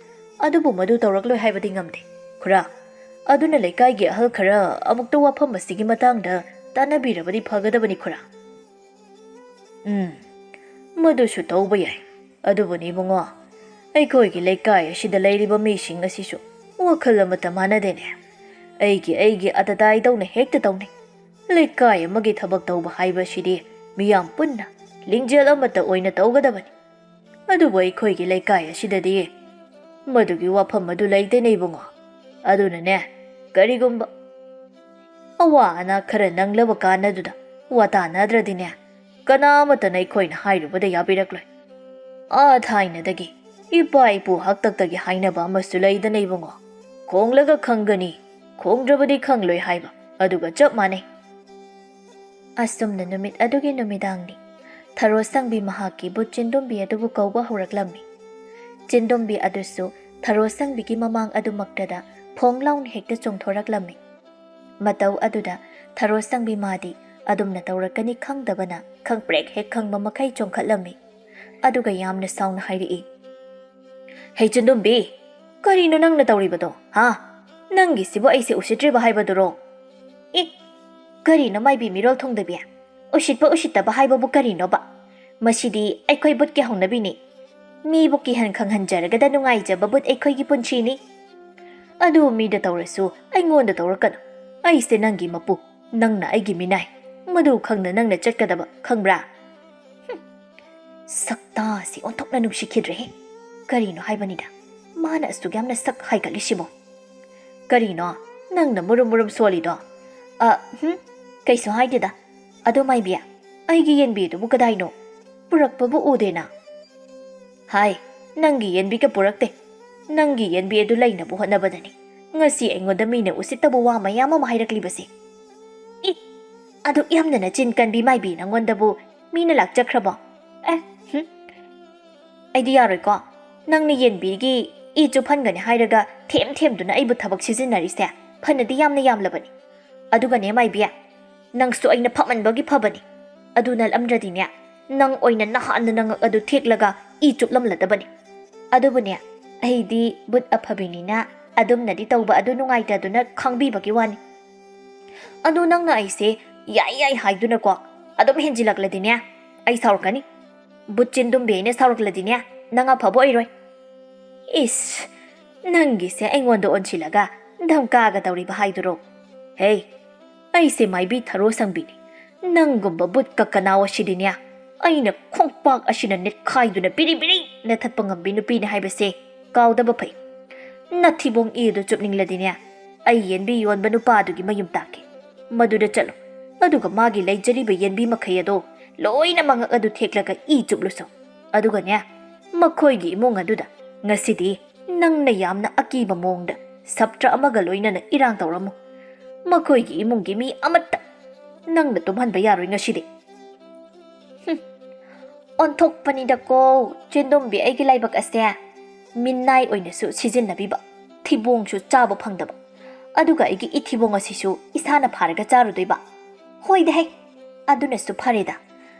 ꯑꯗꯨꯕꯨ ꯃꯗꯨ ꯇꯧꯔꯛꯂꯣꯏ ꯍꯥꯏꯕꯗꯤ ꯉꯝꯗꯦ꯫ ꯈꯨꯔꯥ, ꯑꯗꯨꯅ ꯂꯩꯀꯥꯏꯒꯤ ꯑꯍꯜ ꯈꯔ ꯑꯃꯨꯛꯇ ꯋꯥꯐꯝ ꯑꯁꯤꯒꯤ ꯃꯇꯥꯡꯗ ꯇꯥꯟꯅꯕꯤꯔꯕꯗꯤ ꯐꯒꯗꯕꯅꯤ ꯈꯨꯔꯥ꯫ ꯎꯝ, ꯃꯗꯨꯁꯨ ꯇꯧꯕ ꯌꯥꯏ꯫ ꯑꯗꯨꯕꯨꯅꯤ ꯏꯕꯨꯡꯉꯣ, ꯑꯩꯈꯣꯏꯒꯤ ꯂꯩꯀꯥꯏ ꯑꯁꯤꯗ ꯂꯩꯔꯤꯕ ꯃꯤꯁꯤꯡ ꯑꯁꯤꯁꯨ ꯋꯥꯈꯜ ꯑꯃꯠꯇ ꯃꯥꯟꯅꯗꯦꯅꯦ꯫ ꯑꯩꯒꯤ ꯑꯩꯒꯤ ꯑꯇꯇꯥꯏꯗꯧꯅ ꯍꯦꯛꯇ ꯇꯧꯅꯩ꯫ ꯂꯩꯀꯥꯏ ꯑꯃꯒꯤ ꯊꯕꯛ ꯇꯧꯕ ꯍꯥꯏꯕꯁꯤꯗꯤ ꯃꯤꯌꯥꯝ ꯄꯨꯟꯅ ꯂꯤꯡꯖꯦꯜ ꯑꯃꯠꯇ ꯑꯣꯏꯅ ꯇꯧꯒꯗꯕꯅꯤ꯫ ꯑꯗꯨꯕꯨ ꯑꯩꯈꯣꯏꯒꯤ ꯂꯩꯀꯥꯏ ꯑꯁꯤꯗꯗꯤ ꯃꯗꯨꯒꯤ ꯋꯥꯐꯝ ꯑꯗꯨ ꯂꯩꯇꯦꯅꯦ ꯏꯕꯨꯡꯉꯣ꯫ ꯑꯗꯨꯅꯅꯦ, ꯀꯔꯤꯒꯨꯝꯕ ꯑꯋꯥ ꯑꯅꯥ ꯈꯔ ꯅꯪꯂꯕ ꯀꯥꯟꯅꯗꯨꯗ ꯋꯥ ꯇꯥꯅꯗ꯭ꯔꯗꯤꯅꯦ, ꯀꯅꯥ ꯑꯃꯠꯇꯅ ꯑꯩꯈꯣꯏꯅ ꯍꯥꯏꯔꯨꯕꯗ ꯌꯥꯕꯤꯔꯛꯂꯣꯏ꯫ ꯑꯥ ꯊꯥꯏꯅꯗꯒꯤ ꯏꯄꯥ ꯏꯄꯨ ꯍꯥꯛꯇꯛꯇꯒꯤ ꯍꯥꯏꯅꯕ ꯑꯃꯁꯨ ꯂꯩꯗꯅ ꯏꯕꯨꯡꯉꯣ, "ꯈꯣꯡꯂꯒ ꯈꯪꯒꯅꯤ, ꯈꯣꯡꯗ꯭ꯔꯕꯗꯤ ꯈꯪꯂꯣꯏ" ꯍꯥꯏꯕ ꯑꯗꯨꯒ ꯆꯞ ꯃꯥꯟꯅꯩ꯫ ꯑꯁꯨꯝꯅ ꯅꯨꯃꯤꯠ ꯑꯗꯨꯒꯤ ꯅꯨꯃꯤꯗꯥꯡꯅꯤ꯫ ꯊꯔꯣ ꯁꯪꯕꯤ ꯃꯍꯥꯛꯀꯤ ꯕꯨꯠ ꯆꯤꯟꯗꯨꯝꯕꯤ ꯑꯗꯨꯕꯨ ꯀꯧꯕ ꯍꯧꯔꯛꯂꯝꯃꯤ꯫ ꯆꯤꯟꯗꯨꯝꯕꯤ ꯑꯗꯨꯁꯨ ꯊꯔꯣ ꯁꯪꯕꯤꯒꯤ ꯃꯃꯥꯡ ꯑꯗꯨꯃꯛꯇꯗ ꯐꯣꯡ ꯂꯥꯎꯅ ꯍꯦꯛꯇ ꯆꯣꯡꯊꯣꯔꯛꯂꯝꯃꯤ꯫ ꯃꯇꯧ ꯑꯗꯨꯗ ꯊꯔꯣ ꯁꯪꯕꯤ ꯃꯥꯗꯤ ꯑꯗꯨꯝꯅ ꯇꯧꯔꯛꯀꯅꯤ ꯈꯪꯗꯕꯅ ꯈꯪꯄ꯭ꯔꯦꯛ ꯍꯦꯛ ꯈꯪꯕ ꯃꯈꯩ ꯆꯣꯡꯈꯠꯂꯝꯃꯤ꯫ ꯑꯗꯨꯒ ꯌꯥꯝꯅ ꯁꯥꯎꯅ ꯍꯥꯏꯔꯛꯏ, "ꯍꯦ ꯆꯤꯟꯗꯨꯝꯕꯤ, ꯀꯔꯤꯅꯣ ꯅꯪꯅ ꯇꯧꯔꯤꯕꯗꯣ, ꯍꯥ? ꯅꯪꯒꯤꯁꯤꯕꯨ ꯑꯩꯁꯦ ꯎꯁꯤꯠꯇ꯭ꯔꯤꯕ ꯍꯥꯏꯕꯗꯨꯔꯣ?" "ꯑꯦ, ꯀꯔꯤꯅꯣ ꯃꯥꯏꯕꯤ ꯃꯤꯔꯣꯜ ꯊꯨꯡꯗꯕꯤ? ꯎꯁꯤꯠꯄ ꯎꯁꯤꯠꯇꯕ ꯍꯥꯏꯕꯕꯨ ꯀꯔꯤꯅꯣꯕ? ꯃꯁꯤꯗꯤ ꯑꯩꯈꯣꯏ ꯕꯨꯠꯀꯤ ꯍꯧꯅꯕꯤꯅꯤ꯫ ꯃꯤꯕꯨ ꯀꯤꯍꯟ ꯈꯪꯍꯟꯖꯔꯒꯗ ꯅꯨꯡꯉꯥꯏꯖꯕ ꯕꯨꯠ ꯑꯩꯈꯣꯏꯒꯤ ꯄꯨꯟꯁꯤꯅꯤ꯫ ꯑꯗꯨ ꯃꯤꯗ ꯇꯧꯔꯁꯨ ꯑꯩꯉꯣꯟꯗ ꯇꯧꯔꯛꯀꯅꯨ꯫ ꯑꯩꯁꯦ ꯅꯪꯒꯤ ꯃꯄꯨ, ꯅꯪꯅ ꯑꯩꯒꯤ ꯃꯤꯅꯥꯏ꯫ ꯃꯗꯨ ꯈꯪꯅ ꯅꯪꯅ ꯆꯠꯀꯗꯕ, ꯈꯪꯕ꯭ꯔꯥ?" ꯍꯨꯝ꯫ ꯁꯛꯇꯥꯁꯤ ꯑꯣꯟꯊꯣꯛꯅ ꯅꯨꯡꯁꯤꯈꯤꯗ꯭ꯔꯦꯍꯦ꯫ ꯀꯔꯤꯅꯣ ꯍꯥꯏꯕꯅꯤꯗ, ꯃꯥꯅ ꯑꯁꯨꯛ ꯌꯥꯝꯅ ꯁꯛ ꯍꯥꯏꯒꯠꯂꯤꯁꯤꯕꯣ? ꯀꯔꯤꯅꯣ ꯅꯪꯅ ꯃꯨꯔꯨꯝ ꯃꯨꯔꯨꯝ ꯁꯣꯜꯂꯤꯗꯣ? ꯑ, ꯍꯨꯝ, ꯀꯩꯁꯨ ꯍꯥꯏꯗꯦꯗ꯫ ꯑꯗꯣ ꯃꯥꯏꯕꯤ, ꯑꯩꯒꯤ ꯌꯦꯟꯕꯤ ꯑꯗꯨꯕꯨ ꯀꯗꯥꯏꯅꯣ? ꯄꯨꯔꯛꯄꯕꯨ ꯎꯗꯦꯅ꯫ ꯍꯥꯏ, ꯅꯪꯒꯤ ꯌꯦꯟꯕꯤꯒ ꯄꯨꯔꯛꯇꯦ꯫ ꯅꯪꯒꯤ ꯌꯦꯟꯕꯤ ꯑꯗꯨ ꯂꯩꯅꯕ ꯍꯣꯠꯅꯕꯗꯅꯤ ꯉꯁꯤ ꯑꯩꯉꯣꯟꯗ ꯃꯤꯅ ꯎꯁꯤꯠꯇꯕ ꯋꯥ ꯃꯌꯥꯝ ꯑꯃ ꯍꯥꯏꯔꯛꯂꯤꯕꯁꯦ꯫ ꯏ, ꯑꯗꯨꯛ ꯌꯥꯝꯅ ꯅꯆꯤꯟ ꯀꯟꯕꯤ ꯃꯥꯏꯕꯤ, ꯅꯪꯉꯣꯟꯗꯕꯨ ꯃꯤꯅ ꯂꯥꯛꯆꯈ꯭ꯔꯕꯣ? ꯑꯦ, ꯍꯨꯝ꯫ ꯑꯩꯗꯤ ꯌꯥꯔꯣꯏꯀꯣ꯫ ꯅꯪꯅ ꯌꯦꯟꯕꯤꯒꯤ ꯏ ꯆꯨꯞꯍꯟꯒꯅꯤ ꯍꯥꯏꯔꯒ ꯊꯦꯝ ꯊꯦꯝꯗꯨꯅ ꯑꯩꯕꯨ ꯊꯕꯛ ꯁꯤꯖꯤꯟꯅꯔꯤꯁꯦ ꯐꯅꯗꯤ ꯌꯥꯝꯅ ꯌꯥꯝꯂꯕꯅꯤ꯫ ꯑꯗꯨꯒꯅꯦ ꯃꯥꯏꯕꯤ, ꯅꯪꯁꯨ ꯑꯩꯅ ꯐꯃꯟꯕꯒꯤ ꯐꯕꯅꯤ꯫ ꯑꯗꯨ ꯅꯠꯂꯝꯗ꯭ꯔꯗꯤꯅꯦ, ꯅꯪ ꯑꯣꯏꯅ ꯅꯍꯥꯟꯅ ꯅꯉꯛ ꯑꯗꯨ ꯊꯦꯛꯂꯒ ꯏ ꯆꯨꯞꯂꯝꯂꯗꯕꯅꯤ꯫ ꯑꯗꯨꯕꯨꯅꯦ, ꯑꯩꯗꯤ ꯕꯨꯠ ꯑꯐꯕꯤꯅꯤꯅ ꯑꯗꯨꯝꯅꯗꯤ ꯇꯧꯕ ꯑꯗꯨ ꯅꯨꯡꯉꯥꯏꯇꯗꯨꯅ ꯈꯪꯕꯤꯕꯒꯤ ꯋꯥꯅꯤ꯫ ꯑꯗꯨ ꯅꯪꯅ ꯑꯩꯁꯦ ꯌꯥꯏ ꯌꯥꯏ ꯍꯥꯏꯗꯨꯅꯀꯣ ꯑꯗꯨꯝ ꯍꯦꯟꯖꯤꯜꯂꯛꯂꯗꯤꯅꯦ, ꯑꯩ ꯁꯥꯎꯔꯛꯀꯅꯤ꯫ ꯕꯨꯠ ꯆꯤꯟꯗꯨꯝꯕꯤ ꯑꯩꯅ ꯁꯥꯎꯔꯛꯂꯗꯤꯅꯦ, ꯅꯪ ꯑꯐꯕ ꯑꯣꯏꯔꯣꯏ꯫ ꯏꯁ, ꯅꯪꯒꯤꯁꯦ ꯑꯩꯉꯣꯟꯗ ꯑꯣꯟꯁꯤꯜꯂꯒ ꯙꯝꯀꯥꯒ ꯇꯧꯔꯤꯕ ꯍꯥꯏꯗꯨꯔꯣ? ꯍꯦ, ꯑꯩꯁꯦ ꯃꯥꯏꯕꯤ ꯊꯔꯣ ꯁꯪꯕꯤꯅꯤ꯫ ꯅꯪꯒꯨꯝꯕ ꯕꯨꯠ ꯀꯛꯀꯅꯥꯎ ꯑꯁꯤꯗꯤꯅꯦ, ꯑꯩꯅ ꯈꯣꯡꯄꯥꯛ ꯑꯁꯤꯅ ꯅꯦꯠꯈꯥꯏꯗꯨꯅ ꯕꯤꯔꯤ ꯕꯤꯔꯤ ꯅꯦꯠꯊꯠꯄ ꯉꯝꯕꯤ ꯅꯨꯄꯤꯅꯤ ꯍꯥꯏꯕꯁꯦ ꯀꯥꯎꯗꯕ ꯐꯩ꯫ ꯅꯊꯤꯕꯣꯡ ꯏ ꯑꯗꯨ ꯆꯨꯞꯅꯤꯡꯂꯗꯤꯅꯦ, ꯑꯩ ꯌꯦꯟꯕꯤ ꯌꯣꯟꯕ ꯅꯨꯄꯥ ꯑꯗꯨꯒꯤ ꯃꯌꯨꯝ ꯇꯥꯛꯀꯦ꯫ ꯃꯗꯨꯗ ꯆꯠꯂꯨ, ꯑꯗꯨꯒ ꯃꯥꯒꯤ ꯂꯩꯖꯔꯤꯕ ꯌꯦꯟꯕꯤ ꯃꯈꯩ ꯑꯗꯣ ꯂꯣꯏꯅ ꯃꯉꯛ ꯑꯗꯨ ꯊꯦꯛꯂꯒ ꯏ ꯆꯨꯞꯂꯨꯁꯨ꯫ ꯑꯗꯨꯒꯅꯦ, ꯃꯈꯣꯏꯒꯤ ꯏꯃꯨꯡ ꯑꯗꯨꯗ ꯉꯁꯤꯗꯤ ꯅꯪꯅ ꯌꯥꯝꯅ ꯑꯀꯤꯕ ꯃꯑꯣꯡꯗ ꯁꯞꯇ꯭ꯔ ꯑꯃꯒ ꯂꯣꯏꯅꯅ ꯏꯔꯥꯡ ꯇꯧꯔꯝꯃꯨ꯫ ꯃꯈꯣꯏꯒꯤ ꯏꯃꯨꯡꯒꯤ ꯃꯤ ꯑꯃꯠꯇ ꯅꯪꯅ ꯇꯨꯝꯍꯟꯕ ꯌꯥꯔꯣꯏ ꯉꯁꯤꯗꯤ꯫ ꯍꯨꯝ, ꯑꯣꯟꯊꯣꯛꯄꯅꯤꯗꯀꯣ, ꯆꯦꯟꯗꯣꯝꯕꯤ ꯑꯩꯒꯤ ꯂꯥꯏꯕꯛ ꯑꯁꯦ꯫ ꯃꯤꯅꯥꯏ ꯑꯣꯏꯅꯁꯨ ꯁꯤꯖꯤꯟꯅꯕꯤꯕ, ꯊꯤꯕꯣꯡꯁꯨ ꯆꯥꯕ ꯐꯪꯗꯕ, ꯑꯗꯨꯒ ꯑꯩꯒꯤ ꯏꯊꯤꯕꯣꯡ ꯑꯁꯤꯁꯨ ꯏꯁꯥꯅ ꯐꯥꯔꯒ ꯆꯥꯔꯨꯗꯣꯏꯕ꯫ ꯍꯣꯏꯗ ꯍꯦ, ꯑꯗꯨꯅꯁꯨ ꯐꯔꯦꯗ꯫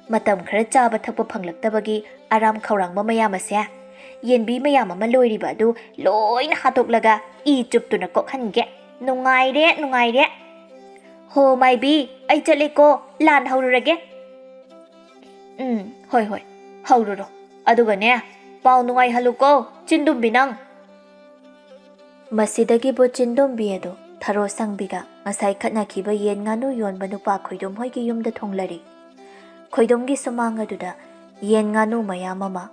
ꯃꯇꯝ ꯈꯔ ꯆꯥꯕ ꯊꯛꯄ ꯐꯪꯂꯛꯇꯕꯒꯤ ꯑꯔꯥꯝ ꯈꯧꯔꯥꯡꯕ ꯃꯌꯥꯝ ꯑꯁꯦ, ꯌꯦꯟꯕꯤ ꯃꯌꯥꯝ ꯑꯃ ꯂꯣꯏꯔꯤꯕ ꯑꯗꯨ ꯂꯣꯏꯅ ꯍꯥꯠꯇꯣꯛꯂꯒ ꯏ ꯆꯨꯞꯇꯨꯅ ꯀꯣꯛꯍꯟꯒꯦ꯫ ꯅꯨꯡꯉꯥꯏꯔꯦ, ꯅꯨꯡꯉꯥꯏꯔꯦ꯫ ꯍꯣ ꯃꯥꯏꯕꯤ, ꯑꯩ ꯆꯠꯂꯦꯀꯣ, ꯂꯥꯟ ꯍꯧꯔꯨꯔꯒꯦ꯫ ꯎꯝ, ꯍꯣꯏ, ꯍꯣꯏ, ꯍꯧꯔꯨꯔꯣ꯫ ꯑꯗꯨꯒꯅꯦ, ꯄꯥꯎ ꯅꯨꯡꯉꯥꯏꯍꯜꯂꯨꯀꯣ, ꯆꯤꯟꯗꯨꯝꯕꯤ ꯅꯪ꯫ ꯃꯁꯤꯗꯒꯤꯕꯨ ꯆꯤꯟꯗꯨꯝꯕꯤ ꯑꯗꯨ ꯊꯔꯣ ꯁꯪꯕꯤꯒ ꯉꯁꯥꯏ ꯈꯠꯅꯈꯤꯕ ꯌꯦꯟ ꯉꯥꯅꯨ ꯌꯣꯟꯕ ꯅꯨꯄꯥ ꯈꯣꯏꯗꯨꯝ ꯍꯣꯏꯒꯤ ꯌꯨꯝꯗ ꯊꯨꯡꯂꯔꯤ꯫ ꯈꯣꯏꯗꯨꯝꯒꯤ ꯁꯨꯃꯥꯡ ꯑꯗꯨꯗ ꯌꯦꯟ ꯉꯥꯅꯨ ꯃꯌꯥꯝ ꯑꯃ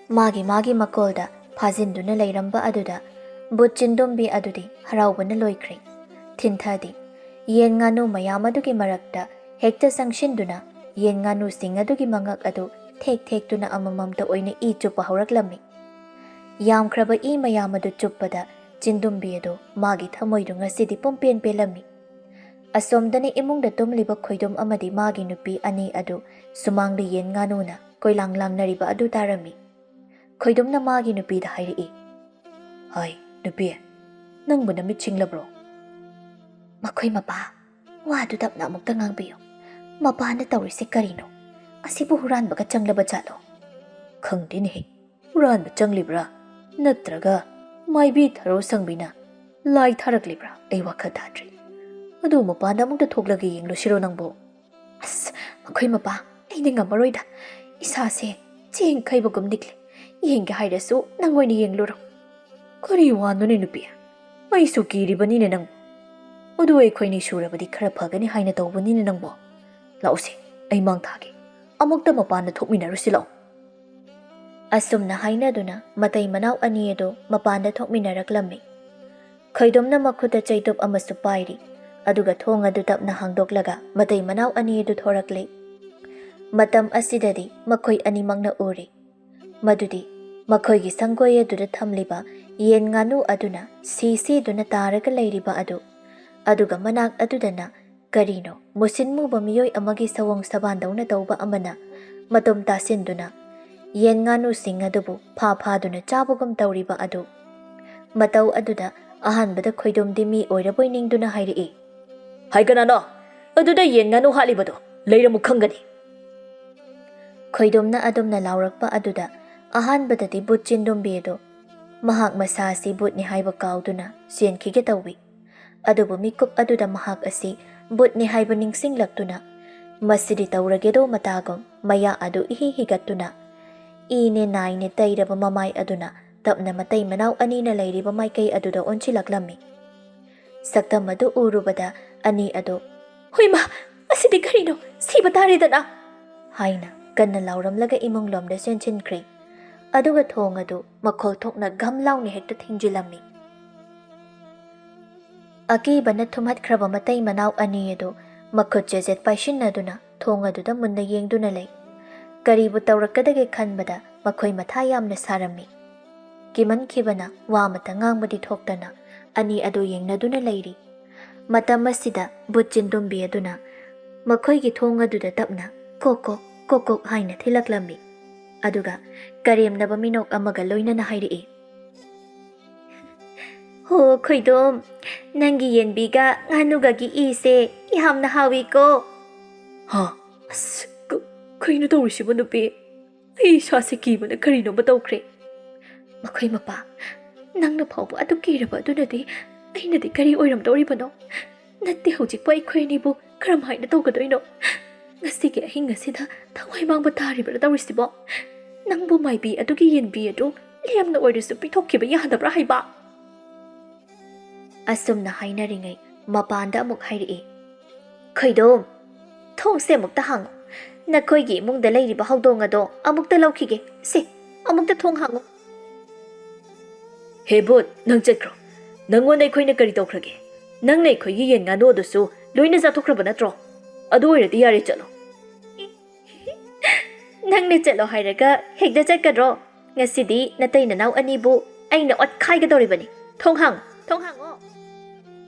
ꯃꯥꯒꯤ ꯃꯥꯒꯤ ꯃꯀꯣꯜꯗ ꯐꯥꯖꯤꯟꯗꯨꯅ ꯂꯩꯔꯝꯕ ꯑꯗꯨꯗ ꯕꯨꯠ ꯆꯤꯟꯗꯨꯝꯕꯤ ꯑꯗꯨꯗꯤ ꯍꯔꯥꯎꯕꯅ ꯂꯣꯏꯈ꯭ꯔꯦ꯫ ꯊꯤꯟꯊꯗꯦ꯫ ꯌꯦꯟ ꯉꯥꯅꯨ ꯃꯌꯥꯝ ꯑꯗꯨꯒꯤ ꯃꯔꯛꯇ ꯍꯦꯛꯇ ꯆꯪꯁꯤꯟꯗꯨꯅ ꯌꯦꯟ ꯉꯥꯅꯨꯁꯤꯡ ꯑꯗꯨꯒꯤ ꯃꯉꯛ ꯑꯗꯨ ꯊꯦꯛ ꯊꯦꯛꯇꯨꯅ ꯑꯃꯃꯝꯇ ꯑꯣꯏꯅ ꯏ ꯆꯨꯞꯄ ꯍꯧꯔꯛꯂꯝꯃꯤ꯫ ꯌꯥꯝꯈ꯭ꯔꯕ ꯏ ꯃꯌꯥꯝ ꯑꯗꯨ ꯆꯨꯞꯄꯗ ꯆꯤꯟꯗꯨꯝꯕꯤ ꯑꯗꯨ ꯃꯥꯒꯤ ꯊꯃꯣꯏꯗꯨ ꯉꯁꯤꯗꯤ ꯄꯨꯝꯄꯦꯟ ꯄꯦꯜꯂꯝꯃꯤ꯫ ꯑꯁꯣꯝꯗꯅ ꯏꯃꯨꯡꯗ ꯇꯨꯝꯂꯤꯕ ꯈꯣꯏꯗꯨꯝ ꯑꯃꯗꯤ ꯃꯥꯒꯤ ꯅꯨꯄꯤ ꯑꯅꯤ ꯑꯗꯨ ꯁꯨꯃꯥꯡꯗ ꯌꯦꯟ ꯉꯥꯅꯨꯅ ꯀꯣꯏꯂꯥꯡ ꯂꯥꯡꯅꯔꯤꯕ ꯑꯗꯨ ꯇꯥꯔꯝꯃꯤ꯫ ꯈꯣꯏꯗꯨꯝꯅ ꯃꯥꯒꯤ ꯅꯨꯄꯤꯗ ꯍꯥꯏꯔꯛꯏ, "ꯍꯣꯏ, ꯅꯨꯄꯤ, ꯅꯪꯕꯨ ꯅꯃꯤꯠ ꯁꯤꯡꯂꯕ꯭ꯔꯣ?" "ꯃꯈꯣꯏ ꯃꯄꯥ, "ꯋꯥꯗꯨ ꯇꯞꯅ ꯑꯃꯨꯛꯇ ꯉꯥꯡꯕꯤꯌꯨ꯫ ꯃꯄꯥꯟꯗ ꯇꯧꯔꯤꯁꯦ ꯀꯔꯤꯅꯣ? ꯑꯁꯤꯕꯨ ꯍꯨꯔꯥꯟꯕꯒ ꯆꯪꯂꯕ ꯖꯥꯠꯂꯣ?" "ꯈꯪꯗꯦꯅꯦꯍꯦ, ꯍꯨꯔꯥꯟꯕ ꯆꯪꯂꯤꯕ꯭ꯔꯥ ꯅꯠꯇ꯭ꯔꯒ ꯃꯥꯏꯕꯤ ꯊꯔꯣ ꯁꯪꯕꯤꯅ ꯂꯥꯏ ꯊꯥꯔꯛꯂꯤꯕ꯭ꯔꯥ? ꯑꯩ ꯋꯥꯈꯜ ꯇꯥꯗ꯭ꯔꯦ꯫ ꯑꯗꯨ ꯃꯄꯥꯟꯗ ꯑꯃꯨꯛꯇ ꯊꯣꯛꯂꯒ ꯌꯦꯡꯂꯨꯁꯤꯔꯣ ꯅꯪꯕꯨ?" "ꯑꯁ, ꯃꯈꯣꯏ ꯃꯄꯥ, ꯑꯩꯗꯤ ꯉꯝꯃꯔꯣꯏꯗ꯫ ꯏꯁꯥꯁꯦ ꯆꯦꯡ ꯈꯩꯕꯒꯨꯝ ꯅꯤꯛꯂꯦ꯫ ꯌꯦꯡꯒꯦ ꯍꯥꯏꯔꯁꯨ ꯅꯪ ꯑꯣꯏꯅ ꯌꯦꯡꯂꯨꯔꯣ꯫" "ꯀꯔꯤ ꯋꯥꯅꯣꯅꯦ ꯅꯨꯄꯤ? ꯑꯩꯁꯨ ꯀꯤꯔꯤꯕꯅꯤꯅꯦ ꯅꯪꯕꯨ꯫ ꯑꯗꯨ ꯑꯩꯈꯣꯏꯅꯤ ꯁꯨꯔꯕꯗꯤ ꯈꯔ ꯐꯒꯅꯤ ꯍꯥꯏꯅ ꯇꯧꯕꯅꯤꯅꯦ ꯅꯪꯕꯨ꯫ ꯂꯥꯛꯎꯁꯦ, ꯑꯩ ꯃꯥꯡ ꯊꯥꯒꯦ꯫ ꯑꯃꯨꯛꯇ ꯃꯄꯥꯟꯗ ꯊꯣꯛꯃꯤꯟꯅꯔꯨꯁꯤ ꯂꯥꯛꯑꯣ꯫" ꯑꯁꯨꯝꯅ ꯍꯥꯏꯅꯗꯨꯅ ꯃꯇꯩ ꯃꯅꯥꯎ ꯑꯅꯤ ꯑꯗꯨ ꯃꯄꯥꯟꯗ ꯊꯣꯛꯃꯤꯟꯅꯔꯛꯂꯝꯃꯤ꯫ ꯈꯣꯏꯗꯣꯝꯅ ꯃꯈꯨꯠꯇ ꯆꯩꯇꯨꯞ ꯑꯃꯁꯨ ꯄꯥꯏꯔꯤ꯫ ꯑꯗꯨꯒ ꯊꯣꯡ ꯑꯗꯨ ꯇꯞꯅ ꯍꯥꯡꯗꯣꯛꯂꯒ ꯃꯇꯩ ꯃꯅꯥꯎ ꯑꯅꯤ ꯑꯗꯨ ꯊꯣꯔꯛꯂꯦ꯫ ꯃꯇꯝ ꯑꯁꯤꯗꯗꯤ ꯃꯈꯣꯏ ꯑꯅꯤꯃꯛꯅ ꯎꯔꯦ꯫ ꯃꯗꯨꯗꯤ ꯃꯈꯣꯏꯒꯤ ꯁꯪꯒꯣꯏ ꯑꯗꯨꯗ ꯊꯝꯂꯤꯕ ꯌꯦꯟ ꯉꯥꯅꯨ ꯑꯗꯨꯅ ꯁꯤ ꯁꯤꯗꯨꯅ ꯇꯥꯔꯒ ꯂꯩꯔꯤꯕ ꯑꯗꯨ, ꯑꯗꯨꯒ ꯃꯅꯥꯛ ꯑꯗꯨꯗꯅ ꯀꯔꯤꯅꯣ ꯃꯨꯁꯤꯟ ꯃꯨꯕ ꯃꯤꯑꯣꯏ ꯑꯃꯒꯤ ꯁꯑꯣꯡ ꯁꯕꯥꯟꯗꯧꯅ ꯇꯧꯕ ꯑꯃꯅ ꯃꯇꯨꯝ ꯇꯥꯁꯤꯟꯗꯨꯅ ꯌꯦꯟ ꯉꯥꯅꯨꯁꯤꯡ ꯑꯗꯨꯕꯨ ꯐꯥ ꯐꯥꯗꯨꯅ ꯆꯥꯕꯒꯨꯝ ꯇꯧꯔꯤꯕ ꯑꯗꯨ꯫ ꯃꯇꯧ ꯑꯗꯨꯗ ꯑꯍꯥꯟꯕꯗ ꯈꯣꯏꯗꯣꯝꯗꯤ ꯃꯤ ꯑꯣꯏꯔꯕꯣꯏ ꯅꯤꯡꯗꯨꯅ ꯍꯥꯏꯔꯛꯏ, "ꯍꯥꯏ ꯀꯅꯥꯅꯣ? ꯑꯗꯨꯗ ꯌꯦꯟ ꯉꯥꯅꯨ ꯍꯥꯠꯂꯤꯕꯗꯣ ꯂꯩꯔꯝꯃꯨ ꯈꯪꯒꯅꯤ꯫" ꯈꯣꯏꯗꯣꯝꯅ ꯑꯗꯨꯝꯅ ꯂꯥꯎꯔꯛꯄ ꯑꯗꯨꯗ ꯑꯍꯥꯟꯕꯗꯗꯤ ꯕꯨꯠ ꯆꯤꯟꯗꯨꯝꯕꯤ ꯑꯗꯨ ꯃꯍꯥꯛ ꯃꯁꯥ ꯑꯁꯤ ꯕꯨꯠꯅꯤ ꯍꯥꯏꯕ ꯀꯥꯎꯗꯨꯅ ꯆꯦꯟꯈꯤꯒꯦ ꯇꯧꯏ꯫ ꯑꯗꯨꯕꯨ ꯃꯤꯀꯨꯞ ꯑꯗꯨꯗ ꯃꯍꯥꯛ ꯑꯁꯤ ꯕꯨꯠꯅꯤ ꯍꯥꯏꯕ ꯅꯤꯡꯁꯤꯡꯂꯛꯇꯨꯅ, ꯃꯁꯤꯗꯤ ꯇꯧꯔꯒꯦꯗꯣ ꯃꯇꯥꯒꯨꯝ ꯃꯌꯥ ꯑꯗꯨ ꯏꯍꯤ ꯍꯤꯒꯠꯇꯨꯅ, ꯏꯅꯦ ꯅꯥꯏꯅꯦ ꯇꯩꯔꯕ ꯃꯃꯥꯏ ꯑꯗꯨꯅ ꯇꯞꯅ ꯃꯇꯩ ꯃꯅꯥꯎ ꯑꯅꯤꯅ ꯂꯩꯔꯤꯕ ꯃꯥꯏꯀꯩ ꯑꯗꯨꯗ ꯑꯣꯟꯁꯤꯜꯂꯛꯂꯝꯃꯤ꯫ ꯁꯛꯇꯝ ꯑꯗꯨ ꯎꯔꯨꯕꯗ ꯑꯅꯤ ꯑꯗꯨ, "ꯍꯨꯏꯃꯥ, ꯑꯁꯤꯗꯤ ꯀꯔꯤꯅꯣ? ꯁꯤꯕ ꯇꯥꯔꯦꯗꯅ!" ꯍꯥꯏꯅ ꯀꯟꯅ ꯂꯥꯎꯔꯝꯂꯒ ꯏꯃꯨꯡꯂꯣꯝꯗ ꯆꯦꯟꯁꯤꯟꯈ꯭ꯔꯦ꯫ ꯑꯗꯨꯒ ꯊꯣꯡ ꯑꯗꯨ ꯃꯈꯣꯜ ꯊꯣꯛꯅ ꯘꯝ ꯂꯥꯎꯅ ꯍꯦꯛꯇ ꯊꯤꯡꯖꯤꯜꯂꯝꯃꯤ꯫ ꯑꯀꯤꯕꯅ ꯊꯨꯝꯍꯠꯈ꯭ꯔꯕ ꯃꯇꯩ ꯃꯅꯥꯎ ꯑꯅꯤ ꯑꯗꯨ ꯃꯈꯨꯠ ꯆꯦꯖꯦꯠ ꯄꯥꯏꯁꯤꯟꯅꯗꯨꯅ ꯊꯣꯡ ꯑꯗꯨꯗ ꯃꯨꯟꯅ ꯌꯦꯡꯗꯨꯅ ꯂꯩ꯫ ꯀꯔꯤꯕꯨ ꯇꯧꯔꯛꯀꯗꯒꯦ ꯈꯟꯕꯗ ꯃꯈꯣꯏ ꯃꯊꯥ ꯌꯥꯝꯅ ꯁꯥꯔꯝꯃꯤ꯫ ꯀꯤꯃꯟꯈꯤꯕꯅ ꯋꯥ ꯑꯃꯠꯇ ꯉꯥꯡꯕꯗꯤ ꯊꯣꯛꯇꯅ ꯑꯅꯤ ꯑꯗꯨ ꯌꯦꯡꯅꯗꯨꯅ ꯂꯩꯔꯤ꯫ ꯃꯇꯝ ꯑꯁꯤꯗ ꯕꯨꯠ ꯆꯤꯟꯗꯨꯝꯕꯤ ꯑꯗꯨꯅ ꯃꯈꯣꯏꯒꯤ ꯊꯣꯡ ꯑꯗꯨꯗ ꯇꯞꯅ "ꯀꯣꯛ ꯀꯣꯛ, ꯀꯣꯛ ꯀꯣꯛ" ꯍꯥꯏꯅ ꯊꯤꯜꯂꯛꯂꯝꯃꯤ꯫ ꯑꯗꯨꯒ ꯀꯔꯦꯝꯅꯕ ꯃꯤꯅꯣꯛ ꯑꯃꯒ ꯂꯣꯏꯅꯅ ꯍꯥꯏꯔꯛꯏ, ꯑꯣ ꯈꯣꯏꯗꯣꯝ, ꯅꯪꯒꯤ ꯌꯦꯟꯕꯤꯒ ꯉꯥꯅꯨꯒꯒꯤ ꯏꯁꯦ ꯌꯥꯝꯅ ꯍꯥꯎꯏꯀꯣ꯫ ꯍꯥ? ꯑꯁ, ꯀ-, ꯀꯩꯅꯣ ꯇꯧꯔꯤꯁꯤꯕꯣ ꯅꯨꯄꯤ? ꯑꯩ ꯏꯁꯥꯁꯦ ꯀꯤꯕꯅ ꯀꯔꯤꯅꯣꯃ ꯇꯧꯈ꯭ꯔꯦ꯫ ꯃꯈꯣꯏ ꯃꯄꯥ, ꯅꯪꯅ ꯐꯥꯎꯕ ꯑꯗꯨ ꯀꯤꯔꯕ ꯑꯗꯨꯅꯗꯤ ꯑꯩꯅꯗꯤ ꯀꯔꯤ ꯑꯣꯏꯔꯝꯗꯧꯔꯤꯕꯅꯣ? ꯅꯠꯇꯦ, ꯍꯧꯖꯤꯛꯄꯨ ꯑꯩꯈꯣꯏ ꯑꯅꯤꯕꯨ ꯀꯔꯝꯍꯥꯏꯅ ꯇꯧꯒꯗꯣꯏꯅꯣ? ꯉꯁꯤꯒꯤ ꯑꯍꯤꯡ ꯑꯁꯤꯗ ꯊꯋꯥꯏ ꯃꯥꯡꯕ ꯇꯥꯔꯤꯕ꯭ꯔꯥ ꯇꯧꯔꯤꯁꯤꯕꯣ? ꯅꯪꯕꯨ ꯃꯥꯏꯕꯤ ꯑꯗꯨꯒꯤ ꯌꯦꯟꯕꯤ ꯑꯗꯨ ꯂꯦꯝꯅ ꯑꯣꯏꯔꯁꯨ ꯄꯤꯊꯣꯛꯈꯤꯕ ꯌꯥꯗꯕ꯭ꯔꯥ ꯍꯥꯏꯕ? ꯑꯁꯨꯝꯅ ꯍꯥꯏꯅꯔꯤꯉꯩ ꯃꯄꯥꯟꯗ ꯑꯃꯨꯛ ꯍꯥꯏꯔꯛꯏ, "ꯈꯣꯏꯗꯣꯝ, ꯊꯣꯡꯁꯦ ꯑꯃꯨꯛꯇ ꯍꯥꯡꯉꯣ꯫ ꯅꯈꯣꯏꯒꯤ ꯏꯃꯨꯡꯗ ꯂꯩꯔꯤꯕ ꯍꯧꯗꯣꯡ ꯑꯗꯣ ꯑꯃꯨꯛꯇ ꯂꯧꯈꯤꯒꯦ꯫ ꯁꯦ, ꯑꯃꯨꯛꯇ ꯊꯣꯡ ꯍꯥꯡꯉꯣ꯫" "ꯍꯦ ꯕꯨꯠ, ꯅꯪ ꯆꯠꯈ꯭ꯔꯣ꯫ ꯅꯪꯉꯣꯟꯗ ꯑꯩꯈꯣꯏꯅ ꯀꯔꯤ ꯇꯧꯈ꯭ꯔꯒꯦ? ꯅꯪꯅ ꯑꯩꯈꯣꯏꯒꯤ ꯌꯦꯟ ꯉꯥꯅꯨ ꯑꯗꯨꯁꯨ ꯂꯣꯏꯅ ꯆꯥꯊꯣꯛꯈ꯭ꯔꯕ ꯅꯠꯇ꯭ꯔꯣ? ꯑꯗꯨ ꯑꯣꯏꯔꯗꯤ ꯌꯥꯔꯦ, ꯆꯠꯂꯣ꯫" "ꯅꯪꯅ ꯆꯠꯂꯣ ꯍꯥꯏꯔꯒ ꯍꯦꯛꯇ ꯆꯠꯀꯗ꯭ꯔꯣ? ꯉꯁꯤꯗꯤ ꯅꯇꯩ ꯅꯅꯥꯎ ꯑꯅꯤꯕꯨ ꯑꯩꯅ ꯑꯣꯠꯈꯥꯏꯒꯗꯧꯔꯤꯕꯅꯤ꯫ ꯊꯣꯡ ꯍꯥꯡꯉꯣ, ꯊꯣꯡ ꯍꯥꯡꯉꯣ꯫"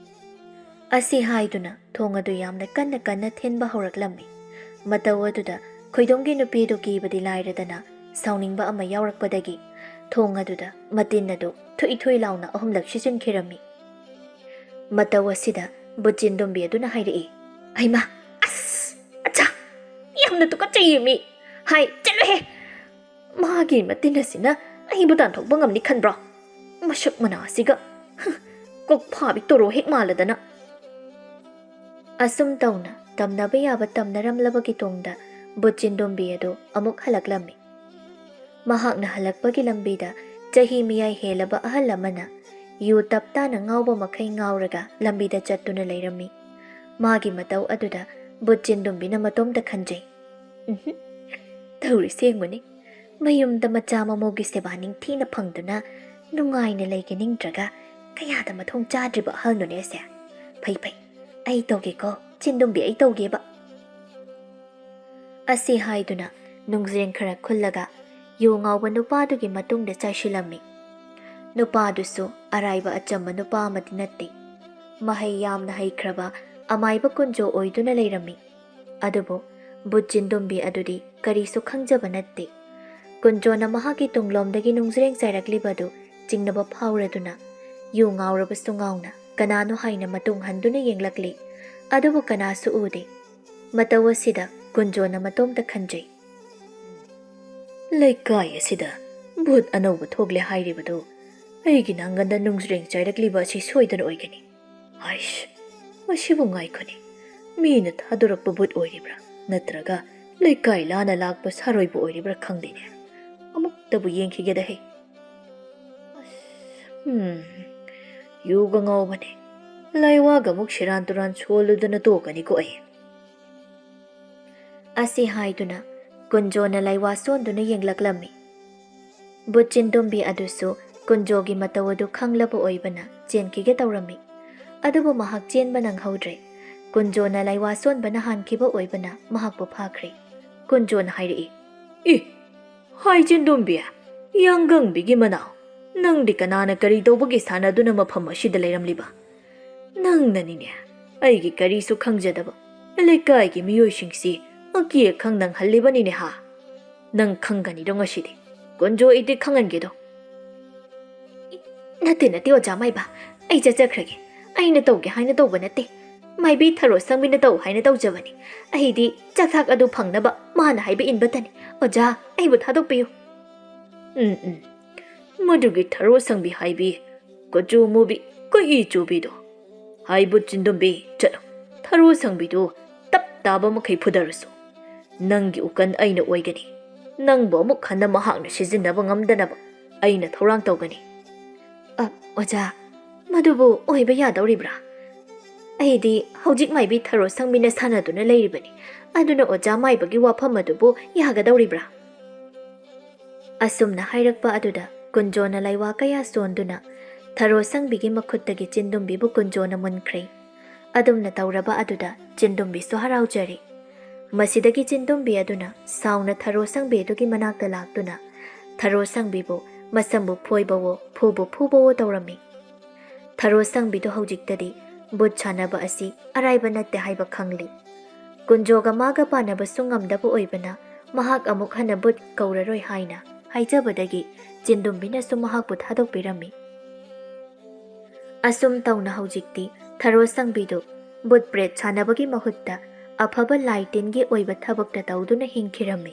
ꯑꯁꯤ ꯍꯥꯏꯗꯨꯅ ꯊꯣꯡ ꯑꯗꯨ ꯌꯥꯝꯅ ꯀꯟꯅ ꯀꯟꯅ ꯊꯤꯟꯕ ꯍꯧꯔꯛꯂꯝꯃꯤ꯫ ꯃꯇꯧ ꯑꯗꯨꯗ ꯈꯣꯏꯗꯣꯝꯒꯤ ꯅꯨꯄꯤꯗꯨ ꯀꯤꯕꯗꯤ ꯂꯥꯏꯔꯗꯅ ꯁꯥꯎꯅꯤꯡꯕ ꯑꯃ ꯌꯥꯎꯔꯛꯄꯗꯒꯤ ꯊꯣꯡ ꯑꯗꯨꯗ ꯃꯇꯤꯟ ꯑꯗꯨ ꯊꯨꯏ ꯊꯨꯏ ꯂꯥꯎꯅ ꯑꯍꯨꯝꯂꯛ ꯁꯤꯖꯤꯟꯈꯤꯔꯝꯃꯤ꯫ ꯃꯇꯧ ꯑꯁꯤꯗ ꯕꯨꯆꯤꯟꯗꯨꯝꯕꯤ ꯑꯗꯨꯅ ꯍꯥꯏꯔꯛꯏ, "ꯍꯩꯃꯥ, ꯑꯁ, ꯑꯆꯥ, ꯌꯥꯝꯅ ꯇꯨꯀꯠꯆꯩꯌꯦ ꯃꯤ꯫ ꯍꯥꯏ, ꯆꯠꯂꯨꯍꯦ꯫ ꯃꯥꯒꯤ ꯃꯇꯤꯟ ꯑꯁꯤꯅ ꯑꯩꯕꯨ ꯇꯥꯟꯊꯣꯛꯄ ꯉꯝꯅꯤ ꯈꯟꯕ꯭ꯔꯣ? ꯃꯁꯛ ꯃꯅꯥ ꯑꯁꯤꯒ, ꯍꯨꯝ, ꯀꯣꯛ ꯐꯥꯕꯤ ꯇꯣꯔꯣ ꯍꯦꯛ ꯃꯥꯜꯂꯗꯅ꯫" ꯑꯁꯨꯝ ꯇꯧꯅ ꯇꯝꯅꯕ ꯌꯥꯕ ꯇꯝꯅꯔꯝꯂꯕꯒꯤ ꯇꯨꯡꯗ ꯕꯨꯆꯤꯟꯗꯨꯝꯕꯤ ꯑꯗꯨ ꯑꯃꯨꯛ ꯍꯜꯂꯛꯂꯝꯃꯤ꯫ ꯃꯍꯥꯛꯅ ꯍꯜꯂꯛꯄꯒꯤ ꯂꯝꯕꯤꯗ ꯆꯍꯤ ꯃꯤꯌꯥꯏ ꯍꯦꯜꯂꯕ ꯑꯍꯜ ꯑꯃꯅ ꯌꯨ ꯇꯞ ꯇꯥꯅ ꯉꯥꯎꯕ ꯃꯈꯩ ꯉꯥꯎꯔꯒ ꯂꯝꯕꯤꯗ ꯆꯠꯇꯨꯅ ꯂꯩꯔꯝꯃꯤ꯫ ꯃꯥꯒꯤ ꯃꯇꯧ ꯑꯗꯨꯗ ꯕꯨꯆꯤꯟꯗꯨꯝꯕꯤꯅ ꯃꯇꯣꯝꯇ ꯈꯟꯖꯩ, "ꯎꯝꯍꯨꯝ, ꯇꯧꯔꯤꯁꯦ ꯌꯦꯡꯉꯨꯅꯦ, ꯃꯌꯨꯝꯗ ꯃꯆꯥ ꯃꯃꯧꯒꯤ ꯁꯦꯕꯥ ꯅꯤꯡꯊꯤꯅ ꯐꯪꯗꯨꯅ ꯅꯨꯡꯉꯥꯏꯅ ꯂꯩꯒꯅꯤꯡꯗ꯭ꯔꯒ ꯀꯌꯥꯗ ꯃꯊꯣꯡ ꯆꯥꯗ꯭ꯔꯤꯕ ꯑꯍꯜꯅꯣꯅꯦ ꯑꯁꯦ꯫ ꯐꯩ ꯐꯩ, ꯑꯩ ꯇꯧꯒꯦꯀꯣ, ꯆꯤꯟꯗꯨꯝꯕꯤ, ꯑꯩ ꯇꯧꯒꯦꯕ꯫" ꯑꯁꯤ ꯍꯥꯏꯗꯨꯅ ꯅꯨꯡꯖ꯭ꯔꯦꯡ ꯈꯔ ꯈꯨꯜꯂꯒ ꯌꯨ ꯉꯥꯎꯕ ꯅꯨꯄꯥꯗꯨꯒꯤ ꯃꯇꯨꯡꯗ ꯆꯥꯏꯁꯤꯜꯂꯝꯃꯤ꯫ ꯅꯨꯄꯥꯗꯨꯁꯨ ꯑꯔꯥꯏꯕ ꯑꯆꯝꯕ ꯅꯨꯄꯥ ꯑꯃꯗꯤ ꯅꯠꯇꯦ꯫ ꯃꯍꯩ ꯌꯥꯝꯅ ꯍꯩꯈ꯭ꯔꯕ ꯑꯃꯥꯏꯕ ꯀꯨꯟꯖꯣ ꯑꯣꯏꯗꯨꯅ ꯂꯩꯔꯝꯃꯤ꯫ ꯑꯗꯨꯕꯨ ꯕꯨꯠ ꯆꯤꯟꯗꯨꯝꯕꯤ ꯑꯗꯨꯗꯤ ꯀꯔꯤꯁꯨ ꯈꯪꯖꯕ ꯅꯠꯇꯦ꯫ ꯀꯨꯟꯖꯣꯅ ꯃꯍꯥꯛꯀꯤ ꯇꯨꯡꯂꯣꯝꯗꯒꯤ ꯅꯨꯡꯖ꯭ꯔꯦꯡ ꯆꯥꯏꯔꯛꯂꯤꯕ ꯑꯗꯨ ꯆꯤꯡꯅꯕ ꯐꯥꯎꯔꯗꯨꯅ ꯌꯨ ꯉꯥꯎꯔꯕꯁꯨ ꯉꯥꯎꯅ ꯀꯅꯥꯅꯣ ꯍꯥꯏꯅ ꯃꯇꯨꯡ ꯍꯟꯗꯨꯅ ꯌꯦꯡꯂꯛꯂꯤ꯫ ꯑꯗꯨꯕꯨ ꯀꯅꯥꯁꯨ ꯎꯗꯦ꯫ ꯃꯇꯧ ꯑꯁꯤꯗ ꯀꯨꯟꯖꯣꯅ ꯃꯇꯣꯝꯇ ꯈꯟꯖꯩ꯫ "ꯂꯩꯀꯥꯏ ꯑꯁꯤꯗ ꯚꯨꯠ ꯑꯅꯧꯕ ꯊꯣꯛꯂꯦ ꯍꯥꯏꯔꯤꯕꯗꯨ ꯑꯩꯒꯤ ꯅꯥꯡꯒꯟꯗ ꯅꯨꯡꯖ꯭ꯔꯦꯡ ꯆꯥꯏꯔꯛꯂꯤꯕ ꯑꯁꯤ ꯁꯣꯏꯗꯅ ꯑꯣꯏꯒꯅꯤ꯫ ꯍꯥꯏꯁ, ꯃꯁꯤꯕꯨ ꯉꯥꯏꯈꯣꯅꯦ꯫ ꯃꯤꯅ ꯊꯥꯗꯣꯔꯛꯄ ꯚꯨꯠ ꯑꯣꯏꯔꯤꯕ꯭ꯔꯥ, ꯅꯠꯇ꯭ꯔꯒ ꯂꯩꯀꯥꯏ ꯂꯥꯟꯅ ꯂꯥꯛꯄ ꯁꯥꯔꯣꯏꯕꯨ ꯑꯣꯏꯔꯤꯕ꯭ꯔꯥ ꯈꯪꯗꯦꯅꯦ꯫ ꯑꯃꯨꯛꯇꯕꯨ ꯌꯦꯡꯈꯤꯒꯦꯗ ꯍꯦ꯫ ꯎꯝ, ꯌꯨꯒ ꯉꯥꯎꯕꯅꯦ꯫ ꯂꯩꯋꯥꯒ ꯑꯃꯨꯛ ꯁꯦꯔꯥꯟ ꯇꯨꯔꯥꯟ ꯁꯣꯜꯂꯨꯗꯅ ꯇꯣꯛꯀꯅꯤꯀꯣ ꯑꯩ꯫" ꯑꯁꯤ ꯍꯥꯏꯗꯨꯅ ꯀꯨꯟꯖꯣꯅ ꯂꯩꯋꯥ ꯁꯣꯟꯗꯨꯅ ꯌꯦꯡꯂꯛꯂꯝꯃꯤ꯫ ꯚꯨꯠ ꯆꯤꯟꯗꯨꯝꯕꯤ ꯑꯗꯨꯁꯨ ꯀꯨꯟꯖꯣꯒꯤ ꯃꯇꯧ ꯑꯗꯨ ꯈꯪꯂꯕ ꯑꯣꯏꯕꯅ ꯆꯦꯟꯈꯤꯒꯦ ꯇꯧꯔꯝꯃꯤ꯫ ꯑꯗꯨꯕꯨ ꯃꯍꯥꯛ ꯆꯦꯟꯕ ꯅꯪꯍꯧꯗ꯭ꯔꯦ꯫ ꯀꯨꯟꯖꯣꯅ ꯂꯩꯋꯥ ꯁꯣꯟꯕꯅ ꯍꯥꯟꯈꯤꯕ ꯑꯣꯏꯕꯅ ꯃꯍꯥꯛꯄꯨ ꯐꯥꯈ꯭ꯔꯦ꯫ ꯀꯨꯟꯖꯣꯅ ꯍꯥꯏꯔꯛꯏ, "ꯏ, ꯍꯥꯏ ꯆꯤꯟꯗꯨꯝꯕꯤ, ꯌꯥꯡꯒꯪꯕꯤꯒꯤ ꯃꯅꯥꯎ, ꯅꯪꯗꯤ ꯀꯅꯥꯅ ꯀꯔꯤ ꯇꯧꯕꯒꯤ ꯁꯥꯟꯅꯗꯨꯅ ꯃꯐꯝ ꯑꯁꯤꯗ ꯂꯩꯔꯝꯂꯤꯕ? ꯅꯪꯅꯅꯤꯅꯦ ꯑꯩꯒꯤ ꯀꯔꯤꯁꯨ ꯈꯪꯖꯗꯕ ꯂꯩꯀꯥꯏꯒꯤ ꯃꯤꯑꯣꯏꯁꯤꯡꯁꯤ ꯑꯀꯤ ꯑꯈꯪ ꯅꯪꯍꯜꯂꯤꯕꯅꯤꯅꯦ ꯍꯥ? ꯅꯪ ꯈꯪꯒꯅꯤꯗꯣ ꯉꯁꯤꯗꯤ꯫ ꯀꯨꯟꯖꯣ, ꯑꯩꯗꯤ ꯈꯪꯍꯟꯒꯦꯗꯣ꯫" "ꯏ, ꯅꯠꯇꯦ, ꯅꯠꯇꯦ, ꯑꯣꯖꯥ ꯃꯥꯏꯕ, ꯑꯩ ꯆꯠꯆꯈ꯭ꯔꯒꯦ꯫ ꯑꯩꯅ ꯇꯧꯒꯦ ꯍꯥꯏꯅ ꯇꯧꯕ ꯅꯠꯇꯦ꯫ ꯃꯥꯏꯕꯤ ꯊꯔꯣ ꯁꯪꯕꯤꯅ ꯇꯧ ꯍꯥꯏꯅ ꯇꯧꯖꯕꯅꯤ꯫ ꯑꯩꯗꯤ ꯆꯥꯛꯊꯥꯛ ꯑꯗꯨ ꯐꯪꯅꯕ ꯃꯥꯅ ꯍꯥꯏꯕ ꯏꯟꯕꯇꯅꯤ꯫ ꯑꯣꯖꯥ, ꯑꯩꯕꯨ ꯊꯥꯗꯣꯛꯄꯤꯌꯨ꯫" "ꯎꯝ, ꯎꯝ, ꯃꯗꯨꯒꯤ ꯊꯔꯣ ꯁꯪꯕꯤ ꯍꯥꯏꯕꯤ ꯀꯨꯆꯨ ꯃꯨꯕꯤ ꯀꯨꯏ ꯆꯨꯕꯤꯗꯣ꯫ ꯍꯥꯏ ꯚꯨꯠ ꯆꯤꯟꯗꯨꯝꯕꯤ, ꯆꯠꯂꯣ, ꯊꯔꯣ ꯁꯪꯕꯤꯗꯨ ꯇꯞ ꯇꯥꯕ ꯃꯈꯩ ꯐꯨꯗꯔꯨꯁꯨ꯫ ꯅꯪꯒꯤ ꯎꯀꯟ ꯑꯩꯅ ꯑꯣꯏꯒꯅꯤ꯫ ꯅꯪꯕꯨ ꯑꯃꯨꯛ ꯍꯟꯅ ꯃꯍꯥꯛꯅ ꯁꯤꯖꯤꯟꯅꯕ ꯉꯝꯗꯅꯕ ꯑꯩꯅ ꯊꯧꯔꯥꯡ ꯇꯧꯒꯅꯤ꯫" "ꯑ, ꯑꯣꯖꯥ, ꯃꯗꯨꯕꯨ ꯑꯣꯏꯕ ꯌꯥꯗꯧꯔꯤꯕ꯭ꯔꯥ? ꯑꯩꯗꯤ ꯍꯧꯖꯤꯛ ꯃꯥꯏꯕꯤ ꯊꯔꯣ ꯁꯪꯕꯤꯅ ꯁꯥꯟꯅꯗꯨꯅ ꯂꯩꯔꯤꯕꯅꯤ꯫ ꯑꯗꯨꯅ ꯑꯣꯖꯥ ꯃꯥꯏꯕꯒꯤ ꯋꯥꯐꯝ ꯑꯗꯨꯕꯨ ꯌꯥꯒꯗꯧꯔꯤꯕ꯭ꯔꯥ?" ꯑꯁꯨꯝꯅ ꯍꯥꯏꯔꯛꯄ ꯑꯗꯨꯗ ꯀꯨꯟꯖꯣꯅ ꯂꯩꯋꯥ ꯀꯌꯥ ꯁꯣꯟꯗꯨꯅ ꯊꯔꯣ ꯁꯪꯕꯤꯒꯤ ꯃꯈꯨꯠꯇꯒꯤ ꯆꯤꯟꯗꯨꯝꯕꯤꯕꯨ ꯀꯨꯟꯖꯣꯅ ꯃꯨꯟꯈ꯭ꯔꯦ꯫ ꯑꯗꯨꯝꯅ ꯇꯧꯔꯕ ꯑꯗꯨꯗ ꯆꯤꯟꯗꯨꯝꯕꯤꯁꯨ ꯍꯔꯥꯎꯖꯔꯦ꯫ ꯃꯁꯤꯗꯒꯤ ꯆꯤꯟꯗꯨꯝꯕꯤ ꯑꯗꯨꯅ ꯁꯥꯎꯅ ꯊꯔꯣ ꯁꯪꯕꯤ ꯑꯗꯨꯒꯤ ꯃꯅꯥꯛꯇ ꯂꯥꯛꯇꯨꯅ ꯊꯔꯣ ꯁꯪꯕꯤꯕꯨ ꯃꯁꯝꯕꯨ ꯐꯣꯏꯕꯋꯣ, ꯐꯨꯕꯨ ꯐꯨꯕꯋꯣ ꯇꯧꯔꯝꯃꯤ꯫ ꯊꯔꯣ ꯁꯪꯕꯤꯗꯨ ꯍꯧꯖꯤꯛꯇꯗꯤ ꯚꯨꯠ ꯁꯥꯟꯅꯕ ꯑꯁꯤ ꯑꯔꯥꯏꯕ ꯅꯠꯇꯦ ꯍꯥꯏꯕ ꯈꯪꯂꯤ꯫ ꯀꯨꯟꯖꯣꯒ ꯃꯥꯒ ꯄꯥꯟꯅꯕꯁꯨ ꯉꯝꯗꯕ ꯑꯣꯏꯕꯅ ꯃꯍꯥꯛ ꯑꯃꯨꯛ ꯍꯟꯅ ꯚꯨꯠ ꯀꯧꯔꯔꯣꯏ ꯍꯥꯏꯅ ꯍꯥꯏꯖꯕꯗꯒꯤ ꯆꯤꯟꯗꯨꯝꯕꯤꯅꯁꯨ ꯃꯍꯥꯛꯄꯨ ꯊꯥꯗꯣꯛꯄꯤꯔꯝꯃꯤ꯫ ꯑꯁꯨꯝ ꯇꯧꯅ ꯍꯧꯖꯤꯛꯇꯤ ꯊꯔꯣ ꯁꯪꯕꯤꯗꯨ ꯕꯨꯠ ꯄ꯭ꯔꯦꯠ ꯁꯥꯟꯅꯕꯒꯤ ꯃꯍꯨꯠꯇ ꯑꯐꯕ ꯂꯥꯏ ꯇꯤꯟꯒꯤ ꯑꯣꯏꯕ ꯊꯕꯛꯇ ꯇꯧꯗꯨꯅ ꯍꯤꯡꯈꯤꯔꯝꯃꯤ꯫